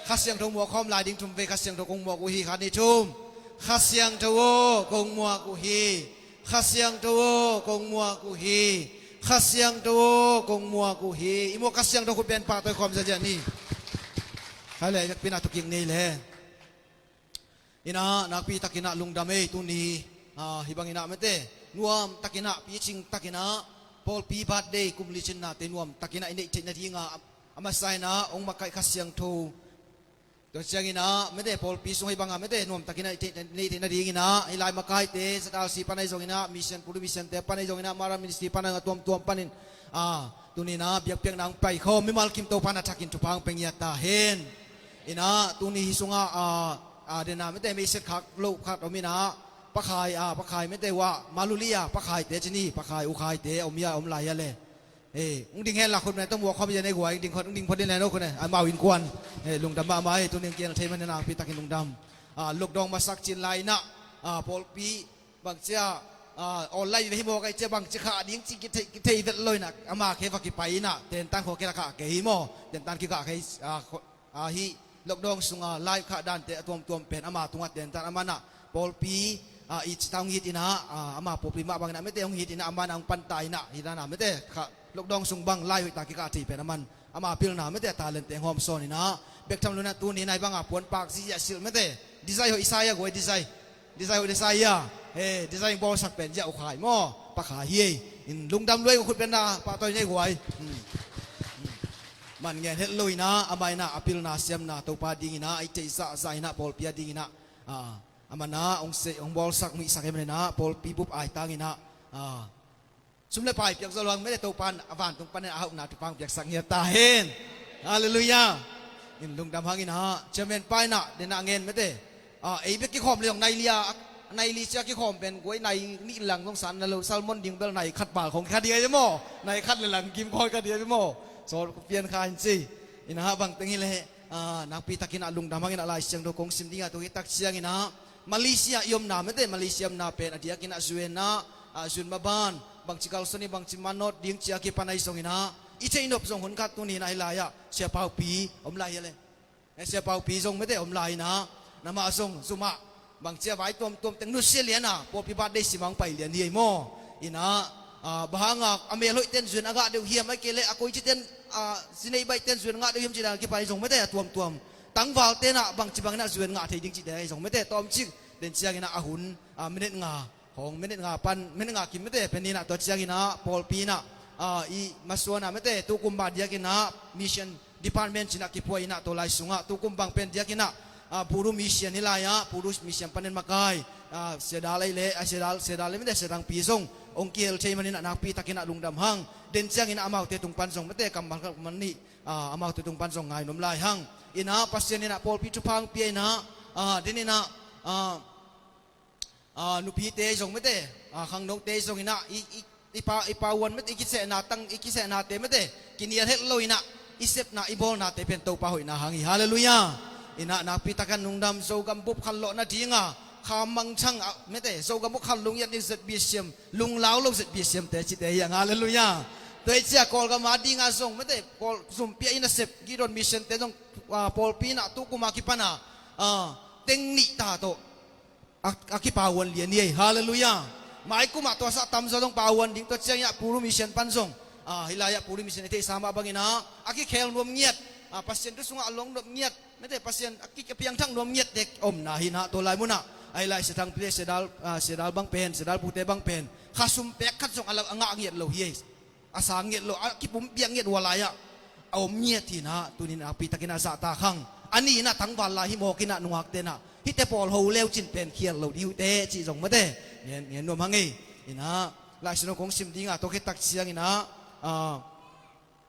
Kha Siangtho muak khawm lai ding, thum vei Kha Siangtho kong muak uh hi, khat, nih, thum. Kha Siangtho aw, kong muak uh hi. Kha Siangtho aw, kong muak uh hi. Kha Siangtho aw, kong muak uh hi. I muak Kha Siangtho khut beng pahtawi khawm ziahziah ni. Hai le, biakpiakna thukik nei le. Inah nakpi takinah lungdam ei tuni. Ah, hih banginah mete, nuamtakinah, picing takinah, pawlpi birthday kum licinnate nuamtakinah i neih theih nadinga a masa inah hong makaih Kha Siangtho. Tua cianginah mete, pawlpi sung hih bangah mete, nuamtakinah i neih theih nadinginah hih lai makaite, Z R C pan ahi zonginah, mission, Pulu mission te pan ahi zonginah, Mara Ministry pan ahi zong a tuamtuam panin, ah, tuninah biakpiakna hong paikhawm mimal kim Topa in a thakin thupha hong pia ngiat ta hen. Inah tuni hih sungah, ah, ah, denah mete, meiset khak loh khat om inah, pakhai, ah, pakhai mete uh ah, Maluli ah pakhaite ci ni, pakhai ukhaite om hi a, om lai hi a le. Eh, hong ding hen la khut mete, tawh muak khawm hi a nei guai, hong ding khut, hong ding phot ding le no khut ne, amau innkuan. Eh, lungdam mahmah ei, tuni hong kiang thei man inah nakpi takin lungdam. Ah, lockdown masak cin lai inah, ah, pawlpi bangcia, ah, online ve hi mawk ai cia, bangci khah ding ci kithei, kithei vet lo inah, ama khe va kipai inah, tentan khua kila khah kei hi maw, tentan kikah kei, ah, kho-, ah, hih lockdown sunga live khah dante a tuamtuam pen ama tungah tentan, amanah pawlpi, ah, i cita hong hit inah, ah, ama pawlpi mah banginah mete hong hit inah, amanah hong panta inah, hih danah mete khah lockdown sung bang live hoihta kikah thei pen aman, ama pilna mete a talent teng hawm sawn inah, bek tham lo inah tuni inah hih banga puanpak ziahziah silh mete, design hoih i sa hi a guai, design. Design hoih i sa hi a. He, design bawlsak pen ziah ukhai maw, pakhai hi ei. In lungdam luai, khut beng na pahtawi nei guai. Hmm. Hmm. Man ngen het lo inah, amah inah a pilna siamna Topa dinginah a i theih zahzah inah, pawlpi a dinginah, ah, amanah hong sei, hong bawlsak, hong hihsak hi maninah, pawlpi bup ai tanginah, ah, Sum le pai piak zo lo hang mete, Topa in a vantung panin a hauhna thupha piaksak ngiat ta hen. Halleluiah. In lungdam hang in ah, chairman pa in ah, den ah ngen mete. Ah, ei bek kikhawm le zong nai li a, nai li cia kikhawm pen guai nai nih lang zong san na lo, salmon ding bel nai khat bal khong kha ding ai maw. Nai khat le lang kim khawng kha ding ai maw. Sawl pian kha in ci. In ah bang teng hi leh, ah, nakpi takin ah lungdam hang in ah Lai Siangtho kong sim ding a, tua hi tak ciangin ah Malaysia i omna mete, Malaysia omna pen a diakin ah zuenna, ah, zun maban, bangci kalsuan i bangci manawt ding cia kipan ahi zongin ah, i theih nop zong hun khat tuni in ah hi lai ah, Sia Paupi om lai hi a le. Eh, Sia Paupi zong mete om lai in ah, na mah zong zum ah, bangci a vai tuamtuam teng nusia lian a, pawlpi birthday sim a hong pai lian hi ei maw. In ah, ah, bang hang a, a mel hoih ten zuan a ngah deuh hiam, ahih kei leh a koici ten, ah, zi nei baih ten zuan a ngah deuh hiam ci dan a kipan ahi zong mete a tuamtuam. Tangval ten ah bangci bangin ah zuan ngah thei ding cih dan ahi zong mete tawmcik. Den ciangin ah a hun, ah, minute nga, hong minute nga pan, minute nga kim mete pen in ah, tua ciangin ah pawlpi in ah, ah, i masuan ah mete tukum bang diakin ah mission department ci in ah kiphuah in ah, tua lai sungah tukum bang pen diakin ah, ah, Puru mission hi lai ah, Puru mission panin makai, ah, Sia Dal ei le, ah, Sia Dal, Sia Dal ei mete, Sia Dang Pi zong hong kihel thei manin ah nakpi takin ah lungdam hang. Den ciangin ah amaute tung pan zong mete kammal khat kammal nih, ah, amaute tung pan zong ngai nuam lai hang. In ah Pasian in ah pawlpi thupha hong pia in ah, ah, den in ah, ah, ah, nupite zong mete, ah, khangnote zong in ah, i, i, i pa, i pauan mete, i kisehna tang, i kisehnate mete kinial het lo in ah, i sepna, i bawlnate pen Topa hoihna hang hi. Halleluiah. In ah nakpi takin lungdam. Zogam bup khanlawh nading a, kha mangthang ah mete, Zogam bup khanlawh ngiat ding Z B C M, lunglau lo Z B C M te cite hi hang. Halleluiah. Tua hi cia Kawlgam a ding a zong mete, Kawl zumpi a i nasep Gideon mission te zong, ah, pawlpi in ah tukum a kipan a, ah, teng nih ta tawh a, a kipauan lian hi ei. Halleluiah. Mai kum ah tua sah tamzaw zong pauan ding, tua ciangin ah Puru mission pan zong, ah, hi lai ah Puru mission i theihsa mah bangin ah a kikhel nuam ngiat, ah, Pasian thu sungah a long nuam ngiat mete, Pasian a ki, a piangthak nuam ngiat tek omna hi in ah, tua lai mun ah, ah, hi lai Sia Thang Pi le Sia Dal, ah, Sia Dal bang pen, Sia Dal pute bang pen kha sum pek khat zong a la, a ngah ngiat lo hi ei. A sang ngiat lo, a kipum piak ngiat ua lai ah a om ngiat hi in ah, tuni in ah nakpi takin ah zahtak hang. A ni in ah tangval lai hi mawk in ah, nungakte in ah hihte pawl ho leu cin pen khial lo ding uh teh cih zong mete ngen, ngen nuam hang ei. In ah Lai Siangtho kong sim ding a, tua khit tak ciangin ah, ah,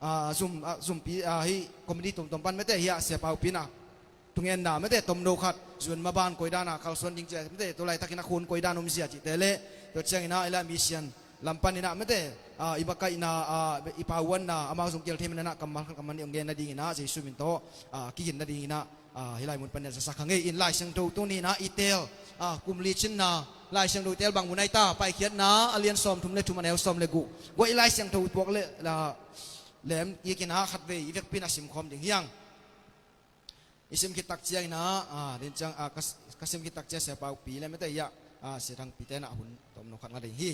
ah, zum, ah, zumpi, ah, hih committee tuamtuam pan mete hi ah, Sia Paupi in ah thungetna mete tomno khat, zuan maban koi dan a kalsuan ding cih mete, tua laitakin a khun koi dan om zia cihte le, tua ciangin ah i lai mission lam panin ah mete, ah, i makaihna, ah, i pauanna, amau zong kihel thei manin ah kammal khat kammal nih hong gen nadingin ah Jesu min tawh, ah, kigin nadingin ah, ah, hi lai mun panin ah zasak hang ei. In Lai Siangtho tuni in ah i teel, ah, kum licinna Lai Siangtho teel bang mun ai ta, Paikhiatna a lian sawmthum le thum a neu sawm le guk. Guai Lai Siangtho puak le, ah, lem i kin ah khatvei i vekpi in ah simkhawm ding hi hang. I sim khit tak ciangin ah, ah, den ciang, ah, ka, ka sim khit tak ciang Sia Paupi le mete hi ah, ah, Sia Thang Pi te in ah hun tomno khat ngah ding hi.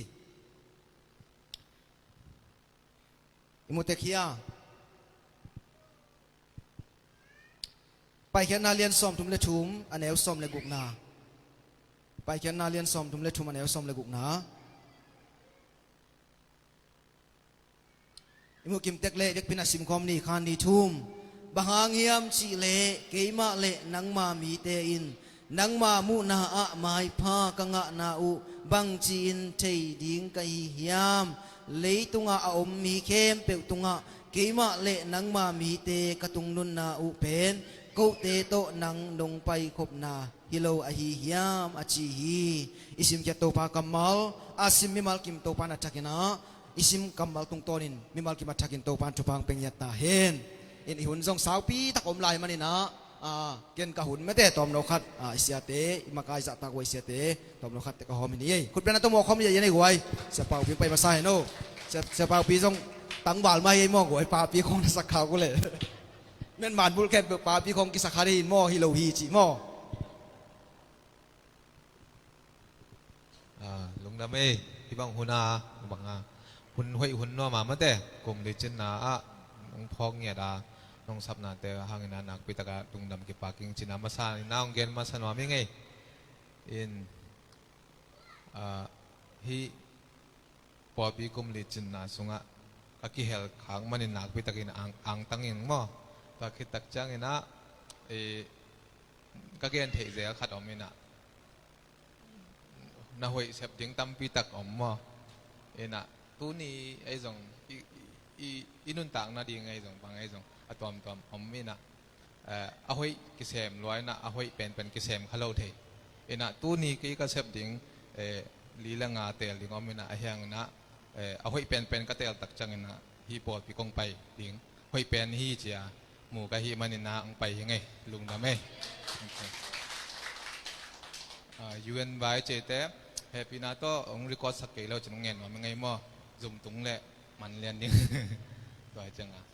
I mu tek hia? Paikhiatna lian sawmthum le thum a neu sawm le gukna. Paikhiatna lian sawmthum le thum a neu sawm le gukna. I mu kim tek leh i vekpi in ah simkhawm ni, khan ni thum. Bang hang hiam cih leh keimah le nangma mite in nangma muhna ah maipha ka ngahna uh bangci-in thei ding ka hi hiam? Leitungah a om mi khempeuh tungah keimah le nangma mite ka tungnunna uh pen kote tawh nang nong paikhopna hi lo ahi hiam? A ci hi. I simkhiat Topa kammal, a sim mimal kim Topa in a thakin ah, i sim kammal tungtawnin mimal kim a thakin Topa in thupha hong pia ngiat ta hen. In i hun zong saupi tak om lai manin ah, ah, ken ka hun mete tawmno khat, ah, i siate, i makai zahtak uh a i siate tawmno khat te ka hawm hi ni ei. Khutbeng a tawmno khawm hi a, i nei guai. Sia Paupi pai masa hen o. Sia, Sia Paupi zong tangval mah hi ei maw guai, papi khawng na sak kha uh leh. Men man bulh khempeuh papi khawng kisak kha dih in maw, hi lo hi cih maw. Ah, lungdam ei, hih bang hun a, hih bang a, hun hoih hun nuam a mate, kum licinna ah nong phawk ngiat a, nong sapnate hangin a nakpi taka lungdam kipak ing cih na masa in a hong gen masa nuam ing ei. In, ah, hih pawlpi kum licinna sungah ka kihel khak manin nakpi takin ang, angtang ing maw. Tua khit tak ciangin ah, eh, ka gen theih zel khat om in ah, na hoih sep ding tampi tak om maw. In ah, Tuni ei zong i, i, i, i nuntak nading ei zong bang ei zong a tuamtuam om inah, eh, a hoih kisem lua inah a hoih penpen kisem kha lo thei. Inah tuni kei ka sep ding, eh, li le nga teel ding om inah a hiang inah, eh, a hoih penpen ka teel tak ciang inah hih pawlpi kong pai ding hoih pen hi cia mu ka hih manin ah hong pai hi ngei, lungdam ei. Ah, U N vai ciate hehpihna tawh hong record sak kei lo cin hong ngen nuam hi ngei maw? Zumtung le man lian ding. Tua hi ciang ah.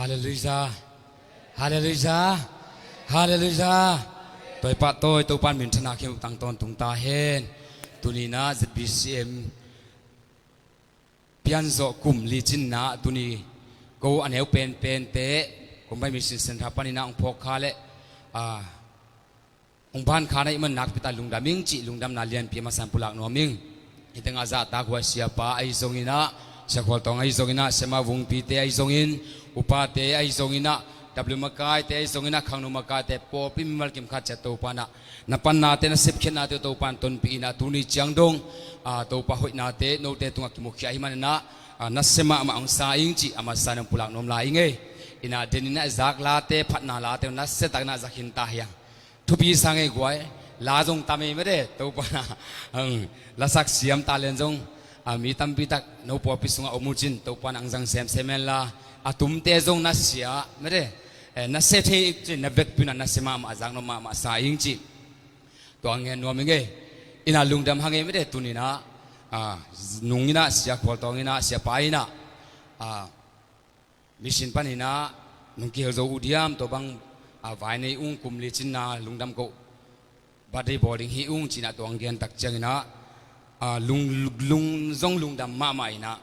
Halleluijah. Halleluijah. Halleluijah. Toipah tawi Topan minthanna khempeuh tang tawntung ta hen. Tuni-in ah Z B C M pianzawh kum li cinna tuni ko a neu penpente Kumbai Mission Centre panin ah hong phawk kha leh, ah, hong ban kha na i hih man nakpi tak lungdam ing cih lungdamna lianpi a masa-in pulak nuam ing. Hih tengah zahtak huai siapa ahi zongin ah, Sia Khual Tawng ahi zongin ah, Siamah Vungpite ahi zongin, upate ahi zongin ah, W makaite ahi zongin ah, khangno makaite, pawlpi mimal kim khat ciat Topan ah na pannate, na sepkhiatnate uh Topan tonpih in ah, tuni ciang dong, ah, Topa hoihnate note tungah kimukhia ahih manin ah, ah, nasia mahmah hong sa ing cih a masa-in hong pulak nuam lai ing ei. In ah denin ah zak late, phatna late uh nasia takin ah za khin ta hi hang. Thupi sa ing ei guai, la zong tam ei mede, Topan ah, ang, lasak siam talent zong, ah, mi tampi tak no pawlpi sungah om uh cin, Topan ah hong zang semsem hen la, a tumte zong nasia mede, eh, nasia thei cin, na vekpi-in ah nasia mahmah, a zaknop mahmah sa ing cih tua ngen nuam ing ei. In ah lungdam hang ei mede, tuni-in ah, ah, nung in ah, Sia Khual Tawng in ah, siapa in ah, ah, mission panin ah nong kihel zo uh diam, tua bang, ah, vai nei ung, kum li cinna lungdam koh, birthday bawl ding hi ung ci-in ah tua hong gen tak ciangin ah, ah, lung, lung zong lungdam mahmah in ah,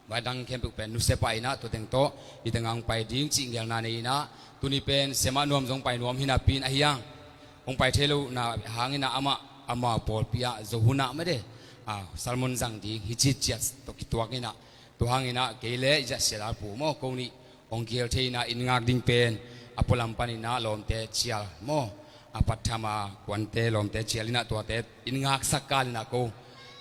vai dang khempeuh pen nusia pah in ah, tua teng tawh hih tengah hong pai ding cih ngelna nei in ah, tuni pen siamah nuam zong pai nuam hi napi-in ahi hang, hong pai thei lohna hangin ah amah, amau pawlpi ah zo hun ah mede, ah, sermon zang ding hi ci ciat tawh kituak in ah, tua hangin ah kei le i zahsia dal pu maw, ko nih hong kihel thei in ah, inn ngak ding pen a pualam panin ah lawmte cial maw, a Pathama kuante lawmte cial in ah tuate inn ngaksak kalin ah ko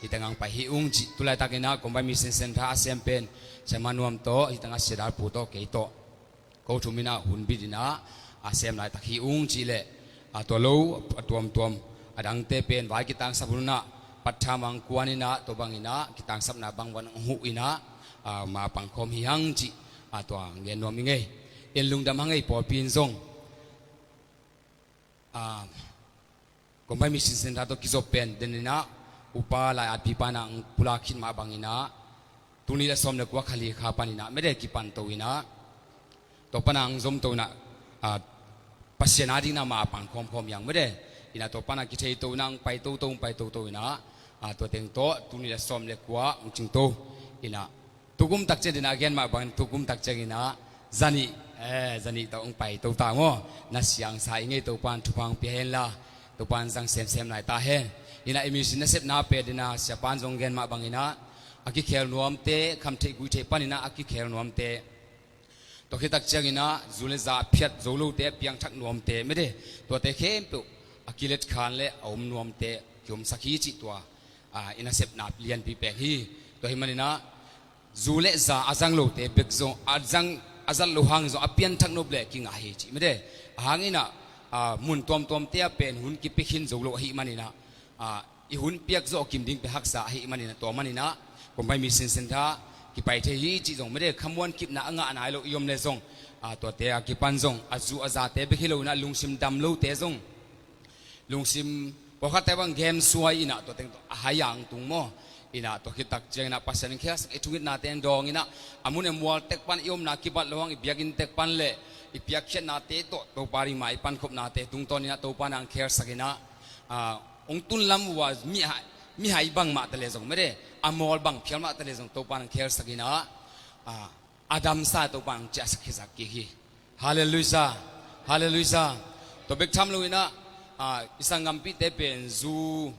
hih tengah hong pai hi ung cih, tu laitakin ah Kumbai Mission Centre a sem pen siamah nuam tawh, hih tengah sia dal pu tawh, kei tawh, ko thum in ah hun bit in ah a sem laitak hi ung cih leh, a tua lo, a tuamtuam, a dangte pen vai kitangsap hun ah Pathama hong kuan in ah, tua bangin ah kitangsapna bang van hong huh in ah, ah, ma pangkhawm hi hang cih, ah, tua ngen nuam ing ei. In lungdam hang ei, pawlpi in zong, ah, Kumbai Mission Centre tawh kizop pen denin ah upa lai-atpipa in ah hong pulak khit mah bangin ah, tul nih le sawm le kua, kha li kha panin ah mede kipan to in ah, tua pan ah hong zom to in ah, ah, Pasian a dingin ah ma pang khawmkhawm hi hang mede. In ah tua pan ah kithei to in ah hong pai toto, hong pai toto in ah, ah, tua teng tawh tul nih le sawm le kua hong cing to in ah, tukum tak ciang, denin ah gen mah bangin tukum tak ciangin ah za nih, eh, za nih tawh hong pai to ta maw. Nasia hong sa ing ei, Topan thupha hong pia hen la, Topan zang semsem lai ta hen. In ah i mission nasepna pen denin ah siapa'n zong gen mah bangin ah, a kikhel nuamte, khamtheih guihtheih panin ah a kikhel nuamte, tua khit tak ciangin ah zu le za a phiat zo lote, a piangthak nuamte mede, tuate khempeuh a kilet khan le a om nuamte kihomsak hi cih tua, ah, i nasepna lianpi pen hi. Tua hih manin ah zu le za a zang lote bek zong, a zang, a zat loh hangin zong a pianthak nop le kingah hi cih mede. A hangin ah, ah, mun tuamtuamte ah pen hun kipia khin zo lo ahih manin ah, ah, i hun piak zawh kim ding pen haksa ahih manin ah, tua manin ah Kumbai Mission Centre kipai thei hi cih zong mede, khamuan kipna a ngah nai lo i om le zong, ah, tuate a kipan zong a zu a zate bek hi lo in ah lungsim dam lote zong, lungsim pawlkhatte bang game suai in ah tua teng tawh a hai a hong tung maw. In ah tua khit tak ciangin ah Pasian in khelsak, i thungetnate in dawng in ah, a mun a mual tek pan, i omna kibat loh hang, i biakinn tek pan le i piakkhiatnate tawh Topa ding ma i pankhopnate tungtawn in ah Topa in ah hong khelsak in ah, ah, hong tun lam uh a mihai, mihai bang mah ta le zong mede, a mawl bang phial mah ta le zong Topa in ah hong khelsak in ah, ah, a damsa Topa in ah hong ciahsak khizak kik hi. Halleluijah. Halleluijah. Tua bek tham lo in ah, ah, i sanggampihte pen zu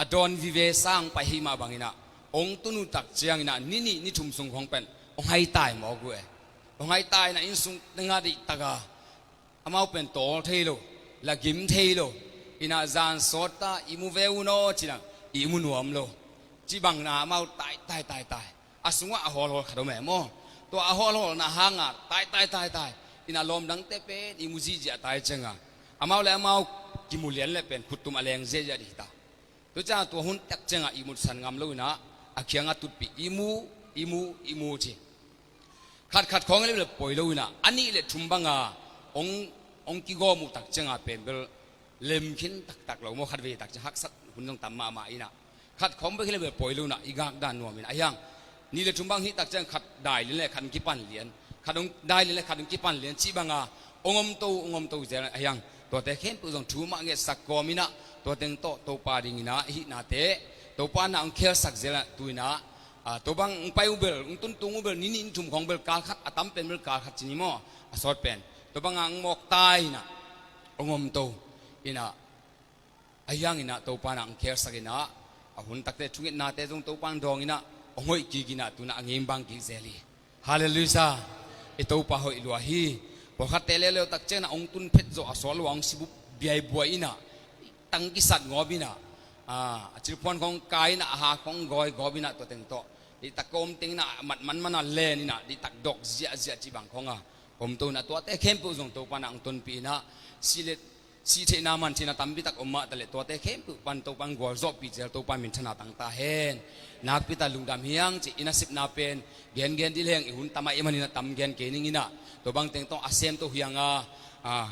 a dawn vive sa hong pai ahih mah bangin ah, hong tun uh tak ciangin ah ni nih ni thum sung khawng pen hong haitai mawk uh e. Hong haitai in ah innsung tengah deihtak a, amau pen tawl thei lo, la gim thei lo. In ah zan sawt ta, ihmu ve un aw ci-in ah ihmu nuam lo. Cih bangin ah amau tai, tai, tai, tai. A sungah a hawlhawl khat om e maw. Tua a hawlhawlna hangah tai, tai, tai, tai. In ah lawm dangte pen ihmu ziahziah tai ciangah, amau le amau kimu lian le pen khuttum a leng ziahziah dih ta. Tua ciangah tua hun tak ciangah ihmut san ngam lo in ah, a kiangah tutpih, ihmu, ihmu, ihmu ci. Khatkhat khawng hi le bel poi lo in ah, a nih le thum banga hong, hong kigawm uh tak ciangah pen bel lemkhin taktak lo maw, khatvei tak ciang haksat hun zong tam mahmah in ah. Khat khawng bek hi le bel poi lo in ah, i ngakdan nuam in ah, ahi hang nih le thum bang hih tak ciang khat dai lian le khat hong kipan lian. Khat hong dai lian le khat hong kipan lian cih banga hong om to, hong om to zel ahi hang. Tuate khempeuh zong thu mah ngetsak kawm inah, tua teng tawh Topa ding inah i hihnate, Topa na hong khelsak zel inah tu inah, ah, tua bang hong pai uh bel, hong tuntung uh bel, ni nih ni thum khawng bel kal khat, a tam pen bel kal khat ci ni maw, a sawt pen. Tua banga hong mawk ta inah hong om to inah, ahi hang inah Topa na hong khelsak inah, a hun takte thungetnate zong Topa na dawng inah, hong hoih kik inah tu inah a ngimbang kik zel hi. Halleluijah. I Topa hoih lua hi. Pawlkhatte leuleu tak ciangin ah hong tun phet zawh a sawt lo a hong sibup biaibuai inah, tang kisat ngawp inah, ah, a cilphuan khawng kai inah, a ha khawng gawi gawp inah, tua teng tawh dihtak ka om teng inah mat man man a len inah, dihtak dawk ziahziah cih bang khawng a om to inah, tuate khempeuh zong Topa na hong tonpih inah, sih le sih theihna man theihna tampi tak om mah taleh, tuate khempeuh pan Topa in gualzawhpih zel Topa minthanna tang ta hen. Nakpi tak lungdam hi hang cih i nasepna pen gengen dih leng i hun tam ahih manin ah tam gen kei ning inah, tua bang teng tawh a sem to hi hang a, ah,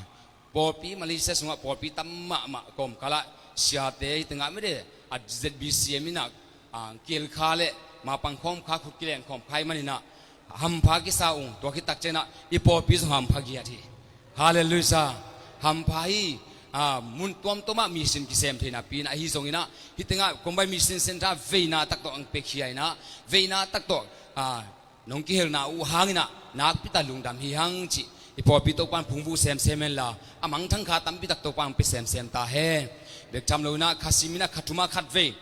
pawlpi Malaysia sungah pawlpi tam mahmah kawmkal ah siate hi tengah mede a Z B C M inah, ah, kilkha le mapang khawm kha, khut kileng khawm kha ahih manin ah hampha kisa ung. Tua khit tak ciangin ah i pawlpi zong hampha giat hi. Halleluijah. Hampha hi. Ah, mun tuamtuam ah mission kisem theihna pi inah, ahi zong inah hih tengah Kombai Mission Centre veina tak tawh hong piakhia inah, veina tak tawh, ah, nong kihelna uh hang inah nakpi tak lungdam hi hang cih, i pawlpi Topa in phungvuh semsem hen la, a mangthang kha tampi tak Topa in hong pia semsem ta hen. Bek tham lo inah khasim inah kha thum ah khatvei,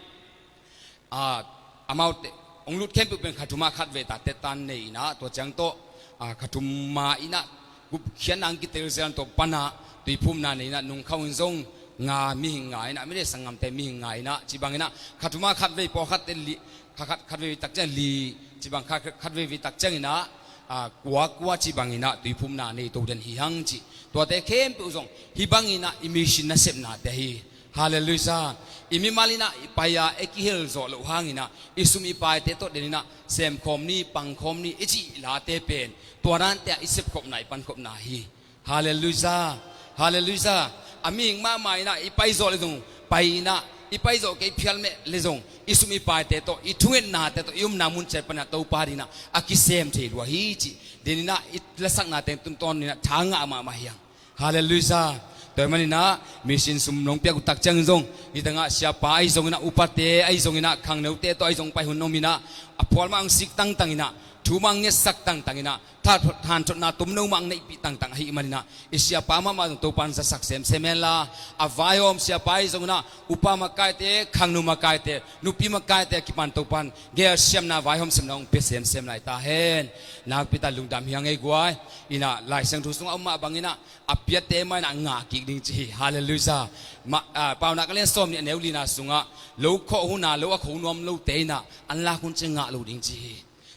ah, amaute hong lut khempeuh pen kha thum ah khatvei ta tettan nei inah, tua ciang tawh, ah, kha thum ma inah gupkhiatna hong kitel zel tawh pan ah tuiphumna nei inah, nungkhau in zong nga, mihing nga inah, mede sanggamte mihing nga inah, cih bang inah kha thum ah khatvei, pawlkhatte li, kha khat khatvei tak ciang li, cih bang kha khat khatveivei tak ciang inah, ah, kua kua cih bang inah tuiphumna nei to den hi hang cih. Tuate khempeuh zong hih bang inah i mission nasepnate hi. Halleluijah. I mimal inah i pai a i kihel zawh loh hang inah i sum i paite tawh den inah semkhawm ni, pangkhawm ni i cih late pen tua dante ah i sepkhopna, i pankhopna hi. Halleluijah. Halleluijah. A mihing mahmah inah i pai zawh le zong, pai inah i pai zawh kei phial meh le zong, i sum i paite tawh, i thungetnate tawh, i omna mun ciat pan inah Topa ding inah a kisem thei lua hi cih den inah i lasakna teng tungtawn inah tha ngah mahmah hi hang. Halleluijah. Tua ahih man inah mission sum nong piak uh tak ciangin zong, hih tengah siapa ahi zong inah, upate ahi zong inah, khangnote tawh ahi zong pai hun om inah, a phual mah hong sik tangtang inah, thu mah hong ngetsak tangtang inah, tha-, thanthotna tomno mah hong neihpih tangtang ahih man inah, i siapa mahmah zong Topa in zasak semsem hen la, a vaihawm siapa ahi zong inah, upa makaite, khangno makaite, nupi makaite a kipan Topa in gelsiamna, vaihawm siamna hong pia semsem lai ta hen. Nakpi tak lungdam hi hang ei guai. Inah Lai Siangtho sungah om mah bang inah, a piatte mah inah ngah kik ding ci hi. Halleluijah. Mah, ah, Paunak a lian sawm nih a neu lina sungah, lo khawh hun a lo a kho nuam lote inah anlak hun ciang ngah lo ding ci hi.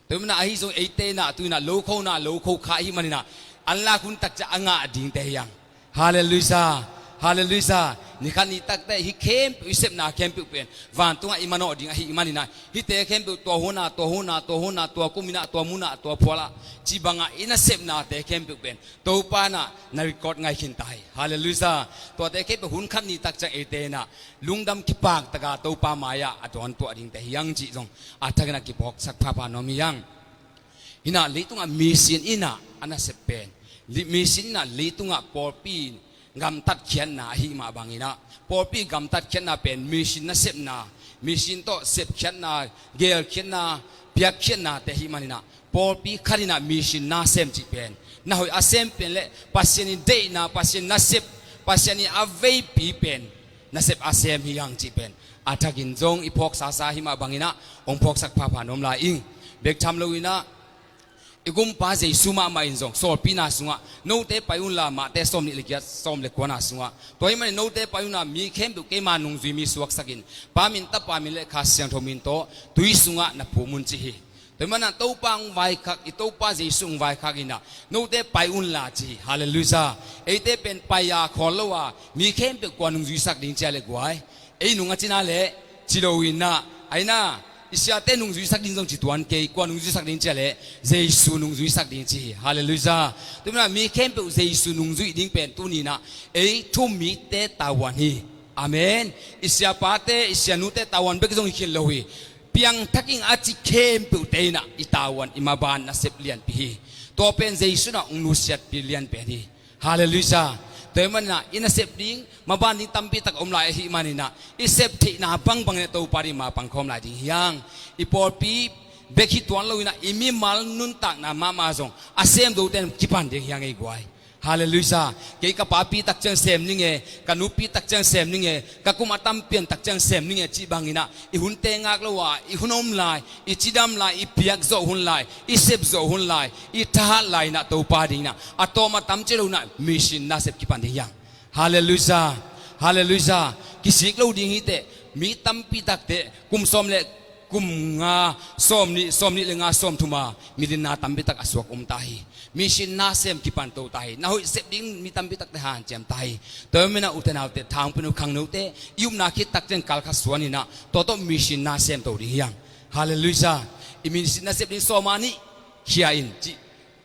Tua ahih man inah ahi zong eite inah tu inah lo khona lo kho kha ahih man inah anlak hun tak ciang a ngah dingte hi hang. Halleluijah. Halleluijah. Ni khat ni takte hih khempeuh, i sepna khempeuh pen vantungah i manawh ding ahih man inah, hihte khempeuh tua hun a, tua hun a, tua hun a, tua kum inah, tua mun ah, tua phual ah, cih bangah i nasepnate khempeuh pen Topa inah na record ngai khin ta hi. Halleluijah. Tuate khempeuh hun khat ni tak ciang eite inah lungdam kipak taka Topa mai-ah a dawntuah dingte hi hang cih zong a thakin a kiphawksak phapha nuam hi hang. Inah leitungah mission inah a nasep pen, li-, mission inah leitungah pawlpi gamtatkhiatna ahih mah bang inah, pawlpi gamtatkhiatna pen mission nasepna, mission tawh sepkhiatna, gelkhiatna, piakkhiatnate ahih man inah, pawlpi khat inah mission na sem cih pen, na hoih a sem pen le Pasian in deihna, Pasian nasep, Pasian in a veipi pen nasep a sem hi hang cih pen a thakin zong i phawksasa hi mah bang inah hong phawksak phapha nuam lai ing. Bek tham lo inah i Gumpa Jesu mahmah in zong sawlpina sungah, note pai unla, Mate sawm nih le giat, sawm le kuana sungah, tua ahih manin note pai unla, mi khempeuh keima nungzui mi suaksakin, Pa min, Tapa min le Kha Siangtho min tawh tui sungah na phum un ci hi. Tua ahih manin Topa hong vaikhak, i Topa Jesu hong vaikhak inah, note pai unla ci hi. Halleluijah. Eite pen pai a khawl lo a, mi khempeuh kua nungzuisak ding ci a le guai? Ei nung a cina le, ci lo inah, a inah, i siate nungzuisak ding zong ci tuan kei, kua nungzuisak ding ci a le, Jesu nungzuisak ding ci hi. Halleluijah. Tua ahih manin mi khempeuh Jesu nungzuih ding pen tuni inah ei thu mite tavuan hi. Amen. I siapate, i sianute tavuan bek zong hi khin lo hi. Piangthak ing a ci khempeuhte inah i tavuan, i maban nasep lianpi hi. Tua pen Jesu in ah hong nusiatpih lian pen hi. Halleluiah. Tua ahih manin ah i nasep ding, maban ding tampi tak om lai ahih manin ah i sep theihna bangbang in ah Topa ding mapang khawm lai ding hi hang. I pawlpi bek hi tuan lo in ah i mimal nuntakna mahmah zong a sem zote in kipan ding hi hang ei guai. Halleluiah. Kei ka papi tak ciang sem ning e, ka nupi tak ciang sem ning e, ka kum a tam pian tak ciang sem ning e cih bangin ah i hunte ngak lo a, i hun om lai, i cidam lai, i piak zawh hun lai, i sep zawh hun lai, i thahat lai in ah Topa ding in ah a tawm a tam ci lo in ah mission nasep kipan ding hi hang. Halleluiah. Halleluiah. Kisik lo ding hi teh, mi tampi tak teh kum sawm le kum nga, sawm nih, sawm nih le nga, sawm thum a milinna tampi tak a suak om ta hi. Mission nasem kipan to ta hi. Na hoih sep ding mi tampi tak teh hanciam ta hi. Tua ahih manin ah u te nau te, tha hong pia nu khangno te, i upna khit tak ciang kal khat suan in ah tua tawh mission nasem to ding hi hang. Halleluiah. I mission nasep ding sawm a nih khia in cih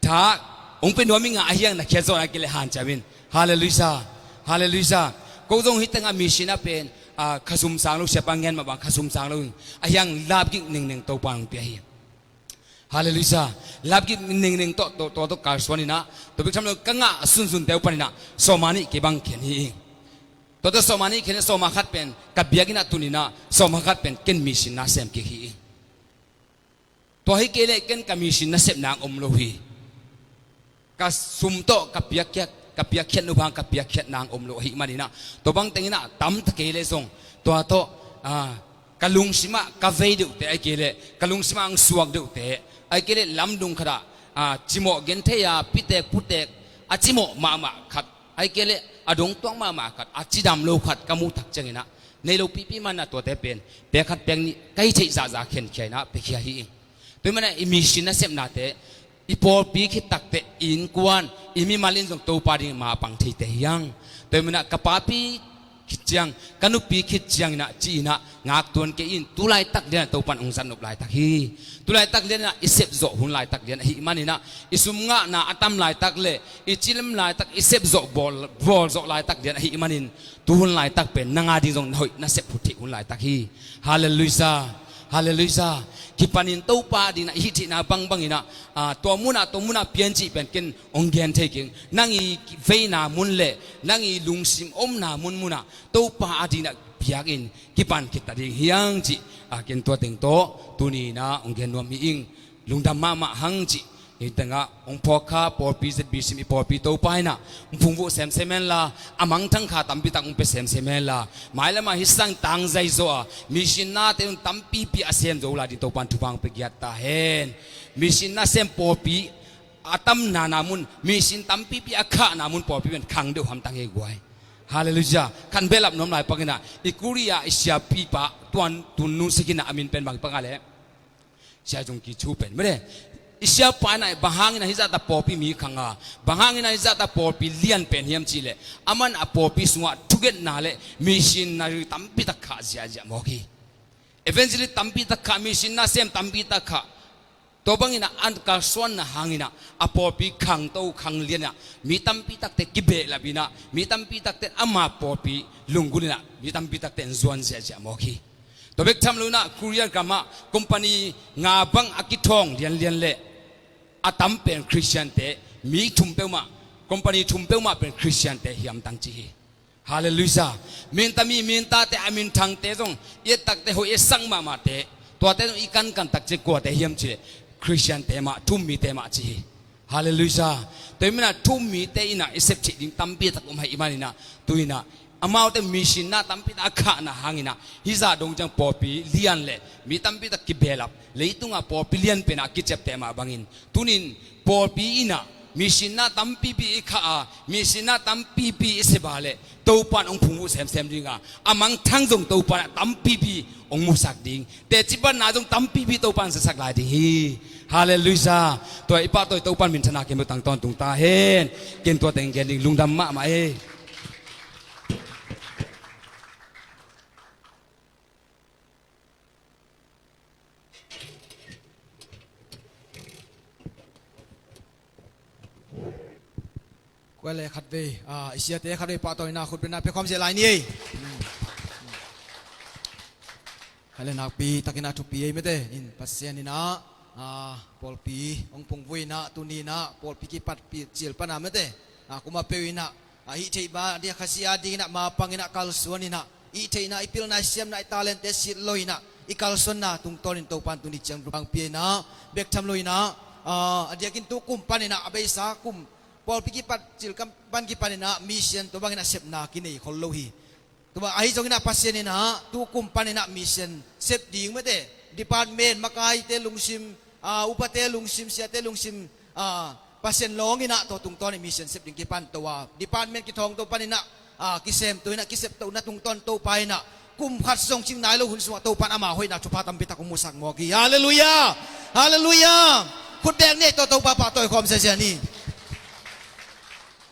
tha hong pia nuam ing a, ahi hang na khiat zawh na kei leh hanciam in. Halleluiah. Halleluiah. Ko zong hih teng ah mission ah pen, ah, kha sum sang lo, siapa ngen mah bang kha sum sang lo in, ahi hang lapgik nengneng Topa in hong pia hi. Halleluiah. Lapgik nengneng tawh, tawh, tawh, tawh kalsuan in ah, tua bek tham lo ka ngah sunsunte uh panin ah sawm a nih kei bang khen hi ing. Tua tawh sawm a nih khen, sawm a khat pen ka biakinn ah tun in ah, sawm a khat pen ken mission nasem kik hi ing. Tua hi kei leh ken ka mission nasep nang om lo hi. Ka sum tawh ka piakkhiat, ka piakkhiat nu bang ka piakkhiat nang om lo ahih manin ah, tua bang teng in ah tam ta kei leh zong, tua tawh, ah, ka lungsim ah ka vei deuhte ahih kei leh, ka lungsim ah hong suak deuhte ahih kei leh, lamdung khat ah, ah, cimawh genthei a, pitek putek a cimawh mahmah khat ahih kei leh, a dongtuak mahmah khat, a cidam lo khat ka muh tak ciangin ah, nei lo pipi man ah tuate pen pek khat pek nih ka hih theih zahzah khenkhia in ah piakhia hi ing. Tua ahih manin ah i mission nasepnate i pawlpi khit tak teh i innkuan, i mimal in zong Topa ding mapang theite hi hang. Tua ahih manin ah ka papi khit ciang, ka nupi khit ciangin ah ci-in ah ngaktuan kei in, tu laitak lian ah Topa in hong zat nop laitak hi. Tu laitak lian ah i sep zawh hun laitak lian ahih manin ah, i sum ngahna a tam laitak le i cilim laitak, i sep zawh bawl, bawl zawh laitak lian ahih manin, tu hun laitak pen nang a ding zong na hoih nasep phut theih hun laitak hi. Halleluiah. Halleluiah. Kipanin Topa ding in ah i hih theihna bangbang in ah, ah, tua mun ah, tua mun ah pian cih pen ken hong gen thei keng. Nang i veina mun le nang i lungsim omna munmun ah Topa a ding in ah biak in kipan khit ta ding hi hang cih, ah, ken tua teng tawh tuni in ah hong gen nuam hi ing. Lungdam mahmah hang cih. Hih teng ah hong phawk kha pawlpi Z B C M i pawlpi Topa in ah hong phungvuh semsem hen la, a mangthang kha tampi tak hong pia semsem hen la, mailam ah hih sang tangzai zaw a mission nate un tampipi a sem zo lai ding Topa in thupha hong pia giat ta hen. Mission nasem pawlpi a tamna na mun, mission tampipi a khahna mun pawlpi pen khang deuh hamtang hi ei guai. Halleluiah. Khan behlap nuam lai pak in ah, i Korea i siapipa tuan tun nu sikin ah a min pen bang pak a leh Sia Jung Ki Chu pen mede. I siapa in ah bang hangin ah hih zahta pawlpi mi khang a, bang hangin ah hih zahta pawlpi lian pen hiam cih leh, aman a pawlpi sungah thungetna le missionary tampi tak khah ziahziah mawk hi. Evangelist tampi tak khah, mission nasem tampi tak khah. Tua bangin ah a kalsuanna hangin ah a pawlpi khangto khang lian in ah mi tampi takte kibehlap in ah, mi tampi takte ama pawlpi lunggulh in ah mi tampi takte in zuan ziahziah mawk hi. Tua bek tham lo in ah Korea gam ah company nga bang a kithawng lianlian leh a tam pen Khristiante, mi thum peuhmah, company thum peuhmah pen Khristiante hiam tang ci hi. Halleluiah. Minta mi, mintate, a minthangte zong i et takte hoih i et sang mahmahte, tuate zong i kankan tak ci kuate hiam cih leh Khristiante mah, thu-um mite mah ci hi. Halleluiah. Tua ahih manin ah thu-um mite in ah i sep theih ding tampi tak om ahih manin ah, tu in ah amaute mission na tampi tak a khahna hangin ah hih zah dong ciang pawlpi lian le mi tampi tak kibehlap, leitungah pawlpi lian pen ah a kiciapteh mah bangin, tuni in pawlpi in ah mission na tampipi i khah a, mission na tampipi i sep a leh Topa in hong phungvuh semsem ding a, a mangthang zong Topa in ah tampipi hong musak ding, teci panna zong tampipi Topa in zasak lai ding hi. Halleluiah. Tua i pahtawi Topa in minthanna kem beuh tang tawntung ta hen. Ken tua teng gen ding, lungdam mahmah ei. Kua le khatvei, ah, i siate khatvei pahtawina khutbetna pia khawm zia lai ni ei. Kha le nakpi takin a thupi ei mete in Pasian in ah A, pawlpi hong pungvui inah, tuni inah pawlpi kipat cil pana mete, a, kumapeuh inah, a, hih theih ba dia khasi a ding inah, mapang inah, kalsuan inah, i theihna, i pilna, i siamna, i talente sit lo inah, i kalsuanna tungtawnin Topan tuni ciang thupha hong pia inah, bek tham lo inah, a, a diakin tu kum pan inah, a beisa kum, pawlpi kipat cil kam pan kipan inah mission tua bang inah sepna kinei khol lo hi. Tua ahi zong inah Pasian inah tu kum pan inah mission sep ding mete, department makaite lungsim, a, upate lungsim, siate lungsim, a, Pasian lawng inah tua tungtawn in mission sep ding kipan to a, department kithawng to pan inah, a, kisem to inah, kisep to na tungtawn Topa inah kum khat zong cing nai lo hun sungah Topan ama hoihna thupha tampi tak hong musak mawk hi. Halleluiah. Halleluiah. Khut bek ni, to Topa pahtawi khawm sese ni.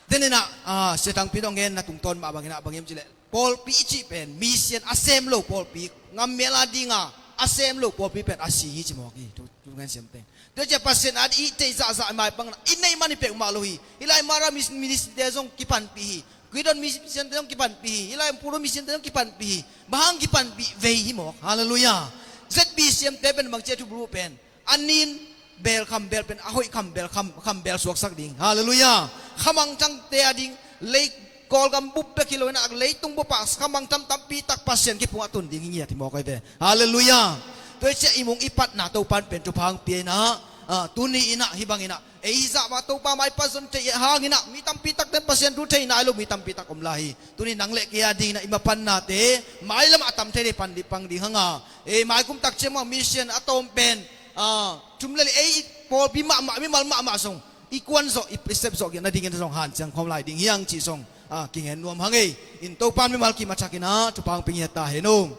Ten inah, a, Sia Thangpi tawh ngen na tungtawn mah bang inah, bang hiam cih leh, pawlpi i cih pen mission a sem lo pawlpi, ngam mial a dinga a sem lo pawlpi pen a si hi ci mawk hi. Tu, tu ngen siam teng. Tua ciah Pasian a i theih zahzah maipang na i neih man hi peuhmah lo hi. Hih lai Mara mis-, ministry te zong kipanpih hi. Kwidon mission te zong kipanpih hi. Hih lai Puru mission te zong kipanpih hi. Bang hang kipanpih vei hi mawk. Halleluiah. Z B C M te pen bang ciah thubru pen, a nin bel kham bel pen a hoih kham bel, kham, kham bel suaksak ding. Halleluiah. Khamangthang te a ding, lei Kawlgam bup bek hi lo inah, leitung bup ah khamangthang tampi tak Pasian kiphung a tun ding hi ngiat hi mawk ahi ve. Halleluiah. Tua hi ciah i mung i patna Topan pen thupha hong pia inah, a, tuni inah hih bang inah ei hizah mah Topa maipa zon theih hang inah mi tampi tak ten Pasian thu thei nai lo mi tampi tak om lai hi. Tuni nang le kei a ding inah i mapannate mailam a tam thei dei pan dih pang ding hanga, ei maikum tak ciang mah mission a tawm pen, a, thum le li ei pawlpi mahmah, mimal mahmah zong i kuan zawh, i, i sep zawh kiat nadingin zong hanciam khawm lai ding hiang cih zong, a, kingen nuam hang ei. In Topan mimal kim a thak inah thupha hong pia ngiat ta hen o.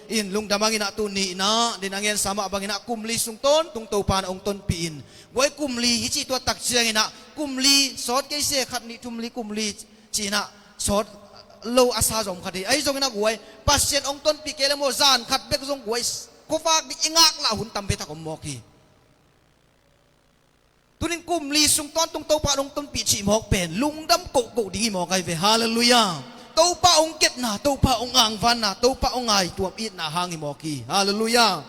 In lungdam hang inah tuni inah den a ngensa mah bang inah kum li sung tawntung Topan hong tonpih in, guai kum li hi cih tua tak ciang inah kum li sawt kei se, khat nih thum li kum li ci inah sawt lo a sa zom khat hi. Ahi zong inah guai Pasian hong tonpih kei le maw, zan khat bek zong guai khuavak ding i ngaklah hun tampi tak om mawk hi. Tunin kum li sung tawntung Topa hong tonpih cih mawk pen lungdam kohkoh ding hi mawk ahi ve. Halleluiah. Topa hong kepna, Topa hong angvanna, Topa hong ngaituam itna hang hi mawk hi. Halleluiah.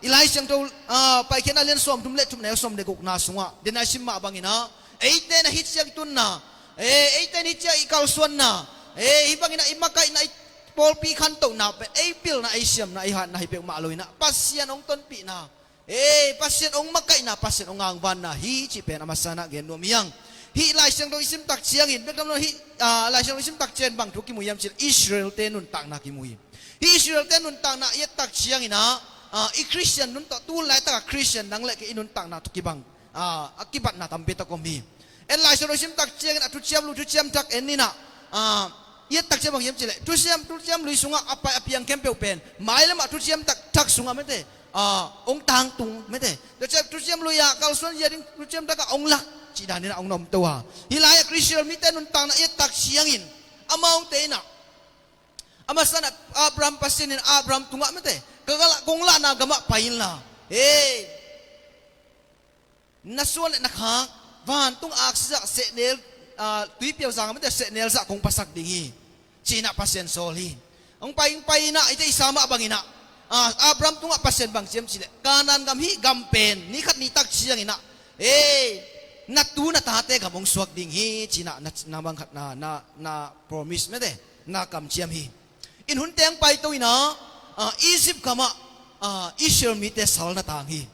I Lai Siangtho, a, Paikhiatna lian sawmthum le thum, neu sawm le gukna sungah den a i sim mah bang inah, eite na hih ciang i tunna, e, eite na hih ciang i kalsuanna, e, hih bang inah i makaihna, i pawlpi khantohna pen ei pilna, ei siamna, ei hatna hi peuhmah lo inah Pasian hong tonpihna, e, Pasian hong makaihna, Pasian hong angvanna hi cih pen a masa inah gen nuam hiang. Hih Lai Siangtho i sim tak ciangin, bek tam lo hih, a, Lai Siangtho i sim tak ciangin bang thu kimu hiam cih leh Israel-te nuntakna kimu hi. Hih Israel-te nuntakna i et tak ciang inah, a, i Khristian nun tawh, tu hun laitak a Khristian nang le kei i nuntakna tawh kibang, a, a kibatna tampi tak om hi. En Lai Siangtho i sim tak ciangin a Thuciam Lui, Thuciam Thak en inah, a, i et tak ciang bang hiam cih leh Thuciam, Thuciam Lui sungah a pai a piang khempeuh pen mailam ah Thuciam Thak, Thak sungah mete, a, hong tangtung mete. Tua ciang Thuciam Lui ah kalsuan zia ding Thuciam Thak ah hong lak cih dan inah hong na om to a. Hih lai ah Israel mite nuntakna i et tak ciangin amaute inah, a masa inah Abraham Pasian in Abraham tungah mete, ka gala, kong lahna gamah pai inla, hei, na suan le na khak vantung aksi zah sehnel, a, tuipiau zang mete sehnel zah kong pasak ding hi, ci inah Pasian sawl hi. Hong pai, hong pai inah i theihsa mah bang inah, a, Abraham tungah Pasian bang ci hiam cih leh Kanaan gam hih gam pen ni khat ni tak ciang inah, ei, na tu na tate gam hong suak ding hi, ci inah na, na bang khat na, na, na promise mete, na kamciam hi. In hun teng paito inah, a, Egypt gamah, a, Israel mite sal na tang hi.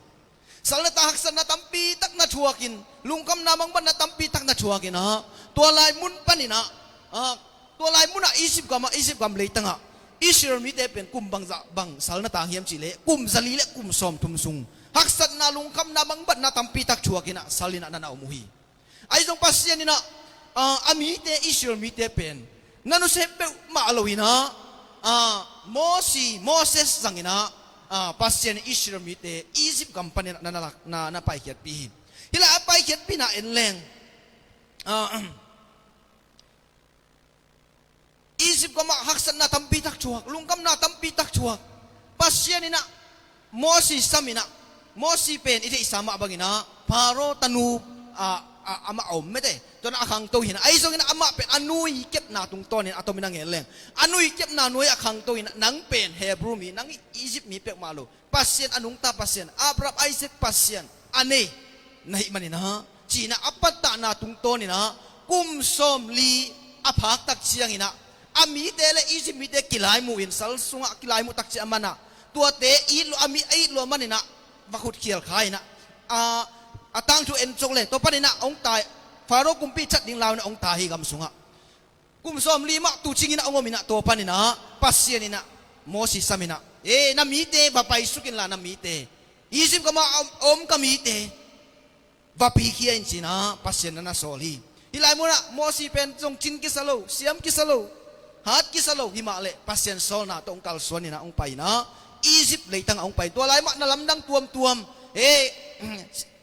Sal na tang, haksatna tampi tak na thuakin, lungkhamna mangbatna tampi tak na thuakin ah, tua lai mun pan inah, a, tua lai munah Egypt gamah, Egypt gam leitangah Israel mite pen kum bangzah bang sal na tang hiam cih leh kum zali le kum sawmthum sung haksatna, lungkhamna mangbatna tampi tak thuak inah sal inah na na om uh hi. Ahi zong Pasian inah, a, a mite, Israel mite pen na nusia peuhmah lo inah, a, Mosi, Moses zang inah, a, Pasian in Israel mite Egypt gam pan inah na, na, na, na paikhiatpih hi. Hih lai a paikhiatpihna en leng, a, Egypt gamah haksatna tampi tak thuak, lungkhamna tampi tak thuak. Pasian inah Mosi sam inah, Mosi pen i theihsa mah bang inah Pharaoh tanu, a, a, amah a om mete, tua inah a khangto hi inah. Ahi zong inah amah pen a nui kepna tungtawn inah a tom inah ngen leng, a nui kepna nuai a khangto inah, nang pen Hebrew mi, nang Egypt mi peuhmah lo, Pasian a nungta Pasian, Abraham, Isaac Pasian, a nei na hih maninah, cinah a pattahna tungtawninah kum sawmli a phak tak cianginah a mite le Egypt mite kilaimuh in, sal sungah kilaimuh tak ciang a manah tuate it lua, a mi a it lua maninah va khutkhial kha inah, a, a tangthu en cok leng tua paninah hong tai, Faro kumpi that ding lauinah hong tai hi gam sungah. Kum sawmli mah tuucinginah hong ominah tua paninah Pasian inah Moses saminah, e, na mite va paisuk inla, na mite, Egypt gamah a om, a om ka mite va pikhia in cinah Pasian na na sawl hi. Hih lai munah Moses pen zong cin kisa lo, siam kisa lo, hat kisa lo, himah leh Pasian sawlna tawh hong kalsuan inah hong pai inah Egypt leitangah hong pai. Tua lai mah na lamdang tuamtuam, e,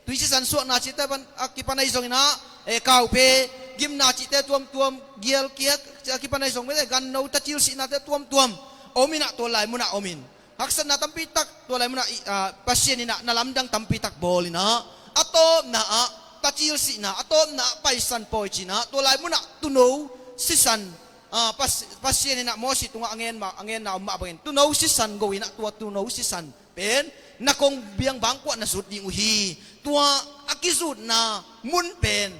tui sisan suahna cihte pan a kipan ahi zonginah, e, kauphe gimna cihte tuamtuam, gialkiak a kipan ahi zong mite, ganno tacil sihnate tuamtuam om inah tua lai munah om in, haksatna tampi tak tua lai munah i, a, Pasian inah na lamdang tampi tak bawl inah, a tawpna ah tacil sihna, a tawpna ah paisan pawi cinah tua lai munah tuuno sisan, a, Pas-, Pasian inah Moses tungah a ngen mah, a ngenna om mah bangin tuuno sisan go inah tua tuuno sisan pen na kongbiang bangkuah na zut ding uh hi. Tua a kizutna mun pen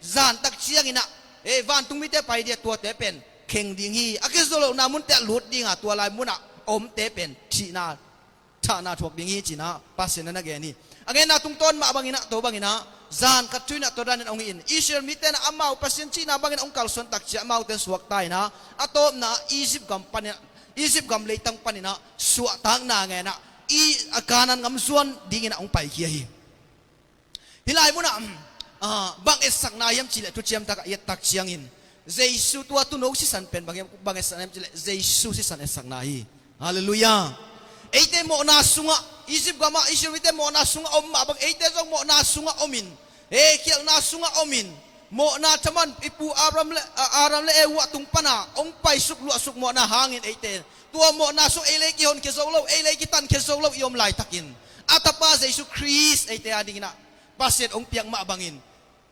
zan tak cianginah, e, vantung mite pai dia tuate pen kheng ding hi. A kizut lohna munte ah lut dinga tua lai munah omte pen thihna, thahna thuak ding hi cinah Pasian na na gen hi. A ngenna tungtawn mah banginah tua banginah zan khat thu inah tua danin hong hi in, Israel mite inah amau Pasian cihna bangin hong kalsuan tak ciang amaute suakta inah a tawpna ah Egypt gam paninah, Egypt gam leitang paninah suahtakna ngenah i, a, Kanaan gam zuan dinginah hong paikhia hi. Hih lai munah, ah, bang etsakna hiam cihleh thuciam takah i et tak ciangin Jesu tua tuuno sisan pen bang hiam, bang etsakna hiam cihleh Jesu sisan etsakna hi. Halleluiah. Eite mawhna sungah, Egypt gamah Israel mite mawhna sungah om mah bang eite zong mawhna sungah om in, e, khialhna sungah om in, mawhna thaman i pu Abraham le, a, Adam le Eve tung pana hong paisuk luahsuk mawhna hangin eite tua mawhna sung ei lei kihonkhia zo lo, ei lei kitankhia zo lo i om laitakin a Tapa Jesu Khrist eite a dinginah Pasian hong piak mah bangin,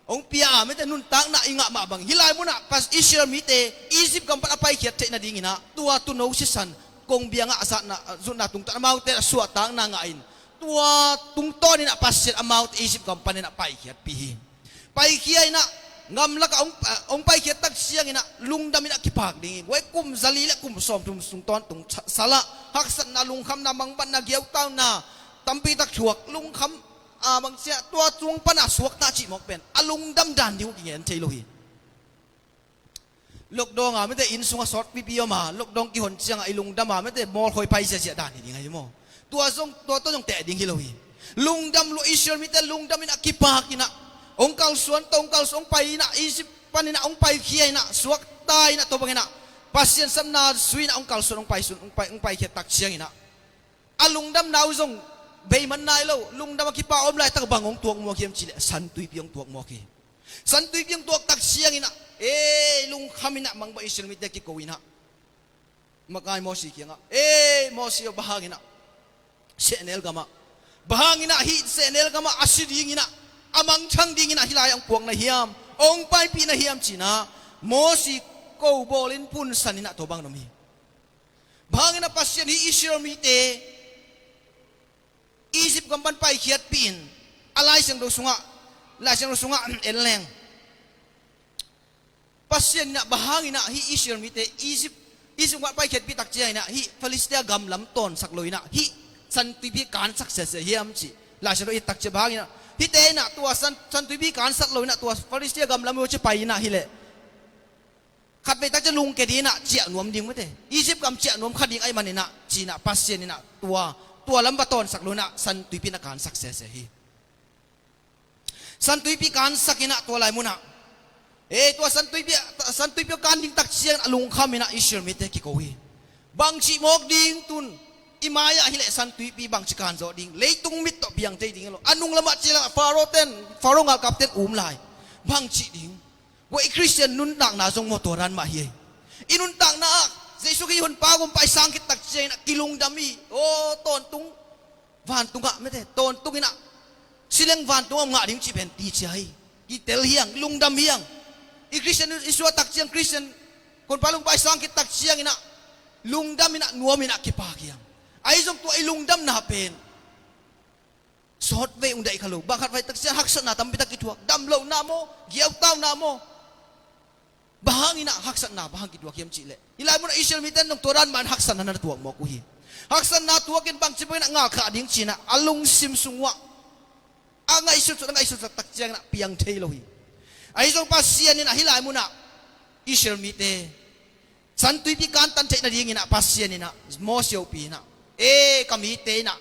hong pia a mite nuntakna i ngah mah bangin, hih lai munah Pas-, Israel mite Egypt gam pan a paikhiat theih nadinginah tua tuuno sisan kongbiangah a zatna, a zutna tungtawn amaute a suahtakna ngahin tua tungtawninah Pasian amaute Egypt gam paninah paikhiatpih hi. Paikhia inah gamlakah hong, ah, hong paikhiat tak cianginah lungdam inah kipak ding hi. Buai kum zali le kum sawmthum sung tawntung sa-, salah haksatna, lungkhamna, mangbatna, giautauna tampi tak thuak, lungkham, ah, bangciah tua cung pana suakta cihmawk pen a lungdam dan ding uh kingen thei lo hi. Lockdown a mite inn sungah sawt pipi om a, lockdown kihon ciangah i lungdam a mite mawlkhawi pai ziahziah dan hi ding ahi maw? Tua zong, tua tawh zong teh ding hi lo hi. Lungdam lua, Israel mite lungdam inah kipak inah hong kalsuan tawh, hong kalsuan, hong pai inah, Egypt paninah hong paikhia inah, suakta inah tua banginah Pasian sapna zui inah hong kalsuan, hong pai sun, hong pai, hong paikhiat tak cianginah a lungdamna uh zong beiman nai lo, lungdam a kipa om laitak bang hong tuak muak hiam cihleh San Tuipi hong tuak muak hi. San Tuipi hong tuak tak cianginah, ei, lungkham inah mangbat Israel mite kiko inah makai Moses kiangah, ei, Moses aw, bang hanginah sehnel gamah, bang hanginah hih sehnel gamah a si dinginah, a mangthang dinginah hih lai-ah hong puak na hiam, hong paipih na hiam cinah Moses ko bawlin punsan inah tua bang na om hi. Bang hanginah Pasian hih Israel mite Egypt gam pan paikhiatpih in, a Lai Siangtho sungah, Lai Siangtho sungah en leng Pasian inah bang hanginah hih Israel mite Egypt, Egypt gam pan paikhiatpih tak cianginah hih Philistia gam lam tawnsak lo inah hih San Tuipi kansak sese hiam cih Lai Siangtho i et tak ciang bang hanginah hihte inah tua San, San Tuipi kansak lo inah tua Philistia gam lam uh ci pai inah hileh khatvei tak ciang lungke ding inah ciah nuam ding mite, Egypt gam ciah nuam kha ding ahih maninah cinah Pasian inah tua, tua lam va tawnsak lo inah San Tuipi na kansak sese hi. San Tuipi kansak inah tua lai munah, e, tua San Tuipi, San Tuipi kan ding tak ciang a lungkham inah Israel mite kiko hi. Bangci mawk ding tun, i mai-ah hileh San Tuipi bangci kanzawh ding, leitung mit tawh piang thei ding hi lo, a nung lamah ciah leh Faro ten, Faro ngalkapten um lai, bangci ding. Ua, i Khristian nuntakna zong maw tua dan mah hi. I nuntakna ah Jesu Khrih honpa gumpa i sang khit tak ciangin ah kilungdam hi. Aw, tawntung vantungah mete, tawntung inah sileng vantungah om ngah ding cih pen ti cia hi. Kitel hiang, lungdam hiang. I Khristian i suah tak ciang, Khristian honpa gumpa i sang khit tak ciangin ah lungdam inah, nuam inah kipak hiang. Ahi zong tua i lungdamna pen Sawtvei ung daih kha lo. Bang khat vai tak ciang haksatna tampi tak kithuak. Dam lohna maw, giautauna maw. Bang hangin ah haksatna bang hang kithuak hiam cih leh, hih lai munah Israel mite in dong tua dan mah in haksatna na tuak mawk uh hi. Haksatna tuakin bangci bangin ah ngalkah ding ci-in ah a lungsim sung uah a ngaihsut, a ngaihsut tak ciangin ah piang thei lo hi. Ahi zong Pasian in ah hih lai munah Israel mite San Tuipi kantan theih nadingin ah Pasian in ah Moses hopih in ah, e, ka mite in ah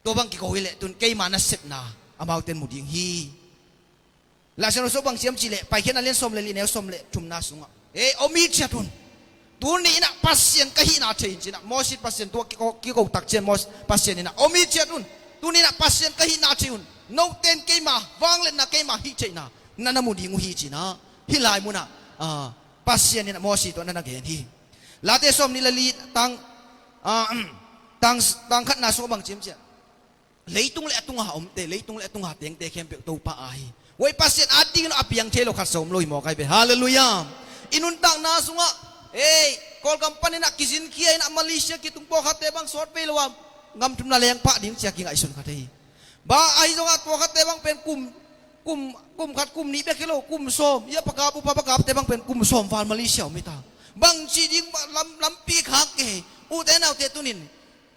tua bang kiko hi leh tun keima nasepna amaute in mu ding hi. Laisiangtho sung bang ci hiam cih leh, Paikhiatna lian sawm le li, neu sawm le thumna sungah, e, om hi ciat un. Tuni in ah Pasian ka hihna thei in ci-in ah Moses, Pasian tua kiko, kiko tak ciang Moses, Pasian in ah om hi ciat un. Tuni in ah Pasian ka hihna thei un. Note in keima vangliatna, keima hih theihna na na mu ding uh hi ci-in ah hih lai munah, ah, Pasian in ah Moses tua na na gen hi. Late sawmnih le li tang, ah, tang, tang khatna sungah bang ci hiam cih leh, leitung le a tunga omte, leitung le a tunga tengte khempeuh Topa aa hi. Tua Pasian adingin a piang thei lo khat zong om lo hi mawk ahi ve. Halleluiah. I nuntakna sungah, ei, Kawlgam panin ah kizinkhia in ah Malaysia kitung pawlkhatte bang sawtvei lo a, gam thumna leng pah ding ci-a kingaihsun kha thei hi. Bang ahi zongah tua khatte bang pen kum, kum, kum khat, kum nih bek hi lo, kum sawm. Ia pakap, upa pakapte bang pen kum sawm val Malaysia om hi ta. Bangci ding lam, lampi khak kei. Ute naute, tuni in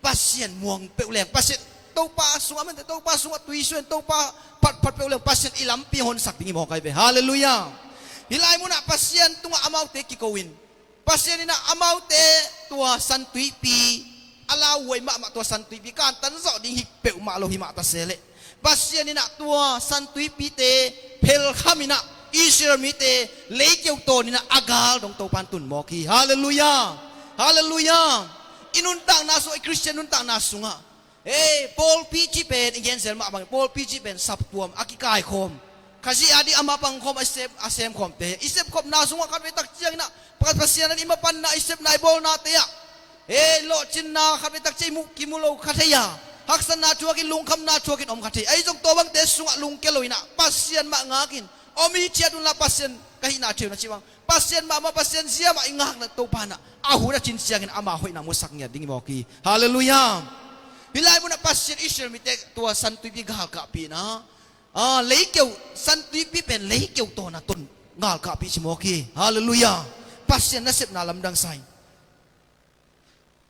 Pasian muang peuh leng, Pasian, Topa sungah mente, Topa sungah tui suan, Topa phatphat peuh leng Pasian i lampi honsak ding hi mawk ahi ve. Halleluiah. Hih lai munah Pasian tungah amaute kiko in, Pasian in ah amaute tua San Tuipi, a lauhuai mahmah tua San Tuipi kantan zawh ding hi peuhmah lo hi mah ta se leh, Pasian in ah tua San Tuipite phelkham in ah Israel mite leikeu tawn in ah a gal dong Topa in tun mawk hi. Halleluiah. Halleluiah. I nuntakna sungah, i Khristian nuntakna sungah, ei, pawlpi cih pen i gen zel mah bangin pawlpi cih pen saptuam a kikaikhawm, Khazih ading a mapangkhawm, a sem, a semkhawmte. I sepkhopna sungah khatvei tak ciangin ah Pasian in i mapanna, i sepna, i bawlnate ah, ei, lawhcinna khatvei tak ciang i muh, kimu lo kha thei a, haksatna thuakin, lungkhamna thuakin om kha thei. Ahi zong tua bangte sungah lungkia lo in ah Pasian mah ngakin om hi ciat unla, Pasian ka hihna thei un a cih bang, Pasian mahmah, Pasian zia mah i ngakna Topa in ah a hun a cin ciangin ama hoihna musak ngiat ding hi mawk hi. Halleluiah. Hih lai munah Pasian Israel mite tua San Tuipi galkahpih in ah, ah, leikeu, San Tuipi pen leikeu tawn a tun galkahpih ci mawk hi. Halleluiah. Pasian nasepna lamdang sa hi.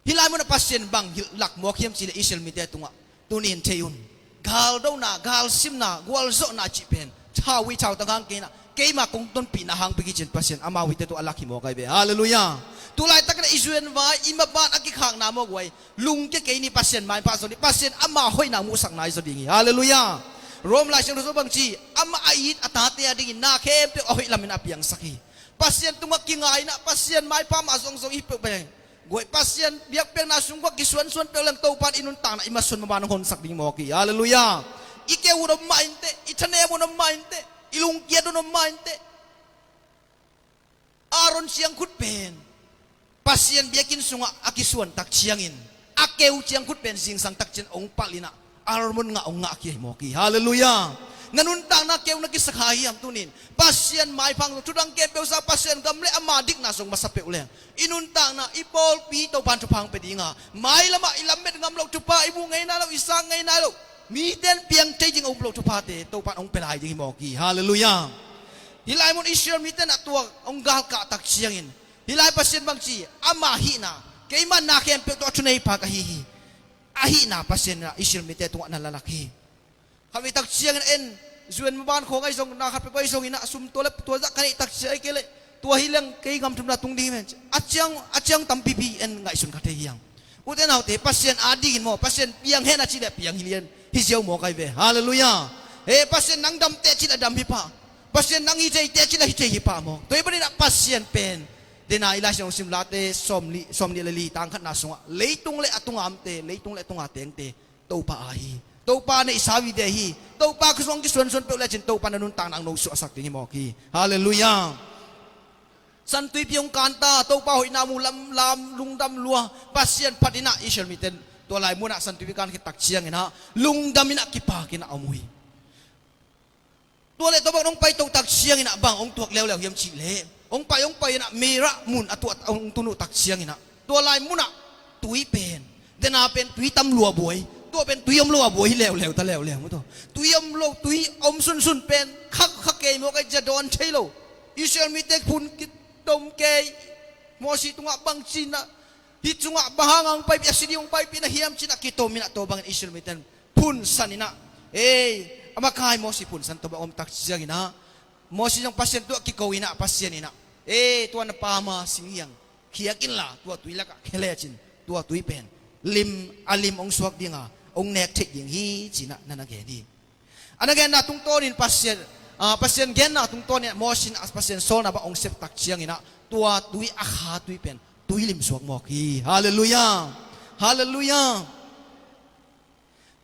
Hih lai munah Pasian bang hilh lak mawk hiam cih leh Israel mite tungah, tuni in thei un. Galdona, galsimna, gualzawhna cih pen thau i thau tang hang kei in ah, keima kong tonpihna hang piki cin Pasian amau hite tungah a lak hi mawk ahi ve. Halleluiah. Tu laitakin ah i zuan vai, i maban a kikhakna mawk vai. Lungkia kei ni, Pasian maipha zaw ni, Pasian ama hoihna muhsakna i zaw ding hi. Halleluiah. Rom Laisiangtho sung bang ci, amah a it a tate adingin na khempeuh a hoih lamin a piangsak hi. Pasian tungah kingai in ah, Pasian maipha mah zongzong i hi peuh pen, guai, Pasian biakpiakna sung guak kisuansuan peuh leng Topa in i nuntakna i masuan maban hong honsak ding mawk hi. Halleluiah. I keu un om mah inteh, i thanem un om mah inteh, i lungkiat un om mah inteh. Aaron ciangkhut pen Pasian biakinn sungah a kisuan tak ciangin, a keu ciangkhut pen zingsang tak ciang hong palh in ah almond ngah hong ngah khia hi mawk hi. Halleluiah. Na nuntakna keu na kisa kha hiam tuni in? Pasian maipha hang zong, thudang khempeuh sang, Pasian gam le ama dikna zong masa peuh leng, i nuntakna, i pawlpi Topa in thupha hong pia ding a, mailamah i lamet ngam loh thupha, i muh ngei nai loh, i sang ngei nai loh, mite in piang thei ding a um loh thuphate Topa in hong pia lai ding hi mawk hi. Halleluiah. Hih lai mun Israel mite in ah tua hong galkah tak ciangin, hih lai Pasian bang ci, ama hihna, keima na khempeuh tawh a thuneipa ka hi hi. A hihna Pasian in ah Israel mite tungah na la lak hi. Khatvei tak ciangin en, zuan maban khawng ahi zong, na khat peuh ahi zongin ah, sum tua le tua zah ka neih tak ciang, ahih kei leh tua hi leng kei gam thumna tung ding hi ven ci, a ciang, a ciang tampipi en ngaihsun kha thei hi hang. Ute naute, Pasian adingin maw, Pasian piang hen a cih leh piang hi lian hi ziau mawk ahi ve. Halleluiah. He, Pasian nang dam teh cih leh dam hi pah. Pasian nang hi thei teh cih leh hi thei hi pah maw. Tua ahih manin ah Pasian pen, dena i Lai Siangtho sim, Late sawmnih, sawmnih le li, tang khatna sungah, leitung le a tunga omte, leitung le a tunga tengte Topa aa hi. Topa neihsa vive hi. Topa khut sung kisuansuan peuh lecin Topa na nuntakna hong nosuahsak ding hi mawk hi. Halleluiah. San Tuipi hong kan ta, Topa hoihna mu, lam, lam, lungdam lua, Pasian phat in ah Israel mite in tua lai munah San Tuipi kan khit tak ciangin ah lungdam in ah kipak in ah om uh hi. Tua leh tua bang hong pai to tak ciangin ah bang hong tuak leuleu hiam cih leh, hong pai, hong pai in ah Marah mun a tuah, hong tun uh tak ciangin ah tua lai munah tui pen, dena pen tui tam lua buai, Tua pen tui om lo a buai hi leuleu ta leuleu maw tua. Tui om lo, tui om sunsun pen kha, kha kei maw, ka zia dawn thei lo. Israel mite phun kitom kei. Mosi tungah bang ci-in ah, hih sungah bang hang hong paipih, a si ding hong paipih na hiam ci-in ah kitom in ah, tua bangin Israel mite in phunsan in ah, ei, a makai Mosi phunsan tua bang om tak ciangin ah, Mosi zong Pasian tungah kiko in ah, Pasian in ah, ei, tua na pam a singhiang khiak inla, tua tui lakah khia lecin, tua tui pen lim, a lim hong suak ding a, hong nek theih ding hi ci-in ah na na gen hi. A na genna tungtawnin Pasian, ah, Pasian genna tungtawnin Mosi in ah Pasian sawlna bang hong sep tak ciangin ah, tua tui, a kha tui pen tui lim suak mawk hi. Halleluiah. Halleluiah.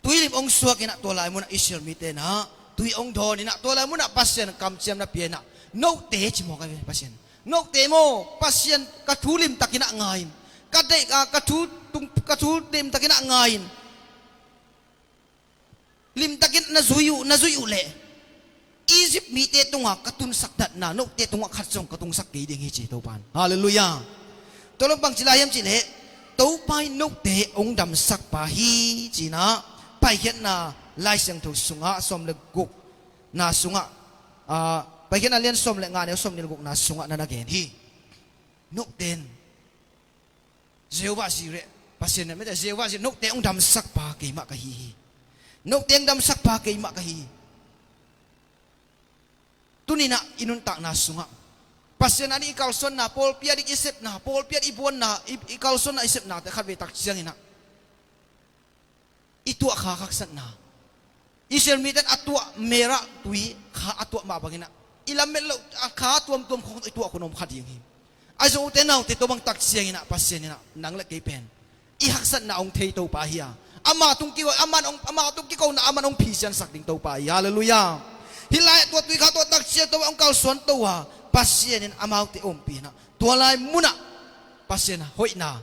Tui lim hong suak in ah, tua lai munah Israel mite in ah tui hong dawn in ah, tua lai munah Pasian kamciam na pia in ah, note ci mawk a ve Pasian. Note maw, Pasian, ka thu limtakin ah ngai in, ka deih, ah, ka thu tung, ka thu limtakin ah ngai in, limtakin na zui uh, na zui uh leh Egypt mite tungah ka tunsak datna note tungah khat zong ka tungsak kei ding hi ci Topa in. Halleluiah. Tua lo bang ci lai hiam cih leh, Topa in note hong damsakpa hi ci-in ah Paikhiatna Lai Siangtho sungah sawm le gukna sungah, ah, Paikhiatna lian sawm le nga, neu sawm nih le gukna sungah na na gen hi. Note in Jehovah Jireh, Pasian in, mete, Jehovah Jireh, note hong damsakpa keimah ka hi hi. Note hong damsakpa keimah ka hi hi. Tuni-in ah i nuntakna sungah Pasian a ding i kalsuanna, pawlpi a ding i sepna, pawlpi a ding i buanna, i, i kalsuanna, i sepnate khatvei tak ciangin ah i tuah kha haksatna. Israel mite in a tuah Marah tui kha a tuah mah bangin ah, i lamet loh a kha tuamtuam khawng i tuah khawng om kha ding hi. Ahi zong ute naute, tua bang tak ciangin ah Pasian in ah nang le kei pen i haksatna hong thei Topa hi a, amah tung kiko, amah hong, amah tung kikona amah hong phisiansak ding Topa hi. Halleluiah. Hih lai-ah tua tui kha tuah tak ciang Topa hong kalsuan to a, Pasian in amaute ompih in ah, tua lai munah Pasian hoihna,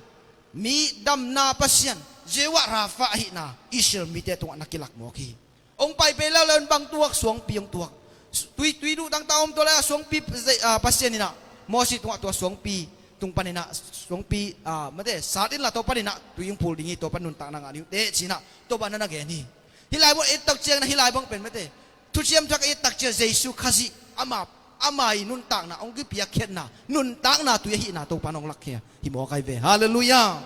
mi damna Pasian, Jehovah Rapha ahihna Israel mite tungah na kilak mawk hi. Hong pai pei leuleu in bang tuak, suangpi hong tuak. Tui, tui duh tangtang om, tua lai-ah suangpi, ah, Pasian in ah Mosi tungah tua suangpi tung panin ah, suangpi, ah, mate, sat inla tua panin ah tui hong phul ding hi, tua pan nuntakna ngah ding uh teh ci-in ah tua bang na na gen hi. Hih lai bang et tak ciangin ah, hih lai bang pen mate, Thuciam Thak et tak ciang Jesu Khazih, ama, ama i nuntakna hong kipiakkhiatna, nuntakna tui ahihna Topa in hong lakkhia hi mawk ahi ve. Halleluiah.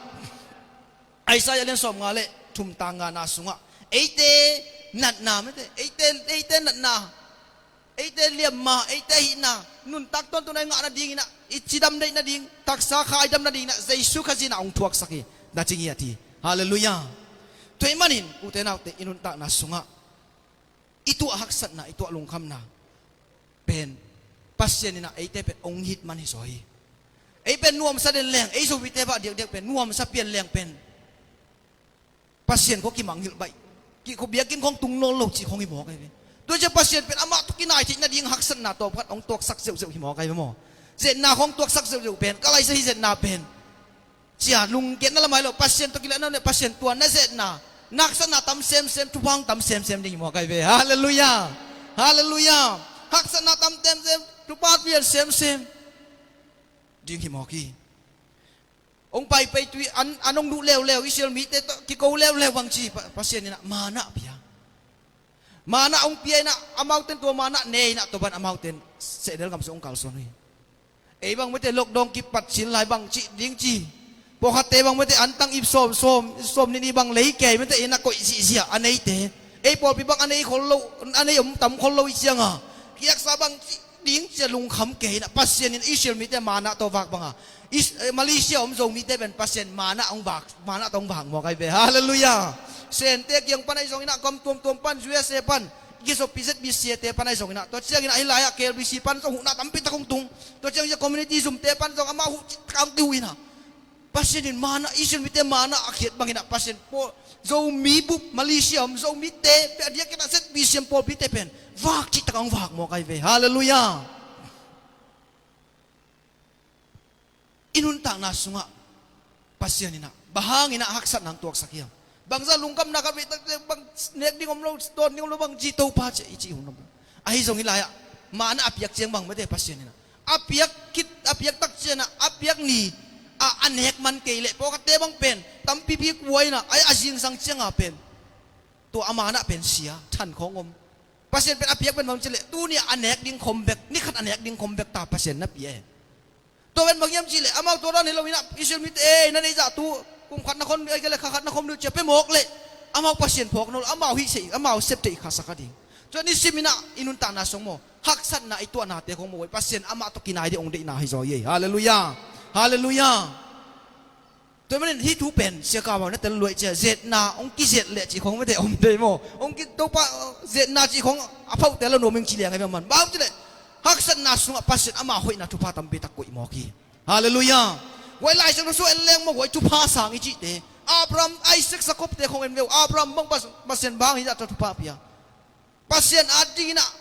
Isaiah lian sawmnga le thum, tang ngana sungah eite natna, mete, eite, eite natna, eite liamma, eite ahihna, nuntak tuamtuam i ngah nadingin ah, i cidam deih nading, taksa kha i dam nadingin ah Jesu Khazih in ah hong thuaksak hi, na cing hi a ti. Halleluiah. Tua ahih manin ute naute, i nuntakna sungah i tuah haksatna, i tuah lungkhamna pen Pasian in ah eite pen hong it man hi zaw hi. Ei pen nuamsa den leng, ei Zomite bah diakdiak pen nuamsa pian leng pen Pasian khawng kimangngilh baih, ki, khawng biakinn khawng tung nawn lo cih khawng hi mawk ahi ve. Tua ciang Pasian pen amah tawh kinai theih nading haksatna tawmkhat hong tuaksak zeuhzeuh hi mawk ahi ve maw. Zetna khawng tuaksak zeuhzeuh pen, ka laisa hi zetna pen, cia lungkiatna lam ahi lo, Pasian tawh kilahna le Pasian tua na zetna, na haksatna tam semsem, thupha hong tam semsem ding hi mawk ahi ve. Halleluiah. Halleluiah. Haksatna tam semsem, thupha pian semsem ding hi mawk hi. Hong pai pei tui an, an hong duh leuleu, Israel mite tawh kiko leuleu bang ci, Pa, Pasian in ah manna pia. Manna hong pia in ah, amaute in tua manna ne in ah, tua pan amaute in sehnel gam sung hong kalsuan hi. Ei bang mete lockdown kipat cil lai bang cih ding ci. Pawlkhatte bang mete antang ip sawm, sawm, sawm nih nih bang lei kei mete in a koih sihsia a neite. Ei pawlpi bang a nei khol lo, a nei om tam khol lo i cianga, kiaksa bang cih ding cia lungkham kei in ah, Pasian in Israel mite manna tawh vak banga, Is, eh, Malaysia om Zomite pen Pasian manna hong vak, manna tawh hong vak mawk ahi ve. Halleluiah. Sente kiang pan ahi zongin ah, gam tuamtuam pan, U S A pan, Gisopi Z B C te pan ahi zongin ah, tua ciangin ah hih lai-ah K L B C pan zong huhna tampi tak hong tung. Tua ciangin ah community Zoom te pan zong amah huh cih tak hong kihuh in ah, Pasian in manna, Israel mite manna a khiat bangin ah, Pasian pawl, Zomi bup, Malaysia om Zomite, a diakin ah Z B C M pawlpite pen vak cih tak hong vak mawk ahi ve. Halleluiah. I nuntakna sungah Pasian in ah bang hangin ah haksatna hong tuaksak hiam? Bangzah lungkhamna khat vei tak, bang nek ding om lo, tawn ding om lo, bang ci, Topa, ci, i cih hun om lo. Ahi zong hih lai-ah manna a piak ciang bang mete Pasian in ah, a piak khit, a piak tak ciang ah, a piak ni ah a nek man kei leh, pawlkhatte bang pen tampipi kua in ah, a, a zingsang cianga pen Tua a manah pen sia than khawng om. Pasian pen a piak pen bang cileh, tuni a nek ding khom bek, ni khat a nek ding khom bek ta Pasian na pia e. Tua pen bang hiam cileh, amau tua dan hi lo inah Israel mite, e, na neih zah tu kum khat na khon, e, kha khat na khom deuh cia pe mawk leh, amau Pasian phawk nawn lo, amau hih seh, amau sep theih kha sak a ding. Tua nisim inah i nuntakna sung maw, haksatna i tuahnate khong maw, Pasian amah tawh kinai ding hong deihna hi zaw hi. Halleluiah. Halleluiah. Tua manin hih thu pen sia ka mau na tel luai cia, zetna hong kizet leh cih khong mete om dei maw? Hong ki Topa zetna cih khong a phauh tel lo nuam ing ci liang a bia man. Bang cileh, haksatna sungah Pasian ama hoihna thupha tampi tak koih mawk hi. Halleluiah. Guai Lai Siangtho sung en leng maw, guai thupha sang i cihte, Abraham, Isaac, Jacob te khong en veu. Abraham bang Pas-, Pasian bang hi zah thupha pia. Pasian adinginah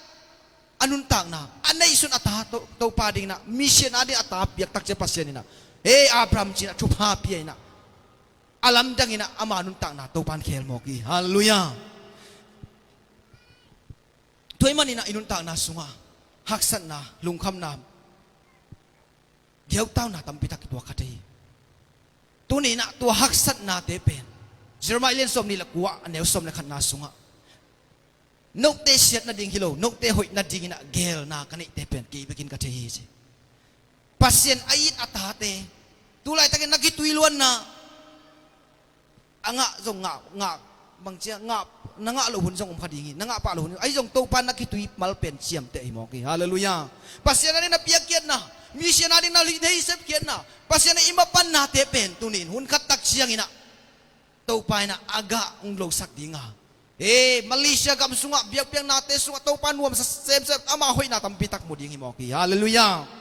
a nuntakna, a neihsun a ta To-, Topa dinginah, mission ading a ta piak takcia Pasian inah, hei Abraham cinah thupha pia inah, a lamdanginah ama nuntakna Topan khel mawk hi. Halleluiah. Tua ahih maninah i nuntakna sungah haksatna, lungkhamna, geutauna tampi tak i tuak kha thei hi. Tuni inah tua haksatnate pen Jeremiah lian sawm nih le kua a neu sawm le khatna sungah, note siat nading hi lo, note hoih nadinginah geelna ka neihte pen kei bekin ka thei hi ci. Pasian a it a tate, tu laitakin na kitui luanna, a ngah zong ngah, ngah, bangcia ngah, na ngah loh hun zong om kha ding hi, na ngah pah loh hun hi, ahi zong Topa na kitui mal pen ciamteh hi mawk hi. Halleluiah. Pasian ading na piakkhiatna, mission ading na lih thei sepkhiatna, Pasian a i mapannate pen tuni in hun khat tak cianginah Topa inah a gah hong losak dinga, e, Malaysia gam sungah biakpiaknate sungah Topa nuam sa semsem, ama hoihna tampi tak mu ding hi mawk hi. Halleluiah.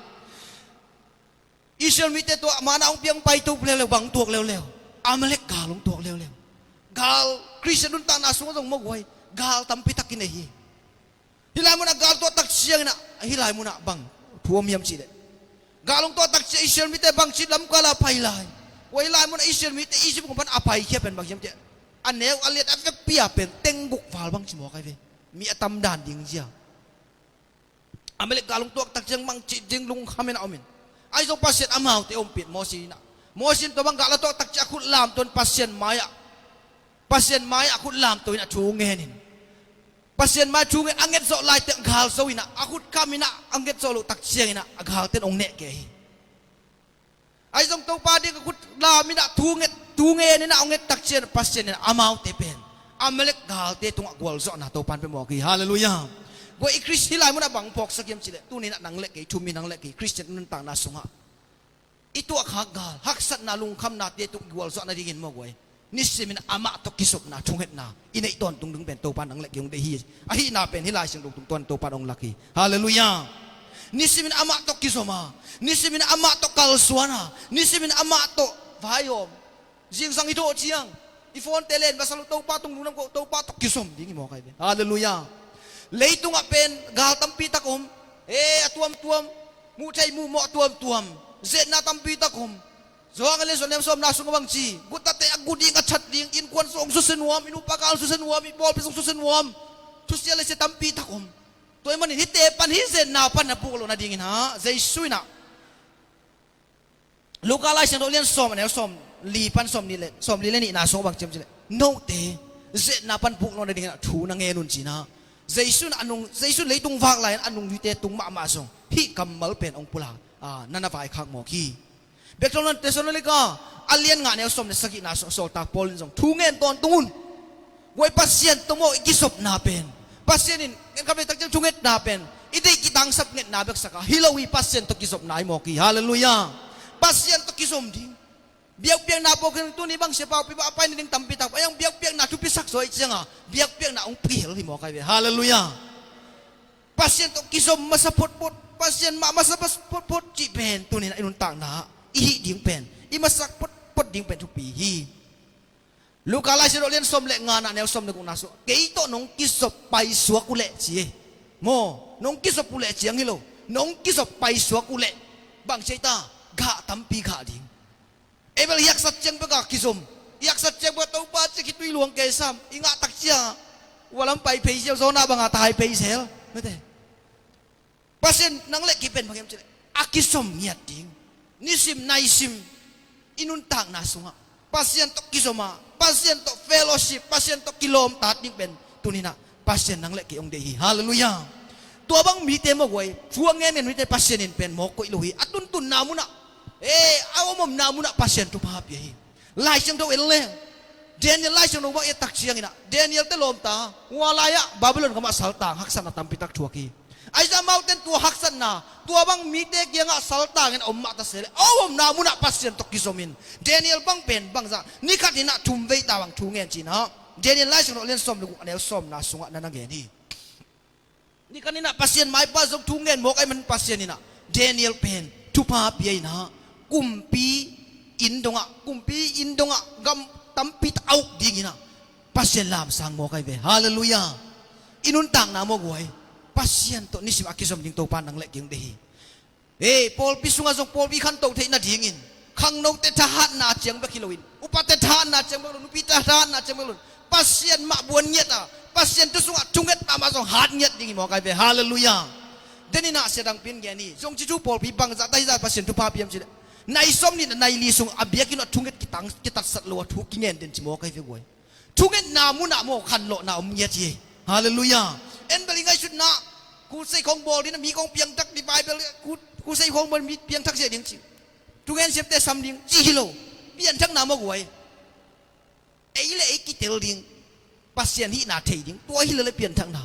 Israel mite tua mana hong piang pai to leuleu, bang tuak leuleu, Amalek gal hong tuak leuleu. Gal Christian nuntakna sungah zong maw guai, gal tampi tak i nei hi. Hih lai munah gal tuah tak cianginah, hih lai munah bang thu om hiam cihleh, gal hong tuah tak ciang Israel mite bangci lamkala pai lai. Guai hih lai munah Israel mite Egypt gam pan a paikhia pen bang hiam cihleh, a neu a liat a vekpi a pen tengguk val bangci mawk ai ve. Mi a tam dan ding zia. Amalek gal hong tuak tak ciang bangci ding lungkham inah om in. Ahi zong Pasian amaute ompih Mosi inah, Mosi in tua bang gal a tuak tak ciang a khut lamto in Pasian mai-ah, Pasian mai-ah a khut lamto inah thu ngen in. Pasian mai thu ngen a nget zawh laiteng gal zo inah, a khut kam inah a nget zawh loh tak cianginah a galten hong neh kei hi. Ahi zong Topa ding a khut lam inah thu nget, thu ngen inah hong nget tak ciang Pasian inah amaute pen Amalek galte tungah gualzawhna Topan pe mawk hi. Halleluiah. Guai i Khrist hih lai munah bang phawksak hiam cihleh, tuni inah nang le kei, thu mi nang le kei Christian nuntakna sungah i tuahkhak gal, haksatna, lungkhamnate tung i gualzawh nadingin maw guai, nisimin amah tawh kizopna, thungetna i neih tawntung ding pen Topa nang le kei hong deih hi. Ahihna pen hih Lai Siangtho tungtawn Topa hong lak hi. Halleluiah. Nisimin amah tawh kizom a, nisimin amah tawh kalsuan a, nisimin amah tawh vai awm. Zingsang i thawh ciang i phone te len masa lo, Topa tung lungdam ko, Topa tawh kizom ding hi mawk ai ve. Halleluiah. Leitungah pen gal tampi tak om. E, a tuamtuam, muh thei muh mawh a tuamtuam, zetna tampi tak om. Johan a lian sawm le sawmna sungah bang ci, gutate a gu ding, a that ding, innkuan sung susia nuam, i nupa kal susia nuam, i pawlpi sung susia nuam. Thusia lesia tampi tak om. Tua ahih manin hihte pan, hih zetna pan na puk loh nadingin ha, Jesu inah Luka Lai Siangtho lian sawm a neu sawm li pan sawm nih le, sawm li le nihna sungah bang ci hiam cihleh, note zetna pan puk loh nadingin ah thu na ngen un ci inah, Jesu in a nung, Jesu in leitung vak lai-in a nungzuite tung mahmah zong hih kammal pen hong pulak, a, na na vaikhak mawk hi. Biakthong nan Thessalonika a lian nga neu sawm le sagihna sung sawltak Paul in zong thu ngen tawntung un. Guai, Pasian tawh maw i kizopna pen, Pasian in ngen kha ve tak ciang thungetna pen i deih kitangsap ngetna bek sak a hi lo hi, Pasian tawh kizopna hi mawk hi. Halleluiah. Pasian tawh kizom ding. Biakpiakna pawh khin tuni bang sia pau pi bang a pai nading tampi tak, a yang biakpiakna thupi sak zaw i cianga biakpiakna hong phihel hi mawk ai ve. Halleluiah. Pasian tawh kizom masa photphot, Pasian mah masa photphot cih pen tuni-in i nuntakna i hih ding pen, i masak photphot ding pen thupi hi. Luka Lai Siangtho lian sawm le ngana neu sawm le gukna sungah, kei tawh nong kizop paisuak uhleh ci hi. Maw, nong kizop uhleh ciang hi lo, nong kizop paisuak uhleh bang ci ei ta, gah tampi gah ding. Abel i haksat ciang bek a kizom, i haksat ciang bek a Topa ci khitui luang kei sam, i ngah tak ciang a ua lam pai phei zel, Jonah banga tai phei zel. Mete. Pasian nang le kei pen bang hiam cih leh a kizom ngiat ding. Nisim naisim i nuntakna sungah Pasian tawh kizom a, Pasian tawh fellowship, Pasian tawh kilawmtat ding pen tuni-in ah Pasian nang le kei hong deih hi. Halleluiah. Tua bang mite mawk uh ahi, thu a ngen ngen mite Pasian in pen mawk koih lo hi. A tuntunna munah, eh, a om omna munah Pasian thupha pia hi. Lai Siangtho en leng, Daniel Lai Siangtho bang i et tak ciangin ah, Daniel te lawmta, hua lai-ah Babylon gamah saltang haksatna tampi tak thuak hi. Ahi zongin amaute in tua haksatna, tua bang mite kiangah saltangin a om mah ta se leh, a om omna munah Pasian tawh kizomin, Daniel bang pen bangzah, ni khatin ah thum vei ta bang thu ngen ci-in ah, Daniel Lai Siangtho a lian sawm le guk, a neu sawmna sungah na na ngen hi. Ni khatin ah Pasian maipa zong thu ngen mawk ahih manin Pasian in ah Daniel pen thupha pia-in ah, kumpi inn dongah, kumpi inn dongah gam tampi tak a uk dingin ah Pasian lamsang mawk ahi ve. Halleluiah. I nuntakna mawk uh ahi, Pasian tawh nisim a kizom ding Topa nang le kei hong deih hi. Ei, pawlpi sungah zong pawlpi khanto theih nadingin, khangnote thahatna ciang bek hi loin, upate thahatna ciang bek lo, nupite thahatna ciang bek lo, Pasian mah buan ngiat a, Pasian thu sungah thunget mahmah zong hat ngiat ding hi mawk ahi ve. Halleluiah. Denin ah sia dangpi in gen hi. Zong ci thu pawlpi bangzah ta hi zah Pasian thupha piam ci leh, nai sawm nih nai li sung a biakinn ah thunget kitang, kitatsat lo a thu kingen den ci mawk ahi ve guai. Thungetna munah maw khanlawhna om ngiat hi. Halleluiah. En bel i ngaihsutna, crusade khawng bawl ding, mi khawng piangthak ding, Bible khu-, crusade khawng bawl mi piangthak zia ding ci. Thungen siamte sam ding ci hi lo. Pianthakna maw guai. Ei le ei kitel ding. Pasian hihna thei ding. Tua hi lo le pianthakna.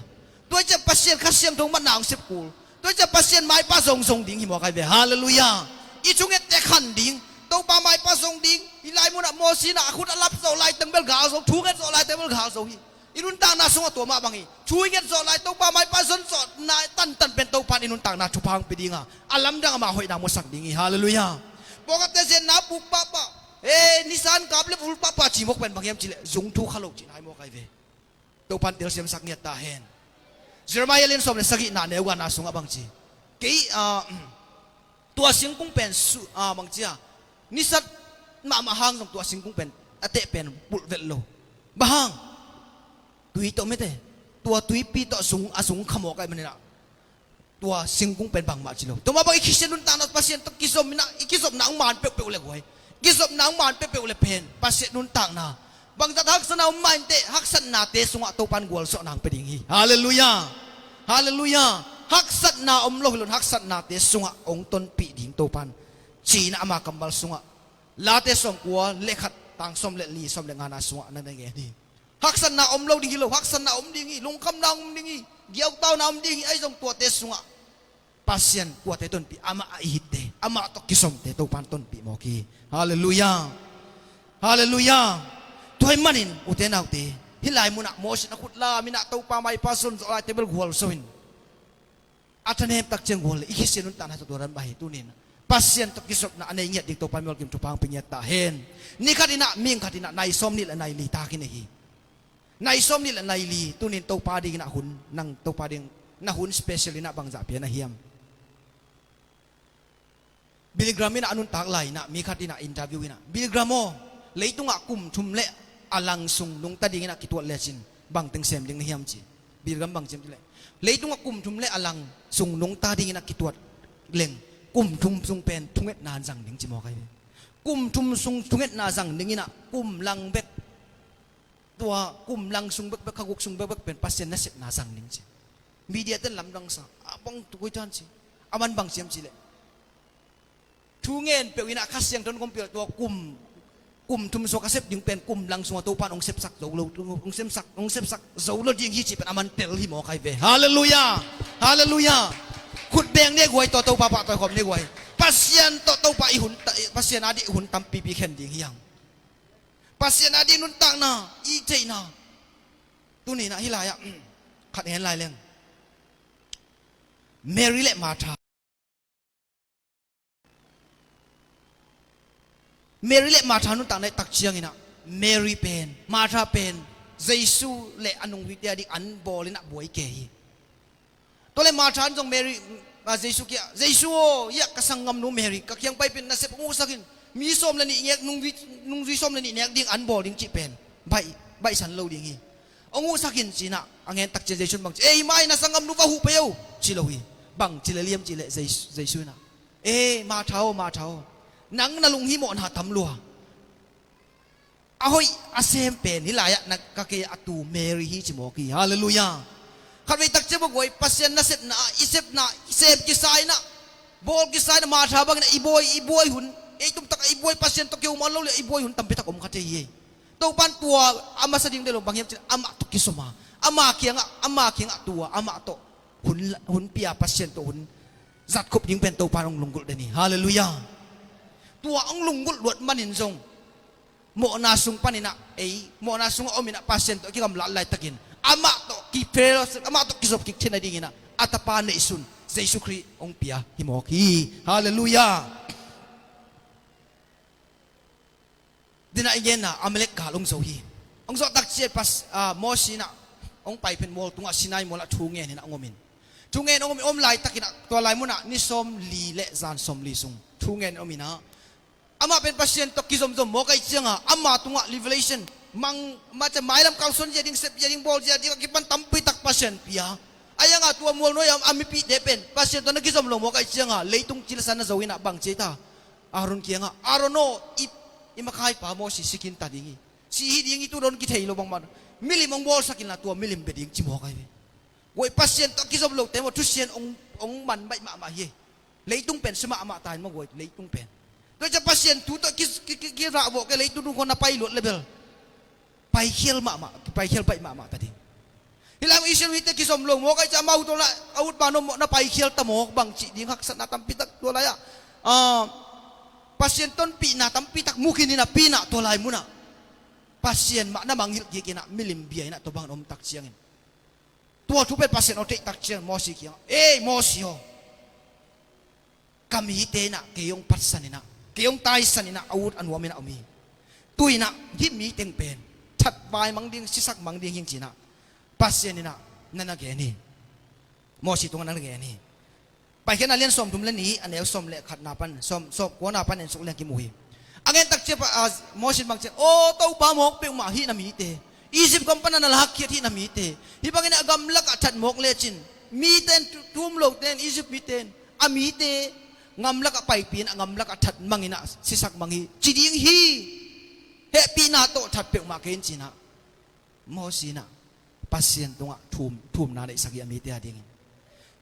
Tua ciang Pasian Kha Siangtho matna hong sep kul. Tua ciang Pasian maipa zongzong ding hi mawk ahi ve. Halleluiah. I thungette khan ding. Topa maipa zong ding. Hih lai munah Moses in ah a khut a lap zawh laiteng bel gal zo. Thunget zawh laiteng bel gal zo hi. I nuntakna sungah tua mah bang hi. Thunget zawh lai, Topa maipa zon zawhna tantan pen Topa in i nuntakna thupha hong pia ding a, a lamdang ama hoihna musak ding hi. Halleluiah. Pawlkhatte zenna puk pahpah, eh, nisan kap le vul pahpah ci mawk pen bang hiam ci leh, zung thu kha lo cihna hi mawk ahi ve. Topa in telsiamsak ngiat ta hen. Jeremiah lian sawm le sagihna neu gana sungah bang ci. Kei, ah, tua singkung pen su-, ah, bang ci a, nisat mahmah hang zong tua singkung pen a teh pen pulh vet lo. Bang hang? Tui tawh mete. Tua tuipi tawh sung, a sung khamawk ahih manin ah, tua singkung pen bangmah ci lo. Tua mah bang i Khristian nuntakna Pasian tawh kizopna, i kizopna hong man peuhpeuh le guai. Kizopna hong man peuhpeuh le pen Pasian nuntakna. Bangzah haksatna om mah inteh, haksatnate sungah Topa in gualzawhna hong pia ding hi. Halleluiah. Halleluiah. Haksatna om lo hi lo in, haksatnate sungah hong tonpih ding Topa in, ci-in ah ama kammal sungah Late sawmkua le khat, tang sawm le li, sawm le ngana sungah na na ngen hi. Haksatna om lo ding hi lo, haksatna om ding hi, lungkhamna om ding hi, giautauna om ding hi, ahi zong tuate sungah Pasian kuate tonpih, amah a i hitte, amah tawh kizomte Topa in tonpih mawk hi. Halleluiah. Halleluiah. Tua ahih manin ute naute, hih lai munah Moses in a khut lam in ah Topa maipa zon zawh laite bel gualzo in, a thanem tak ciang gual le i Khristian nuntakna tawh tua dan bang hi. Tuni-in Pasian tawh kizopna a nei ngiat ding Topa in mimal kim thupha hong pia ngiat ta hen. Ni khat in ah, mihing khat in ah, nai sawm nih le nai li tak i nei hi. Nai sawm nih le nai li, tuni-in Topa dingin ah hun, nang Topa ding na hun special in ah bangzah pia na hiam? Billy Graham in ah a nuntak lai in ah mi khat in ah interview in ah, "Billy Graham aw, leitungah kum thum le a lang sung nungta dingin ah kituat lecin bangteng sem ding na hiam?" ci. Billy Graham bang ci hiam cih leh, "Leitungah kum thum le a lang sung nungta dingin ah kituat leng, kum thum sung pen thungetna zang ding," ci mawk ahi ve. Kum thum sung thungetna zang dingin ah kum lang bek, tua kum lang sung bekbek, kha guk sung bekbek pen Pasian nasepna zang ding ci. Media ten lamdang sa, a bang tu koi tan ci. Aman bang ci hiam cih leh, thu ngen peuh in ah Kha Siangtho in kong pial tua kum, kum thum sung ka sep ding pen kum lang sungah Topa in hong sepsak zo lo, hong sepsak, hong sepsak zo lo ding hi cih pen aman tel hi mawk ahi ve. Halleluiah. Halleluiah. Khut beng ni guai, tua Topa pahtawi khawm ni guai. Pasian tawh Topa i hun ta-, Pasian a ding hun tampipi khen ding hi hang. Pasian a ding nuntakna i theihna. Tuni-in ah hih lai-ah khat ngen lai leng. Mary le Martha. Mary le Martha nuntakna i et tak ciangin ah, Mary pen, Martha pen, Jesu le a nungzuite a ding an bawl in ah buai kei hi. Tua le Martha in zong Mary, ah, Jesu kiang, "Jesu aw, hiah ka sanggamnu Mary ka kiang pai pen nasep hong uksak in, mi sawm le nih nek, nungzui, nungzui sawm le nih nek ding an bawl ding cih pen baih, baihsan lo ding hi. Hong uksak in," ci-in ah a ngen tak ciang Jesu in bang ci, "Ei, mai, na sanggamnu va huh pei o," ci lo hi. Bang ci lel hiam cih leh Jesu, Jesu in ah, "Ei, Martha aw, Martha aw, nang na lunghimawhna tam lua. a hoih a sem pen hih lai-ah na ka kei a tu Mary hi ci mawk hi. Halleluiah. Khatvei takciang mawk guai, Pasian nasepna ah i sepna i sem kisa inah, bawl kisa inah, Martha bangin ah i buai, i buai hun, ei tumtak ah i buai, Pasian tawh kiho man lo le i buai hun tampi tak om kha thei hi. Topan tua a masa ding dei lo, bang hiam cin amah tawh kizom a, ama kiangah, ama kiangah tua amah tawh hun, hun pia, Pasian tawh hun zatkhop ding pen Topan hong lunggulh den hi. Halleluiah. Tua hong lunggulh luat manin zong mawhna sung paninah, ei mawhna sungah ominah Pasian tawh kigamlat laitakin amah tawh kifellowship, amah tawh kizop kik theihna dinginah a tapa neihsun Jesu Khrih hong pia hi mawk hi. Halleluiah. Dinah i genna Amalek gal hong zo hi. Hong zawh takciang pas, ah, Mosi inah hong pai pen mual tungah, Sinai mualah thu ngen inah hong omin, thu ngen hong om, om laitakinah tua lai munah ni sawm li le zan sawm li sung thu ngen ominah, amah pen Pasian tawh kizomzom mawk ahih cianga ama tungah revelation, mang, macam mailam kalsuan zia ding, sep zia ding, bawl zia ding a kipan tampi tak Pasian pia. Ahi hanga tua mual nuai-ah a mipihte pen Pasian tawh na kizom lo mawk ahih cianga leitung cilsa na zo inah bang ci ei ta? Aaron kiangah, Aaron aw, i, i makhaipa Mosi si khinta ding hi. Si hi ding hi, tu dawn kithei lo bangmah. Milim hong bawlsak inla tua milim bia ding ci mawk ahi ve. Guai, Pasian tawh kizom lote maw, thusian hong, hong man baih mahmah hi. Leitung pen si mahmah ta in maw guai, leitung pen. Tua ciang Pasian thu tawh ki, ki, ki, kirahvawh kei, leitung tung khawng na pai luat le bel paikhial mahmah, paikhial baih mahmah ta ding. Hih lai Israel mite kizom lo mawk ahih ciang amau tawh na a ut ban om mawk, na paikhial ta mawk bang cih ding haksatna tampi tak tua lai-ah, ah, Pasian tonpihna tampi tak mu khin inah, pi inah tua lai munah Pasian mah na mangngilh kik inah milim bia inah tua bangin om takciangin, tua thu pen Pasian aw theih takciangin Mosi kiangah, ei Mosi aw, ka mite inah kei hong phatsan inah, kei hong taisan inah a ut a nuam inah om hi. Tu inah hih mi teng pen thatvai mang ding, sisak mang ding hi ing ci inah Pasian inah na na gen hi. Mosi tungah na na gen hi. Paikhiatna lian sawmthum le nih, a neu sawm le khatna pan sawm, sawm kuana pan en suk leng kimu hi. A ngen takciang pa, a, Mosi in bang ci a, aw Topa mawk peuhmah hih na mite, Egypt gam pana na lakkhiat hih na mite, hih bangin a gamlakah that mawk lecin, mite in thu, thu um lote in, Egypt mite in a mite gamlakah paipih in a gamlakah that mang inah sisak mang hi ci ding hi. Hehpihna tawh that peuhmah kei in ci inah Mosi inah Pasian tungah thu um, thu umna neihsak hi a mite a dingin.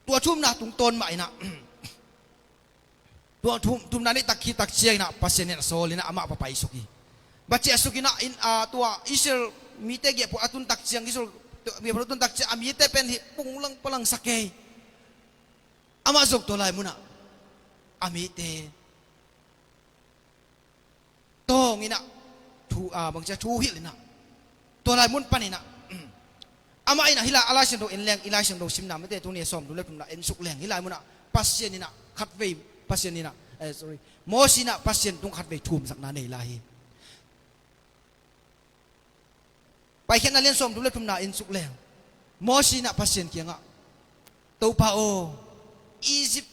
Tua thu umna tungtawn mah inah tua thu, thu umna neih tak khit takciang inah Pasian in a sawl inah amah va paisuk hi. Va ciahsuk inah in, ah, tua Israel mite giahphual a tun takciang, Israel giahphual a tun takciang a mite pen hih punglang palangsak kei. Amah zong tua lai munah a mite tawng inah thu, ah, bangcia thu hilh inah tua lai mun pan inah amah inah hih lai a Lai Siangtho en leng, i Lai Siangtho simna mite tuni a sawmthum le thumna en suk leng hih lai munah Pasian inah khatvei, Pasian inah, eh, sorry, Mosi inah Pasian tung khatvei thumsakna nei lai hi. Paikhiatna lian sawmthum le thumna en suk leng Mosi inah Pasian kiangah, Topa aw, Egypt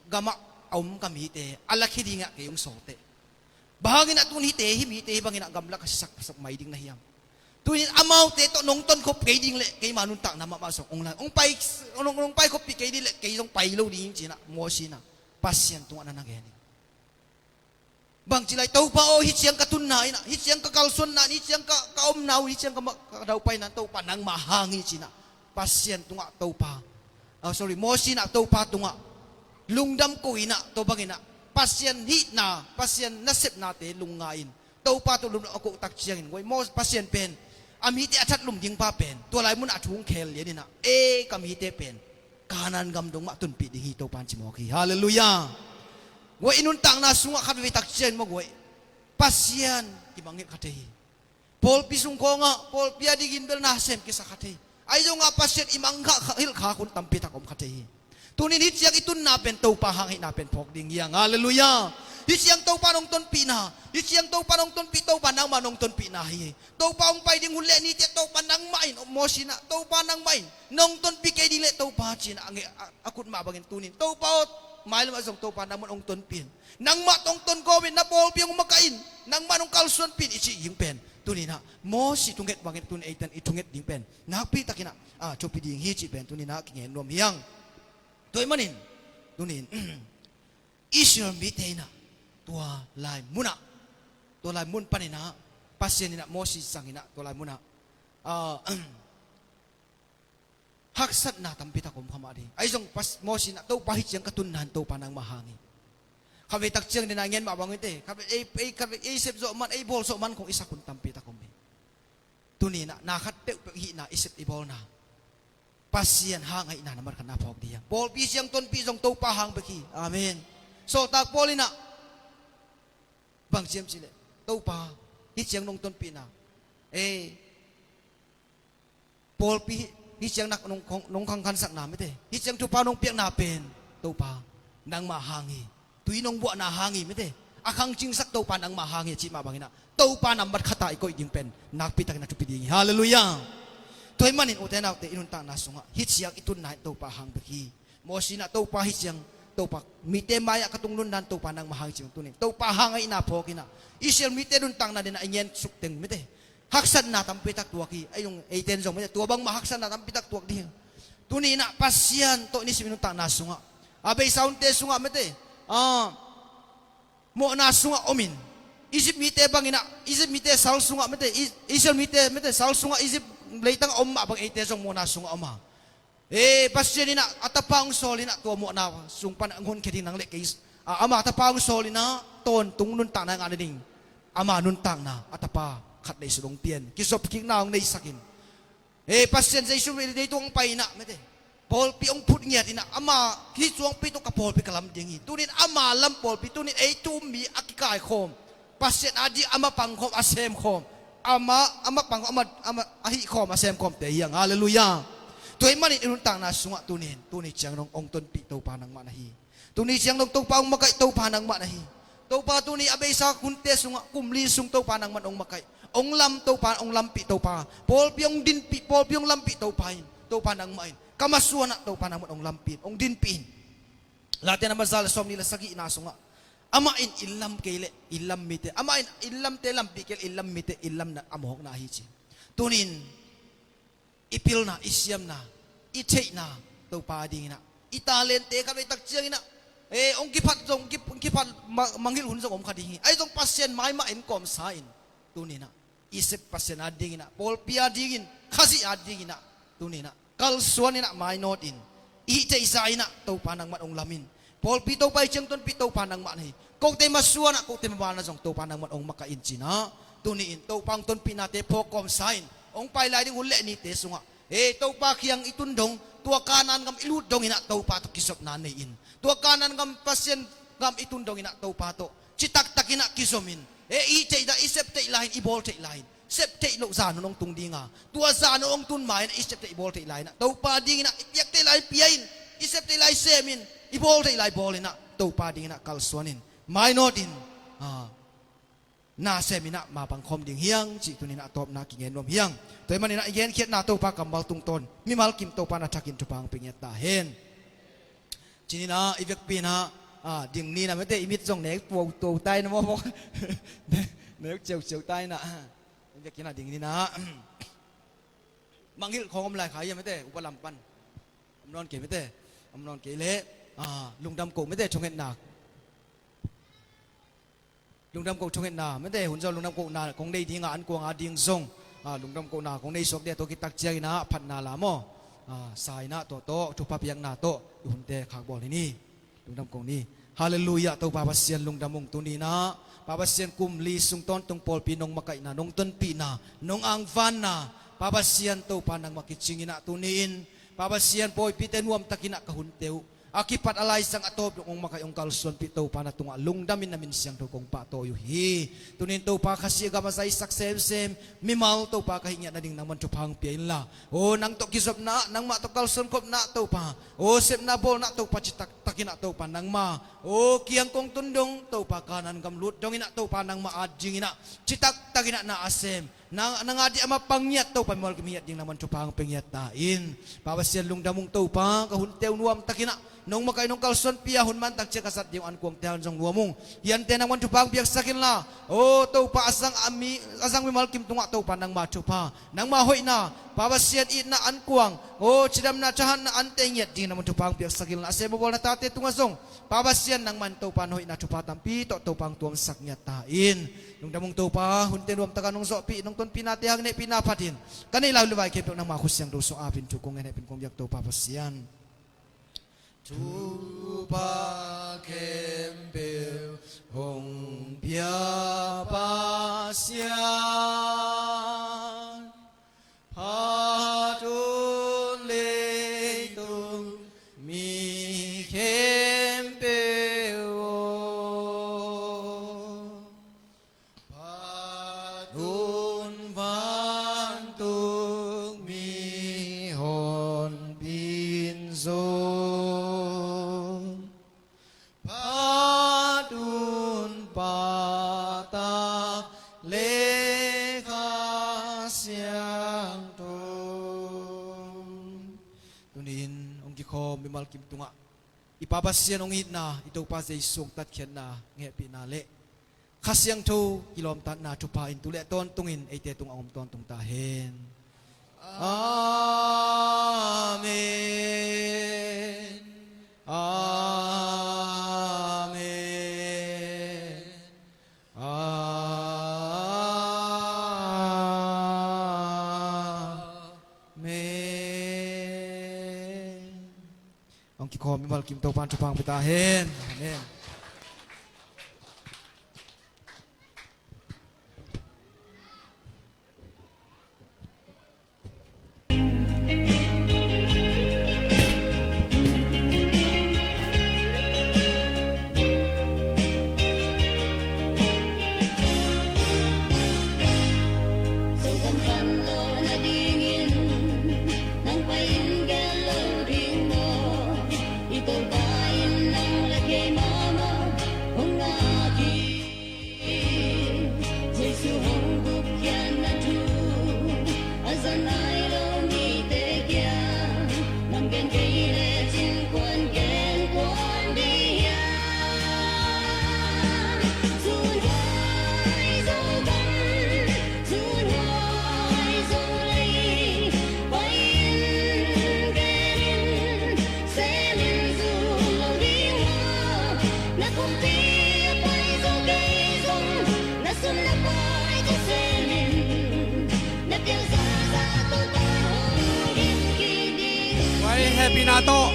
gamah a om ka mite a lakhia dingah kei hong sawlteh. Bang hangin ah tun hihte, hih mite hih bangin ah gamlak a sisak pasak mai ding na hiam? Tunin amaute tawh nong tonkhop kei ding leh keima nuntakna mahmah zong hong la, hong pai, hong, hong paikhop pih kei ding leh kei zong pai lo ding ci inah Mosi inah Pasian tungah na na gen hi. Bangci lai, Topa aw, hih ciang ka tunna inah, hih ciang ka kalsuanna in, hih ciang ka, ka omna uh, hih ciang ka ma-, ka daupaina in Topa nangmah hang hi ci inah Pasian tungah Topa, ah, sorry, Mosi inah Topa tungah lungdam ko inah, tua bang inah Pasian hihna, Pasian nasepnate lungngai in Topa tawh lungdam a koh tak ciangin, guai, Mo-, Pasian pen a mite a thatlum ding pa pen tua lai munah a thu hong khel lian inah, e, ka mite pen Kanaan gam dong mah tunpih ding hi, Topa in ci mawk hi. Halleluiah. Guai, i nuntakna sungah khat vei tak ciangin maw guai, Pasian kimangngilh kha thei hi. Pawlpi sung khawngah, pawlpi a dingin bel nasem kisa kha thei. Ahi zongah Pasian i mangngilh kha, hilh khak hun tampi tak om kha thei hi. Tunin hih ciang i tunna pen Topa hang hihna pen phawk ding hi hang. Halleluiah. Hih ciang Topa nong tonpihna, hih ciang Topa nong tonpih, Topa nangmah nong tonpihna hi. Topa hong pai ding hun le nite Topa nangmah in, Mosi inah Topa nangmah in nong tonpih kei ding leh Topa ci inah a nge-, a, a kut mah bangin tunin Topa aw, mailam ah zong Topa nangmah in hong tonpih in, nangmah tawh hong tonkhawm in, na pawlpi hong makaih in, nangmah in hong kalsuanpih in i cih ding pen tuni inah Mosi thunget bangin tun eite in i thunget ding pen nakpi takin ah, ah, thupi ding hi cih pen tuni inah kingen nuam hi hang. Tua ahih manin tunin Israel mite inah tua lai munah, tua lai mun pan inah Pasian in ah Moses sang in ah tua lai munah, ah, haksatna tampi tak om kha mah ding. Ahi zong Moses in ah, Topa, hih ciang ka tunna in Topa nangmah hang hi. Khatvei tak ciang dena i ngen mah bang hi te, khatvei ei, ei, khatvei ei sep zawh man, ei bawl zawh man kong i sak hun tampi tak om hi. Tuni in ah na khat peuhpeuh hihna i sep i bawlna Pasian hang ahihna nambat khatna phawk ding hi hang. Pawlpi ciang tonpih zong Topa hang bek hi. Amen. Sawltak Paul in ah bang ci hiam cih leh, Topa, hih ciang nong tonpihna, ei, pawlpi hih ciang nak nong khang, nong khangkhansakna mete, hih ciang thupha nong piakna pen, Topa, nangmah hang hi. Tui nong buahna hang hi mete, a khangcingsak Topa nangmah hang hi a cih mah bang in ah, Topa nambat khat a i koih ding pen nakpi takin a thupi ding hi. Halleluiah. Tua ahih manin ute naute, i nuntakna sungah hih ciang i tunna in Topa hang bek hi. Moses in ah, Topa, hih ciang, Topa, mite mai-ah ka tung nunna in Topa nangmah hang hi, ci-in tuni in Topa hang ahihna phawk in ah, Israel mite nuntakna dena i ngen suk teng mete, haksatna tampi tak tuak hi. Ahi zong eite in zong mete, tua bangmah haksatna tampi tak tuak ding hi. Tuni in ah Pasian tawh i nisim i nuntakna sungah, a beisa hunte sungah mete, ah, mawhna sungah om in, Egypt mite bang in ah, Egypt mite sal sungah mete, I-, Israel mite mete sal sungah, Egypt leitang a om mah bang eite zong mawhna sungah om a, eh, Pasian in ah a Tapa hong sawl in ah tua mawhna sung pan hong honkhia ding nang le kei, ah, ama Tapa hong sawl in ah tawntung nuntakna ngah nading, ama nuntakna a Tapa khat neih sung hong pia in, kizopkikna hong neisak in, eh, Pasian Jesu leitung hong pai in ah mete, pawlpi hong phut ngiat in ah, ama hih suangpi tawh ka pawlpi ka lam ding hi. Tuni in ama lam pawlpi, tuni in ei thu um mi a kikaikhawm, Pasian ading a mapangkhawm, a semkhawm, ama, a mapangkhawm, ama, ama a hihkhawm, a semkhawmte hi hang. Halleluiah. Tua ahih manin i nuntakna sungah tuni in, tuni ciang dong hong tonpih Topa nangmah na hi. Tuni ciang dong Topa hong makaih Topa nangmah na hi. Topa, tuni a beisa hunte sungah, kum li sung Topa nangmah hong makaih, hong lam Topa, hong lampih Topa, pawlpi hong dinpih, pawlpi hong lampih Topa in, Topa nangmah in, ka masuanah Topa nangmah hong lampih in, hong dinpih in. Late nambat za le sawmnih le sagihna sungah, amah in inn lam kei leh inn lam mite, amah in inn lamte lampih kei leh inn lam mite inn lam na a mawkna ahi ci. Tuni in i pilna, i siamna, i theihna, Topa ading in ah, i talente khatvei tak ciang in ah, eh, hong kiphat zong, hong ki-, hong kiphat ma-, mangngilh hun zong om kha ding hi. Ahi zong Pasian mai mah en kawmsa in, tuni in ah i sep Pasian ading in ah, pawlpi ading in, Khazih ading in ah, tuni in ah kalsuan in ah, mainawt in, i hih theihsa in ah Topa nangmah hong lam in. Pawlpi Topa i ciang tonpih Topa nangmah na hi. Kote masuanah, kote mabanah zong Topa nangmah hong makaih in ci-in ah, tuni in Topa hong tonpihnate phawk kawmsa in, hong pai lai ding hun le nite sungah, eh, Topa kiang i tun dong, tua Kanaan gam i lut dong in ah Topa tawh kizopna nei in, tua Kanaan gam, Pasian gam i tun dong in ah Topa tawh citak tak in ah kizom in, eh, i hih theih dan, i sep theih lai in, i bawl theih lai in, sep theih loh zan hun hong tung ding a, tua zan hun hong tun ma-in ah i sep theih, i bawl theih lai in ah Topa ding in ah i piak theih lai pia in, i sep theih lai sem in, i bawl theih lai bawl in ah Topa ding in ah kalsuan in, mainawt in, ah, na sem in ah mapang khawm ding hi hang cih tuni in ah a tawpna kingen nuam hi hang. Tua ahih manin ah i genkhiatna Topa kammal tungtawn mimal kim Topa na thakin thupha hong pia ngiat ta hen. Ci-in ah i vekpi in ah, ah, ding ni in ah mete, i mit zong nek tuautuau ta in ah maw. Nek ciauciau ta in ah. I vekpi in ah ding ni in ah, mangngilh khawng om lai kha hi a mete, upa lam pan. Om nawn kei mete, om nawn kei leh, ah, lungdam koh mete, thungetna. Lungdam koh thungetna mete, hun zong lungdam kohna kong nei ding a, an kuang ading zong, ah, lungdam kohna kong nei suak ding a, tua khit tak ciang in ah phatna la maw, ah, sa in ah tua tawh thupha piakna tawh i hunte khakbawl hi ni. Lungdam koh ni. Halleluiah. Topa Pasian lungdam ung, tuni in ah Pa Pasian, kum li sung tawntung pawlpi nong makaihna, nong tonpihna, nong angvanna, Pa Pasian Topa nangmah kicing in ah tuni in, Pa Pasian, pawlpite nuamtak in ah ka hunte uh a kipat a laizang a tawp dong hong makaih, hong kalsuanpih Topa na tungah lungdam in na min siangtho kong pahtawi uh hi. Tuni in Topa, Khazih gam a zaisak semsem mimal Topa ka hih ngiat nading nangman thupha hong pia inla, aw, nang tawh kizopna ah, nangmah tawh kalsuan khopna ah Topa, aw, sepna bawlna ah Topa, citak tak in ah Topa nangma, aw, kiang kong tun dong Topa, Kanaan gam lut dong in ah Topa nangmah ading in ah citak tak in ah na a sem Nang, nang a dih a mapang ngiat Topa mimal kim hiat ding nangman thupha hong pia ngiat ta in. Pa Pasian lungdam ung Topa, ka hunte uh nuamtakin ah nong makaih nong kalsuanpih a hun mantak ciang ka zat ding uh ankuangte hang zong nuam ung. Hi ante nangman thupha hong piaksak inla, aw Topa, a zang a mi, a zang mimal kim tungah Topa nangma thupha, nangma hoihna, Pa Pasian itna ankuang, aw cidamna thahatna ante ngiat ding nangman thupha hong piaksak inla, a sem a bawl na tate tungah zong Pa Pasian nangman Topa na hoihna thupha tampi tawh Topa hong tuamsak ngiat ta in. Lungdam ung Topa, hunte nuamtaka nong zawhpih nong tonpih nate hang hehpihna phatin ka neih lai uh le vai khempeuh nangma khut siangtho sung apin thu kong ngen, hehpin kong biak Topa Pasian. Thupha khempeuh hong pia Pasian, phat un leitung mi khempeuh aw, phat un vantung mihonpi in zong, phat un Pa, Ta le Kha Siangtho. Tuni-in hong kikhawm mimal kim tungah i Pa Pasian hong itna, i Topa Jesu hong tatkhiatna, hehpihna le Kha Siangtho kilawmtatna thupha in tu le tawntungin eite tungah hong om tawntung ta hen. Amen. Amen. Amen. Hong kikhawm mimal kim Topa'n thupha hong pia ta hen. Amen. Zokham kham lo nadingin nang pai in gel lo ding maw? I Topa in nang le kei mahmah hong ngak hi. Jesu hong gupkhiatna thu a za nai lo mite kiang nang gen kei lecin kua'n gen kua'n ding hiam? Zunhuai Zogam, zunhuai Zolei, pai in gen in, sem in, zum lo ding maw? Na kumpi a pai zo kei zong, na sum na pai tawh sem in, na piang zaza Topa hong dim kik ding. Wai, hehpihna tawh,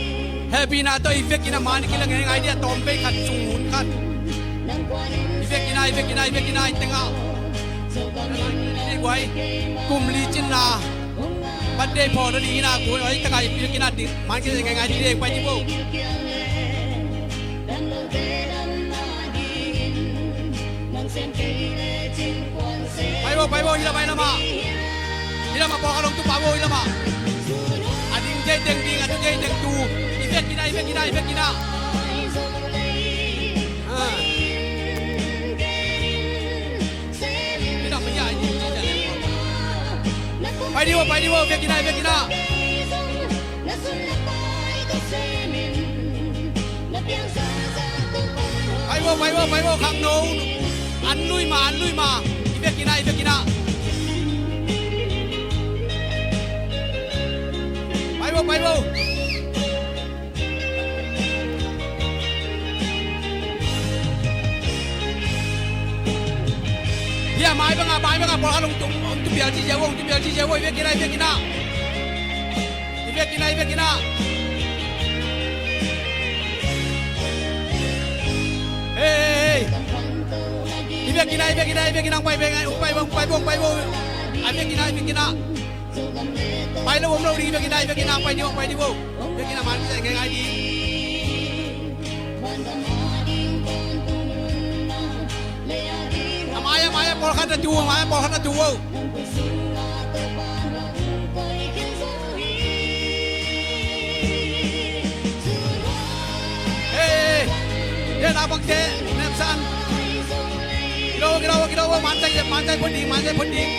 hehpihna tawh i vekin a man i kilak ngeingai dih a, tawm vei khat sung hun khat. I vekin a, i vekin a, i vekin a, i teng a. Kum li cin na. Birthday phaw na ding in a, kua i tak a i vekin a ding man kei ngeingai dih, pai dih bo. Pai bo, pai bo, hi lam ah, hi lam ah. Hi lam ah pawlkhat hong tu pah bo, hi lam ah. A ding thei teng ding, a tu thei teng tu. I vekin a, i vekin a, i vekin a. Ah. Pai dih bo, pai dih bo, vekin a, vekin a. Pai bo, pai bo, pai bo, khangno. An lui ma, an lui ma. I vekin a, i vekin a. Pai bo, pai bo. Hia mai bang a, mai bang a, pawlkhat hong tu, hong tu pial ci ziau, hong tu pial ci ziau, i vekin a, i vekin a. I vekin a, i vekin a. Hey, hey, hey. I vekin a, i vekin a, i vekin a, hong pai, pai, hong pai, hong pai, hong pai, hong pai. I vekin a, i vekin a. Pai lo om lo ding, i vekin a, i vekin a, pai dih bo, pai dih bo. I vekin a man kisai ngeingai dih. A mai, a mai, a pawlkhat na tu, a mai, a pawlkhat na tu, o. Hey, hey, hey. Ye na bang te, nem san. Kilo, kilo, kilo, man tai, man tai, pun ding, man tai, pun ding.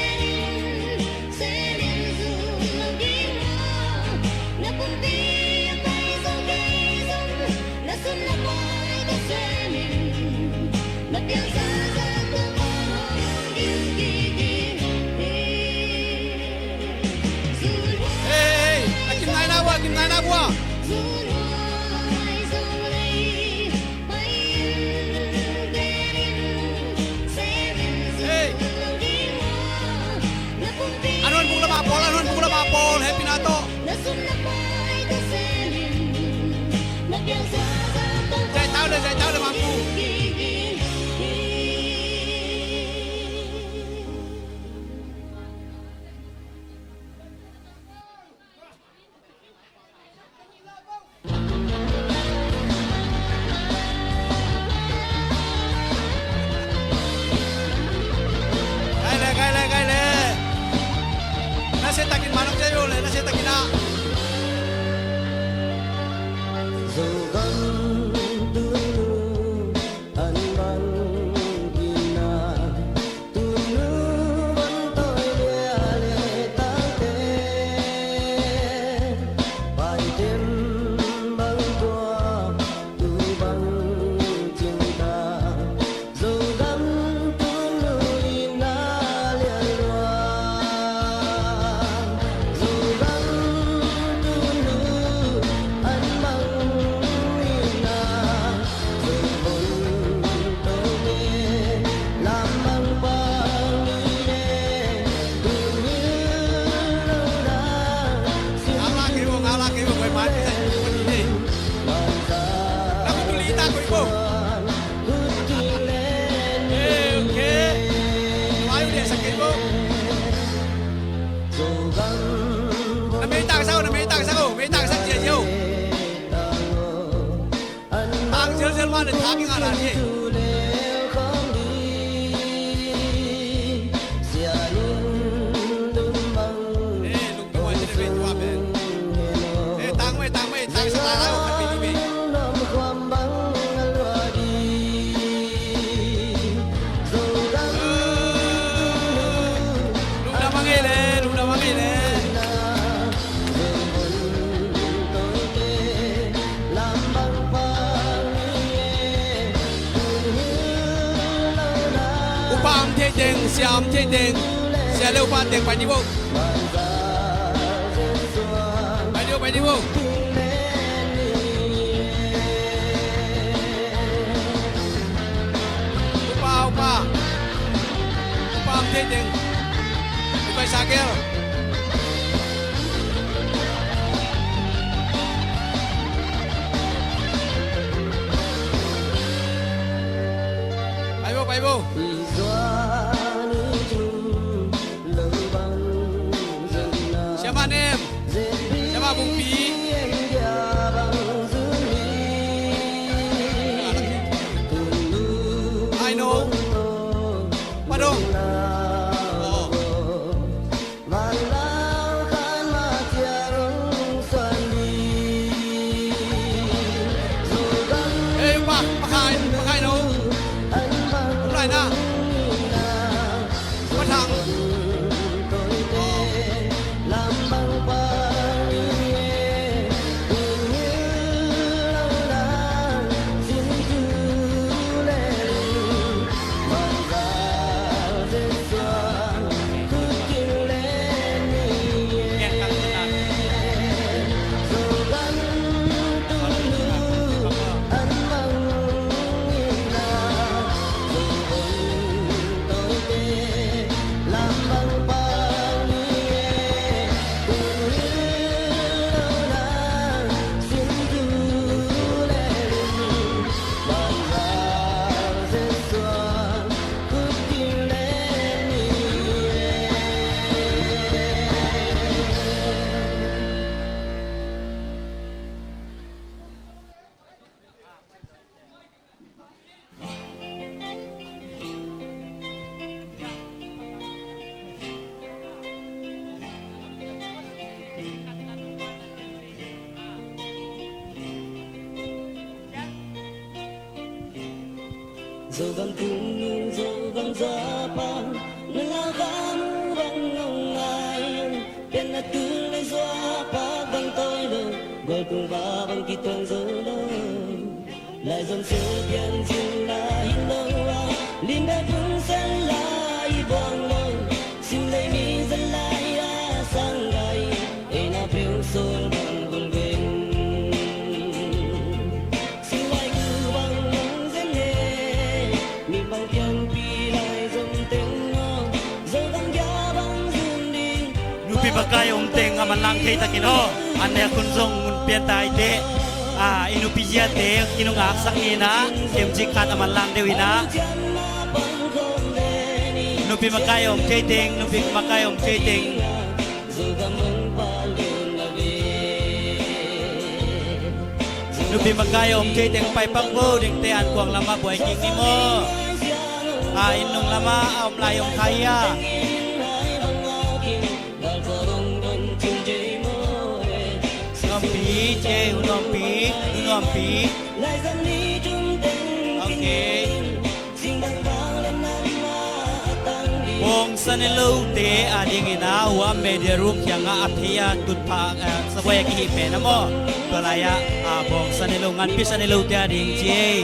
Thak i ngah dan hi. Eh, lungdam huai ci le ve tua pen. Eh, tang mai, tang mai, tang sa lai lai, oh, khat pi ni ve. Lungdam a ngei le, lungdam a ngei le. Upa om thei teng, sia om thei teng, sia le upa teng pai ni vo. Pai ni vo, pai ni vo. Upa, upa. Upa om thei teng. Upa sa gel. Pai vo, pai vo. Siapa nem? Siapa bungpi? Ai no. Padong. Oh. Ei, pa, pa khai, pa khai no. Lai na. Pa thang. Zogam tung nung Zogam za pang, na la va mu bang nong ngai, pen na tul le zua pak bang toi lo, gol tung va bang ki tuang zo lo. Lai zong sil pian cin la hin lo a, lim be phung sen la i buang lo, sim lei mi zan lai a sang gai, ei na piu sol bang bul geng. Nupi makai om teng a manlang thei takin aw. An nek hun zong mun pian ta i teh. A, i nupi ziate kinungak sak ina, kemzik khat a manlang deuh ina. Nupi makai om thei teng, nupi makai om thei teng. Nupi makai om thei teng pai pak bo, dingte an kuang lama buai kik ni maw. A, inn nung lama a om lai om kha hia. Nuampi, ce, nuampi, nuampi. Ok. Bawngsa ne lote adingin a, hua media room kiangah a thei a tutphah, eh, sabuai a kihih pen a maw. Tua lai-ah, a, bawngsa ne lo, nganpi sa ne lote ading ci ei.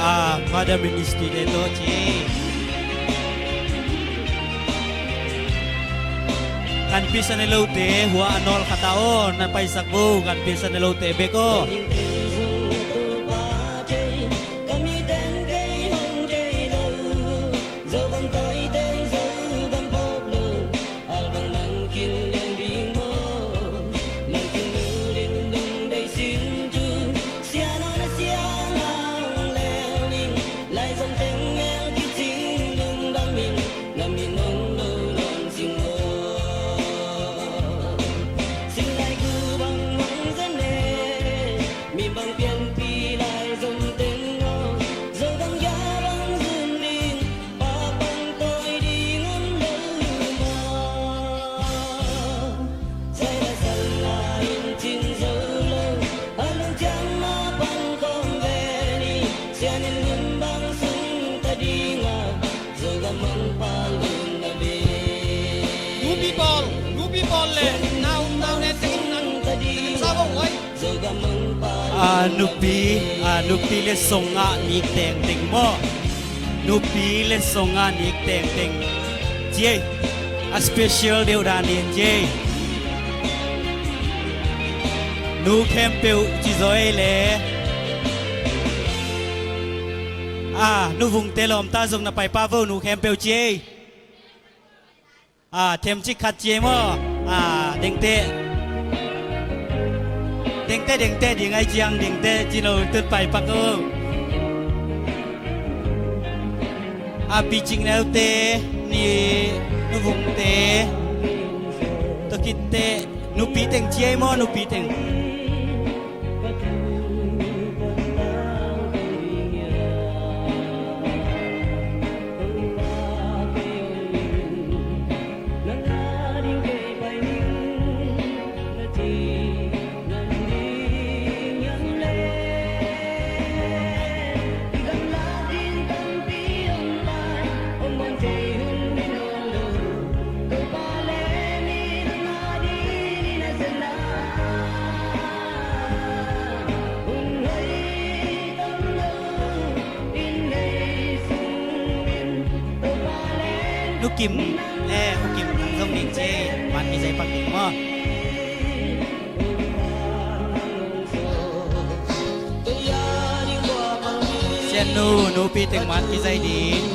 Ah, Father Ministry te tawh ci. Kan pisa ne lote hua a nawl khat ah aw, na paisak bo, kan pisa ne lote bek aw. Zogam tawi teng Zogam pawp lo, albang nang kin leng ding maw? Nang kin lulin lungdei sin tu, sianawna siangah hong leu ning. Laizom teng mel kicing lung bang min, na min hong lo nawn sing maw? Sinlai gu bang hong zan e, mi bang pianpi laizom teng maw? Zogam gia bang zun ding, pa pang tawi ding om lo maw? Zai la sal la in cin zo lo, a lungciang ma pang kong ve ni, sian in nun bang sung ta ding a, Zogam mang pa lun na ve. Nupi pawl, nupi pawl le nau, nau ne teng nan, teng sa bo wai. A, nupi, a, nupi le song ngah nik tengteng maw? Nupi le song ngah nik tengteng ci ei. A special deuh dan in ci ei. Nu khempeuh ci zaw ei le. A, nu Vungte lawmta zong na pai pah vo, nu khempeuh ci ei. A, themcik khat ci ei maw? A, dengte. Dengte, dengte, ding ai ciang, dengte, ci lo tut pai pak o. A, Pi Cing Neute, ni, nu Vungte. Tua khitte, nupi teng ci ei maw, nupi teng. Nu Kim, eh, U Kim, nang zong ning ci ei, man kizai pak ding maw? Sian nu, nupi teng man kizai ding.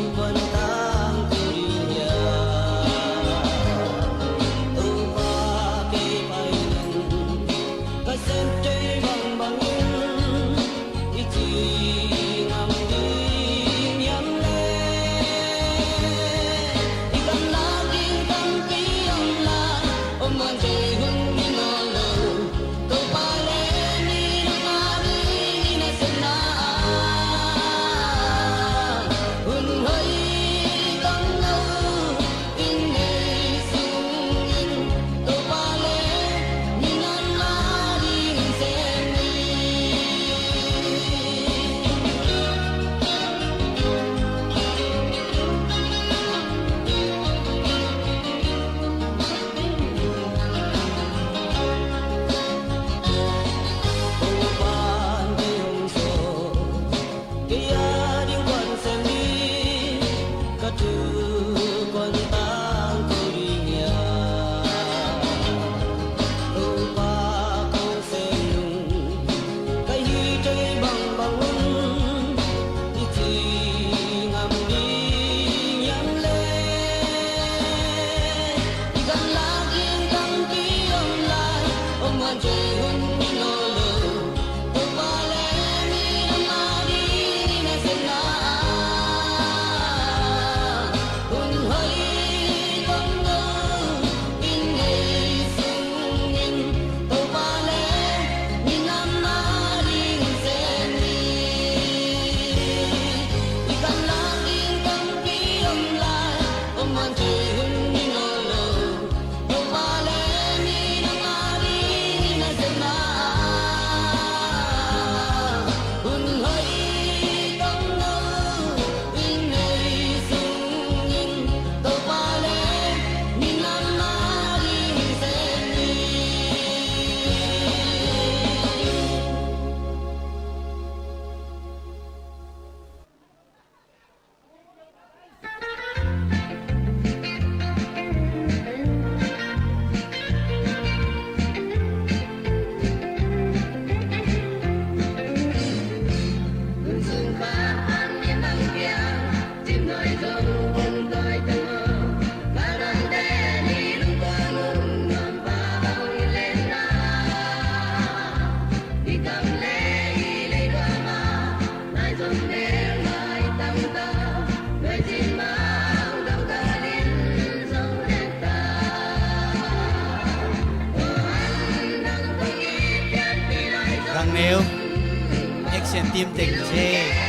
Tengce.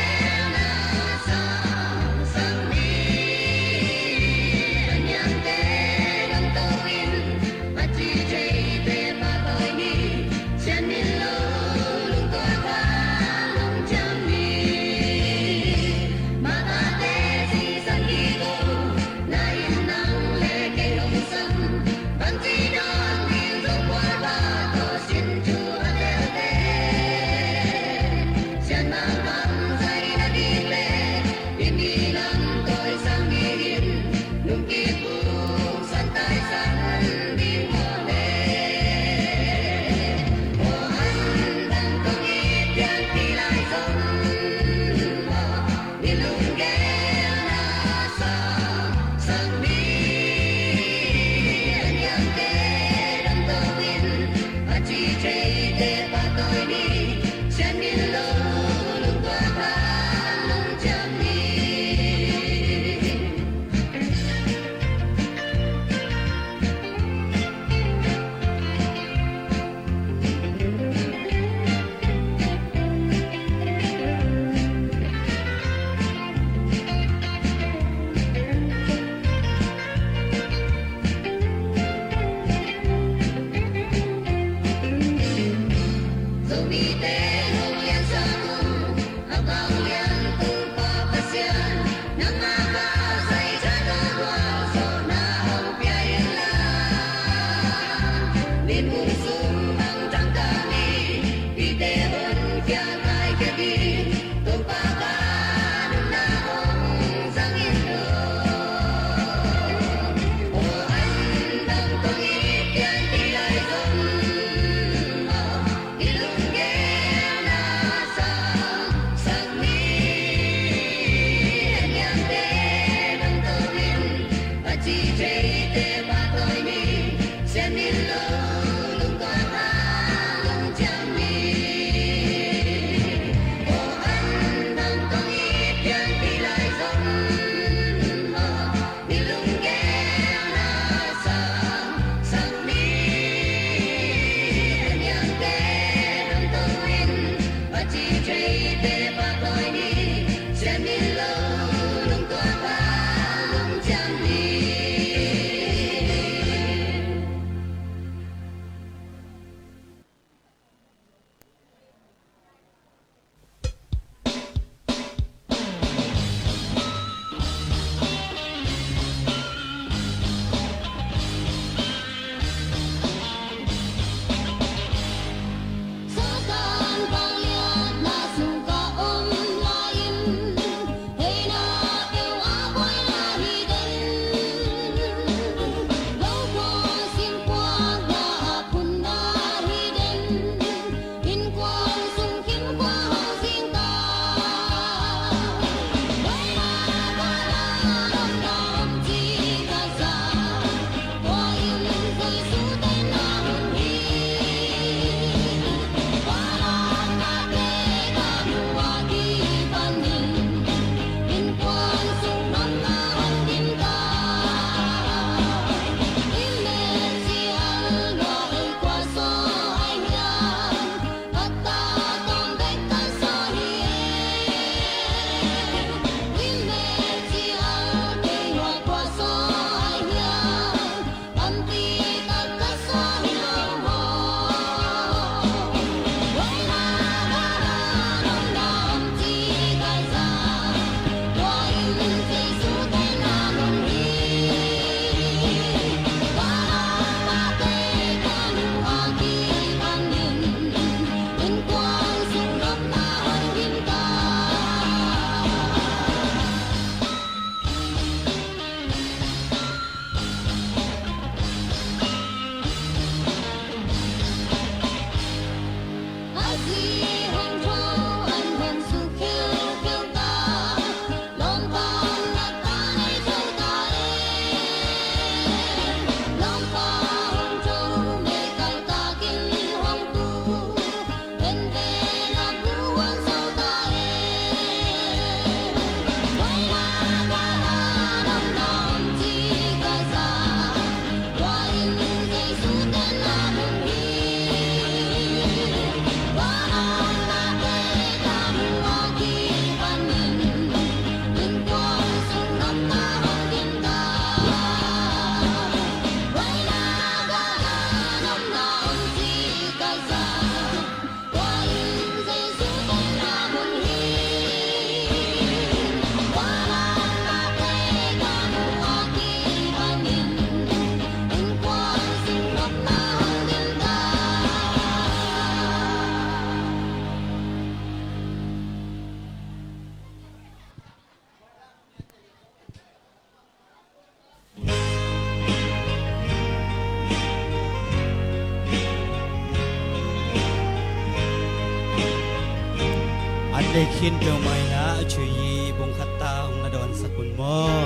Lei khin peuhmah in ah a thu i bung khat ta hong na dawnsak un maw?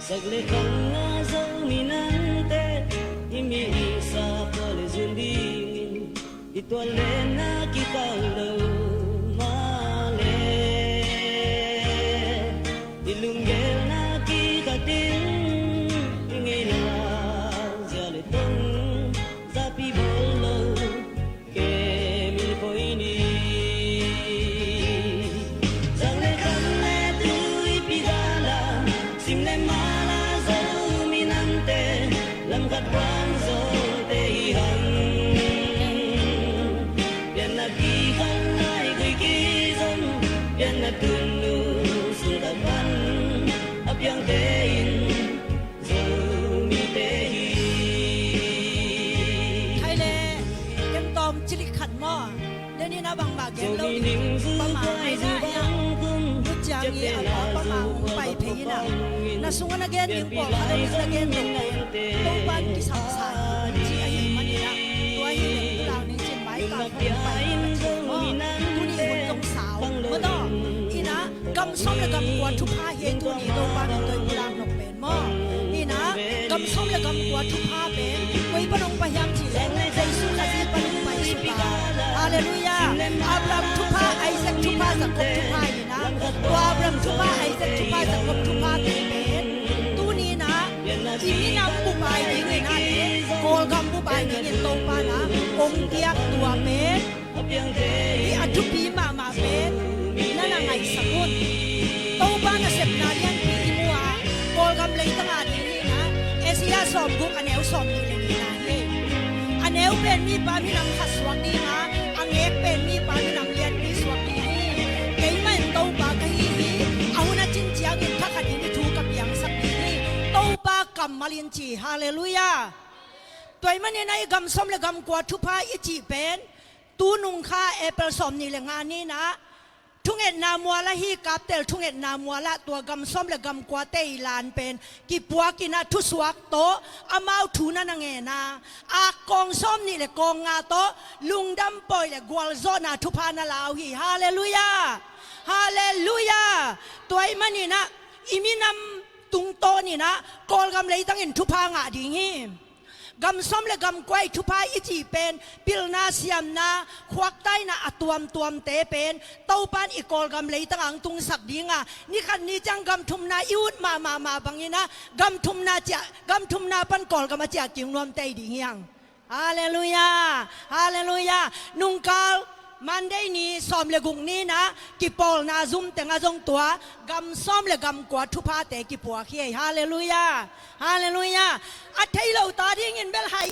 Sak le khang a Zomi nangte i mi i sa pua le zun dingin i tual le na kikal lo mah le i lunggel na kikhatin i ngeina zia le tong zapi bawl lo. Kei min khoi ni. Zang le kham le tuipi gala, sim le mala Zomi nangte, lam khat puan Zote i hang. Pianna kikhan lai gui kizom, pianna tun nu sung khat pan, a piangte in Zomite hi. Khai le, ken tawm cilik khat maw? Denin a bangmah gen lo ding. Pama ai na iang. Nu Ciang i a pa pama hong pai phei ina. Na sungah na gen ding pawlkhat om in na gen lo. Topan kisam sa hi. Ci ahi manina. Tua hi le pulang ding cin mai ka hong pai na ci maw? Tuni hun zong sau. Maw taw. Ina. Gam sawm le gam kua thupha hi e tuni Topa min tawh i pulak nop pen maw? Ina, gam sawm le gam kua thupha pen koi pan hong pai hiam cih leh Jesu Khazih pan hong pai suk a. Halleluiah. Abraham thupha, Isaac thupha, Jacob thupha ina. Tua Abraham thupha, Isaac thupha, Jacob thupha te pen tuni ina i minam bup ai ding ina le Kawlgam bup ai ding in Topa na hong piak tua pen Hih a thupi mahmah pen na na ngaihsak un. Topa nasepna lianpi i mu a, Kawlgam leitang a ding hi na, Asia sawmguk a neu sawmnih le nihna hi. A neu pen mipa minam khat suak ding a, a ngek pen mipa minam lianpi suak ding hi. Keimah in Topa ka hi hi, a hun a cin ciangin thakhat in i thu ka piangsak ding hi. Topa kammal in ci, halleluiah. Tua ahih manin a i gam sawm le gam kua thupha i cih pen, tu nung kha April sawmnih le nga ni-in ah thungetna mual ah hi, Kaptel thungetna mual ah tua gam sawm le gam kuate i lan pen kipuak in ah thusuak tawh amau thu na na ngen a, ak kawng sawmnih le kawng nga tawh lungdam pawi le gualzawhna thupha na la uh hi. Halleluiah. Halleluiah. Tua ahih manin ah i minam tungtawn in ah Kawlgam leitang in thupha ngah ding hi. Gam sawm le gam kua i thupha i cih pen pilna, siamna, khuaktaina a tuamtuamte pen Topan i Kawlgam leitang ah hong tungsak ding a, ni khat ni ciang gam thumna i ut mahmah mah bangin ah gam thumna ciah, gam thumna pan Kawlgam a ciah kik nuamte i ding hi hang. Halleluiah. Halleluiah. Nungkal Monday ni sawm le guk ni-in ah kipawlna zum teng ah zong tua gam sawm le gam kua thuphate kipuak hi. Halleluiah. Halleluiah. A thei lo ta dingin bel hai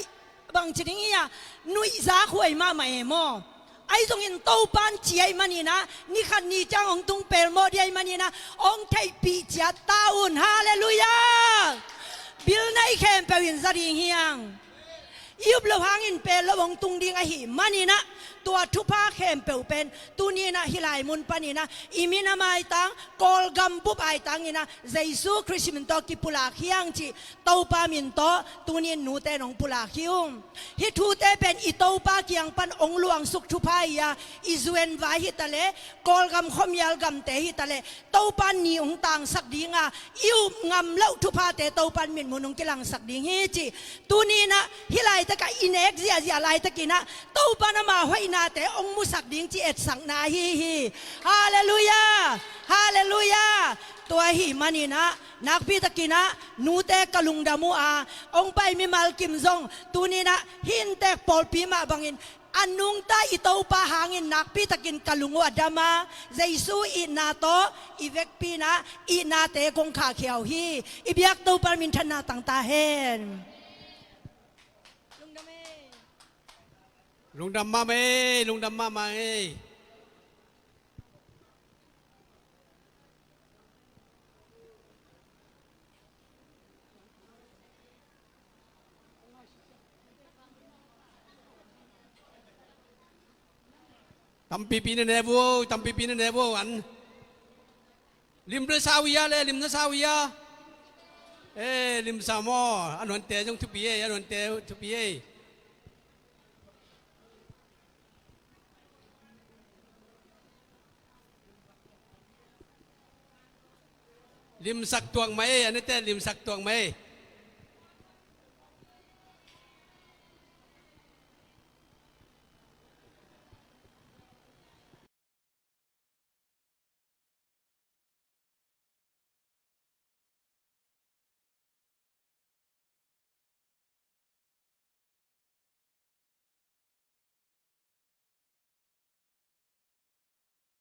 bangci ding hi a, nuihzak huai mahmah e maw? Ahi zongin Topan ci ahih manin ah ni khat ni ciang hong tung pelmawh ding ahih manin ah hong theihpih ciat ta un. Halleluiah. Bil nei khempeuh in za ding hi hang. I up loh hangin pel loh hong tung ding ahih manin ah tua thupha khempeuh pen tuni-in ah hih lai mun panin ah i minam aitang, Kawlgam bup aitang in ah Jesu Khrist min tawh kipulak hi hang cih Topa min tawh tuni-in nute in hong pulak hi ung. Hih thute pen i Topa kiang pan hong luangsuk thupha hi a, i U N vai hi ta leh, Kawlgam khuamial gamte hi ta leh, Topa ni hong tangsak ding a, i up ngam loh thuphate Topan mitmun hong kilangsak ding hi cih tuni-in ah hih laitak ah i nek ziahziah laitakin ah Topan ama hoihnate hong musak ding cih etsakna ahi hi. Halleluiah. Halleluiah. Tua ahih manin ah nakpi takin ah nute ka lungdam uh a, hong pai mimal kim zong tuni-in ah hih inntek pawlpi mah bangin a nungta i Topa hangin nakpi takin ka lung uh a dam a, Jesu itna tawh i vekpi-in ah itnate kong khahkhia uh hi. I biak Topa minthanna tang ta hen. Lungdam mahmah ei, lungdam mahmah ei. Tampipi na ne vo, tampipi na ne vo an. Lim na sa uh hia le, lim na sa uh hia. Eh, lim sa maw, a nuante zong thupi ei, a nuante thupi ei. Limsak tuak mah ei, a nite limsak tuak mah ei.